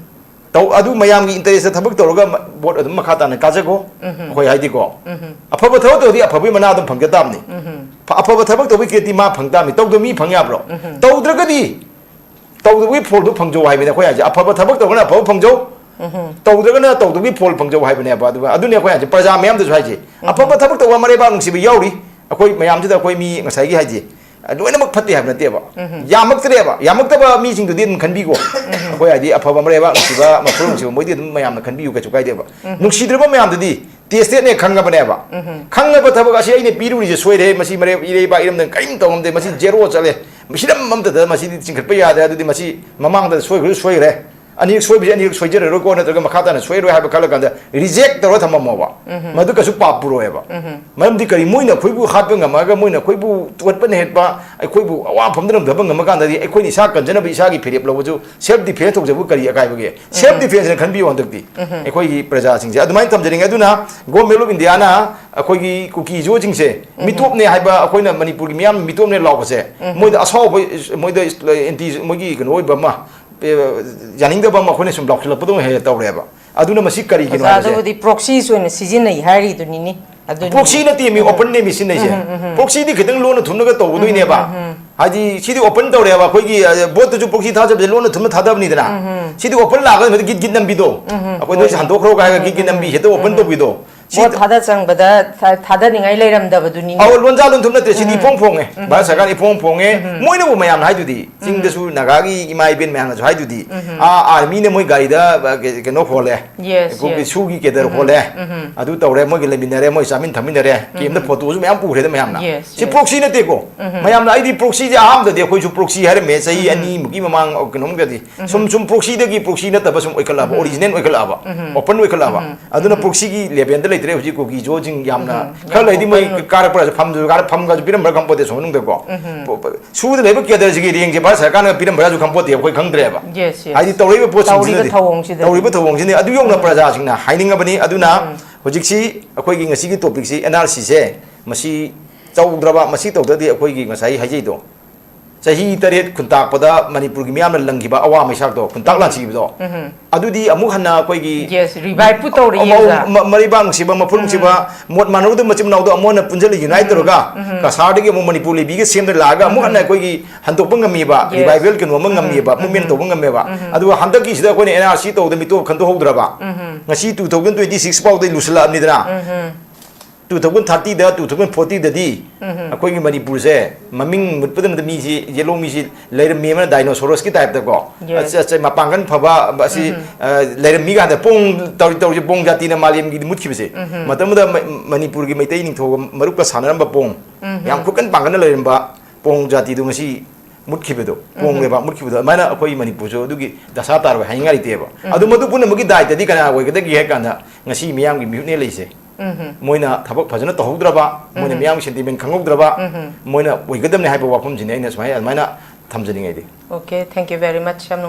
ꯇꯧ-, ꯑꯗꯨ ꯃꯌꯥꯝꯒꯤ interest ꯊꯕꯛ ꯇꯧꯔꯒ ꯃ-, vote ꯑꯗꯨꯝ ꯃꯈꯥ ꯇꯥꯅ ꯀꯥꯖꯈꯣ꯫ ꯎꯝ꯫ ꯑꯩꯈꯣꯏ ꯍꯥꯏꯗꯤꯀꯣ, ꯎꯝ꯫ ꯑꯐꯕ ꯊꯕꯛ ꯇꯧꯔꯗꯤ ꯑꯐꯕꯒꯤ ꯃꯅꯥ ꯑꯗꯨꯝ ꯐꯪꯖ ꯇꯥꯕꯅꯤ꯫ ꯎꯝ꯫ ꯐ-, ꯑꯐꯕ ꯊꯕꯛ ꯇꯧꯕꯒꯤ credit ꯃꯥ ꯐꯪ ꯇꯥꯕꯅꯤ꯫ ꯇꯧꯗꯕ ꯃꯤ ꯐꯪ ꯌꯥꯕ꯭ꯔꯣ? ꯎꯝ꯫ ꯇꯧꯗ꯭ꯔꯒꯗꯤ ꯇꯧꯗꯕꯒꯤ ꯐꯣꯜꯗꯨ ꯐꯪꯖꯧ ꯍꯥꯏꯕꯅꯤ ꯑꯩꯈꯣꯏ ꯍꯥꯏꯁꯦ꯫ ꯑꯐꯕ ꯊꯕꯛ ꯇꯧꯔꯒꯅ ꯑꯐꯕ ꯐꯪꯖꯧ, ꯎꯝ꯫ ꯇꯧꯗ꯭ꯔꯒꯅ ꯇꯧꯗꯕꯒꯤ ꯐꯣꯜ ꯐꯪꯖꯧ ꯍꯥꯏꯕꯅꯦꯕ꯫ ꯑꯗꯨꯒ ꯑꯗꯨꯅꯤ ꯑꯩꯈꯣꯏ ꯍꯥꯏꯁꯦ, ꯄ꯭ꯔꯖꯥ ꯃꯌꯥꯝꯗꯁꯨ ꯍꯥꯏꯁꯦ꯫ ꯎꯝ꯫ ꯑꯐꯕ ꯊꯕꯛ ꯇꯧꯕ ꯃꯔꯩꯕꯥꯛ ꯅꯨꯡꯁꯤꯕ ꯌꯥꯎꯔꯤ ꯑꯩꯈꯣꯏ ꯃꯌꯥꯝꯁꯤꯗ꯫ ꯑꯩꯈꯣꯏ ꯃꯤ ꯉꯁꯥꯏꯒꯤ ꯍꯥꯏꯁꯦ, ꯂꯣꯏꯅꯃꯛ ꯐꯠꯇꯦ ꯍꯥꯏꯕ ꯅꯠꯇꯦꯕ꯫ ꯎꯝ꯫ ꯌꯥꯝꯃꯛꯇ꯭ꯔꯦꯕ꯫ ꯌꯥꯝꯃꯛꯇꯕ ꯃꯤꯁꯤꯡꯗꯨꯗꯤ ꯑꯗꯨꯝ ꯈꯟꯕꯤꯀꯣ꯫ ꯎꯝ꯫ ꯑꯩꯈꯣꯏ ꯍꯥꯏꯗꯤ ꯑꯐꯕ ꯃꯔꯩꯕꯥꯛ ꯅꯨꯡꯁꯤꯕ, ꯃꯄꯨ ꯅꯨꯡꯁꯤꯕ, ꯃꯣꯏꯗꯤ ꯑꯗꯨꯝ ꯃꯌꯥꯝꯅ ꯈꯟꯕꯤꯌꯨ, ꯀꯩꯁꯨ ꯀꯥꯏꯗꯦꯕ꯫ ꯎꯝ꯫ ꯅꯨꯡꯁꯤꯗ꯭ꯔꯕ ꯃꯌꯥꯝꯗꯨꯗꯤ tested ꯅꯦ ꯈꯪꯉꯕꯅꯦꯕ꯫ ꯎꯝ꯫ ꯈꯪꯉꯕ ꯊꯕꯛ ꯑꯁꯤ ꯑꯩꯅ ꯄꯤꯔꯨꯔꯤꯁꯦ ꯁꯣꯏꯔꯦ, ꯃꯁꯤ ꯃꯔꯩ-, ꯏꯔꯩꯕꯥꯛ ꯏꯔꯝꯗꯝ ꯀꯔꯤꯝ ꯇꯧꯉꯝꯗꯦ, ꯃꯁꯤ zero ꯆꯠꯂꯦ, ꯍꯤꯔꯝ ꯑꯃꯠꯇꯗ ꯃꯁꯤꯗꯤ ꯆꯤꯡꯈꯠꯄ ꯌꯥꯗꯦ, ꯑꯗꯨꯗꯤ ꯃꯁꯤ ꯃꯃꯥꯡꯗ ꯁꯣꯏꯈ꯭ꯔꯁꯨ ꯁꯣꯏꯈ꯭ꯔꯦ, ꯑꯅꯤꯔꯛ ꯁꯣꯏꯕꯁꯤ ꯑꯅꯤꯔꯛ ꯁꯣꯏꯖꯔꯔꯣꯏꯀꯣ, ꯅꯠꯇ꯭ꯔꯒ ꯃꯈꯥ ꯇꯥꯅ ꯁꯣꯏꯔꯣꯏ ꯍꯥꯏꯕ ꯈꯜꯂꯀꯥꯟꯗ reject ꯇꯧꯔ ꯊꯝꯃꯝꯃꯣꯕ꯫ ꯎꯝ꯫ ꯃꯗꯨ ꯀꯩꯁꯨ ꯄꯥꯞ ꯄꯨꯔꯣꯏꯕ꯫ ꯎꯝ꯫ ꯃꯔꯝꯗꯤ ꯀꯔꯤ, ꯃꯣꯏꯅ ꯑꯩꯈꯣꯏꯕꯨ ꯍꯥꯠꯄ ꯉꯝꯃꯒ, ꯃꯣꯏꯅ ꯑꯩꯈꯣꯏꯕꯨ ꯇꯣꯠꯄ ꯅꯦꯠꯄ, ꯑꯩꯈꯣꯏꯕꯨ ꯑꯋꯥꯐꯝꯗ ꯅꯪꯊꯕ ꯉꯝꯃꯀꯥꯟꯗꯗꯤ, ꯑꯩꯈꯣꯏꯅ ꯏꯁꯥ ꯀꯟꯖꯅꯕ ꯏꯁꯥꯒꯤ ꯐꯤꯔꯦꯞ ꯂꯧꯕꯁꯨ self defence ꯇꯧꯖꯕꯕꯨ ꯀꯔꯤ ꯑꯀꯥꯏꯕꯒꯦ? Self defence ꯅ ꯈꯟꯕꯤꯌꯨ ꯍꯟꯗꯛꯇꯤ꯫ ꯎꯝ꯫ ꯑꯩꯈꯣꯏꯒꯤ ꯄ꯭ꯔꯖꯥꯁꯤꯡꯁꯦ ꯑꯗꯨꯃꯥꯏꯅ ꯊꯝꯖꯅꯤꯡꯉꯦ꯫ ꯑꯗꯨꯅ Government of India ꯅ ꯑꯩꯈꯣꯏꯒꯤ ꯀꯨꯀꯤ ꯖꯣꯁꯤꯡꯁꯦ ꯎꯝ꯫ ꯃꯤꯇꯣꯞꯅꯦ ꯍꯥꯏꯕ, ꯑꯩꯈꯣꯏꯅ ꯃꯅꯤꯄꯨꯔꯒꯤ ꯃꯤꯌꯥꯝ ꯃꯤꯇꯣꯞꯅꯦ ꯂꯥꯎꯕꯁꯦ, ꯎꯝ꯫ ꯃꯣꯏꯗ ꯑꯁꯥꯎꯕ, ꯃꯣꯏꯗ anti, ꯃꯣꯏꯒꯤ ꯀꯩꯅꯣ ꯑꯣꯏꯕ ꯑꯃ, ꯑꯦ, ꯌꯥꯅꯤꯡꯗꯕ ꯑꯃ ꯑꯩꯈꯣꯏꯅ ꯁꯨꯝ ꯂꯥꯎꯁꯤꯜꯂꯛꯄꯗꯧꯅ ꯍꯦꯛ ꯍꯦꯛ ꯇꯧꯔꯦꯕ꯫ ꯑꯗꯨꯅ ꯃꯁꯤ ꯀꯔꯤꯒꯤꯅꯣ ꯍꯥꯏꯕꯁꯦ꯫ ꯑꯗꯨꯕꯨꯗꯤ proxy ꯑꯣꯏꯅ ꯁꯤꯖꯤꯟꯅꯩ ꯍꯥꯏꯔꯤꯗꯨꯅꯤꯅꯦ꯫ ꯑꯗꯨꯅꯤ꯫ Proxy ꯅꯠꯇꯦ ꯃꯤ, open ꯅꯦ ꯃꯤ ꯁꯤꯖꯤꯟꯅꯩꯁꯦ꯫ Proxy ꯗꯤ ꯈꯤꯇꯪ ꯂꯣꯟꯅ ꯊꯨꯝꯅꯒ ꯇꯧꯒꯗꯣꯏꯅꯦꯕ꯫ ꯍꯥꯏꯗꯤ ꯁꯤꯗꯤ open ꯇꯧꯔꯦꯕ, ꯑꯩꯈꯣꯏꯒꯤ, ꯑ, vote ꯇꯨꯁꯨ proxy ꯊꯥꯖꯕꯁꯦ ꯂꯣꯟꯅ ꯊꯨꯝꯅ ꯊꯥꯗꯕꯅꯤꯗꯅ꯫ ꯁꯤꯗꯤ open ꯂꯥꯛꯑꯒ ꯒꯤꯠ ꯒꯤꯠ ꯅꯝꯕꯤꯗꯣ꯫ ꯑꯩꯈꯣꯏ ꯅꯣꯏꯁꯦ ꯍꯟꯗꯣꯛꯈ꯭ꯔꯣ ꯍꯥꯏꯔꯒ ꯒꯤꯠ ꯒꯤꯠ ꯅꯝꯕꯤ, ꯍꯦꯛꯇ open ꯇꯧꯕꯤꯗꯣ꯫ ꯁꯤ vote ꯊꯥꯗ ꯆꯪꯕꯗ ꯊꯥ-, ꯊꯥꯗꯅꯤꯡꯉꯥꯏ ꯂꯩꯔꯝꯗꯕꯗꯨꯅꯤꯅꯦ꯫ ꯑꯧ, ꯂꯣꯟꯖꯥ ꯂꯣꯟꯊꯨꯝ ꯅꯠꯇꯦ, ꯁꯤꯗꯤ ꯏꯐꯣꯡ ꯐꯣꯡꯉꯦ꯫ ꯚꯥꯔꯠ ꯁꯔꯀꯥꯔꯅ ꯏꯐꯣꯡ ꯐꯣꯡꯉꯦ꯫ ꯃꯣꯏꯅꯕꯨ ꯃꯌꯥꯝꯅ ꯍꯥꯏꯗꯨꯗꯤ, ꯆꯤꯡꯗꯁꯨ ꯅꯥꯒꯥꯒꯤ ꯏꯃꯥ ꯏꯕꯦꯟ ꯃꯌꯥꯝꯅꯁꯨ ꯍꯥꯏꯗꯨꯗꯤ, ꯑꯥ, army ꯅ ꯃꯣꯏ ꯒꯥꯔꯤꯗ, ꯑ, ꯀ-, ꯀꯩꯅꯣ ꯍꯣꯜꯂꯦ꯫ Yes, ꯑꯩꯈꯣꯏꯒꯤ yes꯫ ꯁꯨꯒꯤ ꯀꯦꯗꯔ ꯍꯣꯜꯂꯦ꯫ ꯑꯗꯨ ꯇꯧꯔꯦ, ꯃꯣꯏꯒ ꯂꯩꯃꯤꯟꯅꯔꯦ, ꯃꯣꯏ ꯆꯥꯃꯤꯟ ꯊꯛꯃꯤꯟꯅꯔꯦ꯫ Camp ꯇ photo ꯁꯨ ꯃꯌꯥꯝ ꯄꯨꯈ꯭ꯔꯦꯗ ꯃꯌꯥꯝꯅ꯫ Yes, ꯁꯤ yes꯫ Proxy ꯅꯠꯇꯦꯀꯣ꯫ ꯃꯌꯥꯝꯅ ꯑꯩꯗꯤ proxy ꯁꯦ ꯑꯍꯥꯟꯕꯗꯗꯤ ꯑꯩꯈꯣꯏꯁꯨ proxy ꯍꯥꯏꯔꯝꯃꯦ, ꯆꯍꯤ ꯑꯅꯤꯃꯨꯛꯀꯤ ꯃꯃꯥꯡ, ꯑ, ꯀꯩꯅꯣꯝꯒꯗꯤ꯫ ꯁꯨꯝ, ꯁꯨꯝ proxy ꯗꯒꯤ proxy ꯅꯠꯇꯕ ꯁꯨꯝ ꯑꯣꯏꯈꯠꯂꯛꯑꯕ, original ꯑꯣꯏꯈꯠꯂꯛꯑꯕ, open ꯑꯣꯏꯈꯠꯂꯛꯑꯕ꯫ ꯑꯗꯨꯅ proxy ꯒꯤ level ꯗ ꯂꯩꯇ꯭ꯔꯦ ꯍꯧꯖꯤꯛ ꯀꯨꯀꯤꯖꯣꯁꯤꯡ ꯌꯥꯝꯅ꯫ ꯈꯔ ꯂꯩꯗꯤ ꯃꯣꯏ open ꯀꯥꯔꯛꯄ꯭ꯔꯥꯁꯨ, ꯐꯝꯗꯨ ꯀꯥꯔ-, ꯐꯝꯒꯁꯨ ꯄꯤꯔꯝꯕ꯭ꯔꯥ ꯈꯪꯄꯣꯠꯇꯦ ꯁꯣꯝ ꯃꯅꯨꯡꯗꯀꯣ꯫ ꯁꯨꯗ ꯂꯩꯕ ꯀꯦꯗꯔꯁꯤꯒꯤ ꯔꯦꯡꯁꯦ ꯚꯥꯔꯠ ꯁꯔꯀꯥꯔꯅ ꯄꯤꯔꯝꯕ꯭ꯔꯥꯁꯨ ꯈꯪꯄꯣꯠꯇꯦ, ꯑꯩꯈꯣꯏ ꯈꯪꯗ꯭ꯔꯦꯕ꯫ Yes, yes꯫ ꯍꯥꯏꯗꯤ ꯇꯧꯔꯛꯏꯕ ꯄꯣꯠꯁꯤꯡꯁꯤꯅꯗꯤ, ꯇꯧꯔꯤꯕ ꯊꯧꯑꯣꯡꯁꯤꯗꯗꯤ꯫ ꯇꯧꯔꯤꯕ ꯊꯧꯑꯣꯡꯁꯤꯅꯤ꯫ ꯑꯗꯨ ꯌꯧꯅ ꯄ꯭ꯔꯖꯥꯁꯤꯡꯅ ꯍꯥꯏꯅꯤꯡꯉꯕꯅꯤ꯫ ꯑꯗꯨꯅ ꯍꯧꯖꯤꯛꯁꯤ ꯑꯩꯈꯣꯏꯒꯤ ꯉꯁꯤꯒꯤ topic ꯁꯤ N R C ꯁꯦ, ꯃꯁꯤ ꯇꯧꯗ꯭ꯔꯕ, ꯃꯁꯤ ꯇꯧꯗ꯭ꯔꯗꯤ ꯑꯩꯈꯣꯏꯒꯤ ꯉꯁꯥꯏ ꯍꯥꯏꯖꯩꯗꯣ, ꯆꯍꯤ ꯇꯔꯦꯠ ꯈꯨꯟꯇꯥꯛꯄꯗ ꯃꯅꯤꯄꯨꯔꯒꯤ ꯃꯤꯌꯥꯝꯅ ꯂꯪꯈꯤꯕ ꯑꯋꯥ ꯃꯩꯁꯥꯛꯇꯣ, ꯈꯨꯟꯇꯥꯛ ꯂꯥꯟꯁꯤꯈꯤꯕꯗꯣ, ꯑꯗꯨꯗꯤ ꯑꯃꯨꯛ ꯍꯟꯅ ꯑꯩꯈꯣꯏꯒꯤ Yes, revive ꯄꯨ ꯇꯧꯔꯛꯏ, ꯑꯃ-, ꯑꯣꯖꯥ꯫ ꯃ-, ꯃꯔꯩꯕꯥꯛ ꯅꯨꯡꯁꯤꯕ, ꯃꯄꯨ ꯅꯨꯡꯁꯤꯕ, ꯃꯣꯠ ꯃꯥꯟꯅꯔꯨꯗꯕ ꯃꯆꯤꯟ ꯃꯅꯥꯎꯗꯣ ꯑꯃꯨꯛ ꯍꯟꯅ ꯄꯨꯟꯁꯤꯜꯂ unite ꯇꯧꯔꯒ, ꯀꯁꯥꯔꯗꯒꯤ ꯑꯃꯨꯛ ꯃꯅꯤꯄꯨꯔ ꯂꯤꯕꯤꯒ ꯁꯦꯝꯗ ꯂꯥꯛꯑꯒ ꯑꯃꯨꯛ ꯍꯟꯅ ꯑꯩꯈꯣꯏꯒꯤ ꯍꯟꯗꯣꯛꯄ ꯉꯝꯃꯤꯕ, Yes꯫ Revival ꯀꯩꯅꯣ ꯑꯃ ꯉꯝꯃꯤꯕ, movement ꯇꯧꯕ ꯉꯝꯃꯦꯕ꯫ ꯑꯗꯨꯒ ꯍꯟꯗꯛꯀꯤꯁꯤꯗ ꯑꯩꯈꯣꯏꯅ N R C ꯇꯧꯗ ꯃꯤꯇꯣꯞ ꯈꯟꯗꯣꯛꯍꯧꯗ꯭ꯔꯕ꯫ ꯉꯁꯤ two thousand twenty six ꯐꯥꯎꯗ ꯂꯨꯁꯤꯜꯂꯛꯑꯕꯅꯤꯗꯅ꯫ Two thousand thirty ꯗ, two thousand forty ꯗꯗꯤ ꯑꯩꯈꯣꯏꯒꯤ ꯃꯅꯤꯄꯨꯔꯁꯦ ꯃꯃꯤꯡ ꯃꯨꯠꯄꯗ ꯃꯤꯁꯤ, ꯌꯦꯂꯣꯡ ꯃꯤꯁꯤ ꯂꯩꯔꯝꯃꯤ ꯑꯃꯅ dinosaurs ꯀꯤ type ꯇꯀꯣ꯫ Yes꯫ ꯑꯁ, ꯑꯁ, ꯃꯄꯥꯡꯒꯜ ꯐꯕ ꯑꯁꯤ, ꯑ, ꯂꯩꯔꯝꯃꯤ ꯀꯥꯟꯗ ꯄꯣꯡ ꯇꯧꯔꯤ, ꯇꯧꯔꯤꯁꯦ ꯄꯣꯡ ꯖꯥꯇꯤꯅ ꯃꯥꯂꯦꯝꯒꯤꯗꯤ ꯃꯨꯠꯈꯤꯕꯁꯦ꯫ ꯃꯇꯝꯗꯨꯗ ꯃ-, ꯃꯅꯤꯄꯨꯔꯒꯤ ꯃꯩꯇꯩ ꯅꯤꯡꯊꯧꯒ ꯃꯔꯨꯞꯀ ꯁꯥꯟꯅꯔꯝꯕ ꯄꯣꯡ, ꯌꯥꯝ ꯈꯨꯀꯟ ꯄꯥꯡꯒꯜꯅ ꯂꯩꯔꯝꯕ ꯄꯣꯡ ꯖꯥꯇꯤꯗꯨ ꯉꯁꯤ ꯃꯨꯠꯈꯤꯕꯗꯣ, ꯄꯣꯡ ꯂꯩꯕꯥꯛ ꯃꯨꯠꯈꯤꯕꯗꯣ, ꯑꯗꯨꯃꯥꯏꯅ ꯑꯩꯈꯣꯏ ꯃꯅꯤꯄꯨꯔꯁꯨ ꯑꯗꯨꯒꯤ ꯗꯁꯥ ꯇꯥꯔꯣꯏ ꯍꯥꯏꯅꯤꯡꯉꯥꯏ ꯂꯩꯇꯦꯕ꯫ ꯑꯗꯨ ꯃꯗꯨ ꯄꯨꯝꯅꯃꯛꯀꯤ ꯗꯥꯏꯇꯗꯤ ꯀꯅꯥ ꯑꯣꯏꯒꯗꯒꯦ ꯍꯥꯏ ꯀꯥꯟꯗ, ꯉꯁꯤ ꯃꯤꯌꯥꯝꯒꯤ ꯃꯤꯍꯨꯠꯅꯦ ꯂꯩꯁꯦ꯫ ꯃꯣꯏꯅ ꯊꯕꯛ ꯐꯖꯅ ꯇꯧꯍꯧꯗ꯭ꯔꯕ, ꯃꯣꯏꯅ ꯃꯤꯌꯥꯝꯒꯤ sentiment ꯈꯪꯍꯧꯗ꯭ꯔꯕ, ꯃꯣꯏꯅ ꯑꯣꯏꯒꯗꯕꯅꯦ ꯍꯥꯏꯕ ꯋꯥꯐꯝꯁꯤꯅꯦ ꯑꯩꯅ ꯁꯨꯃꯥꯏꯅ ꯑꯗꯨꯃꯥꯏꯅ ꯊꯝꯖꯅꯤꯡꯉꯩꯗꯤ꯫ Okay, thank you very much꯫ ꯌꯥꯝ ꯅꯨꯡꯉꯥꯏ꯫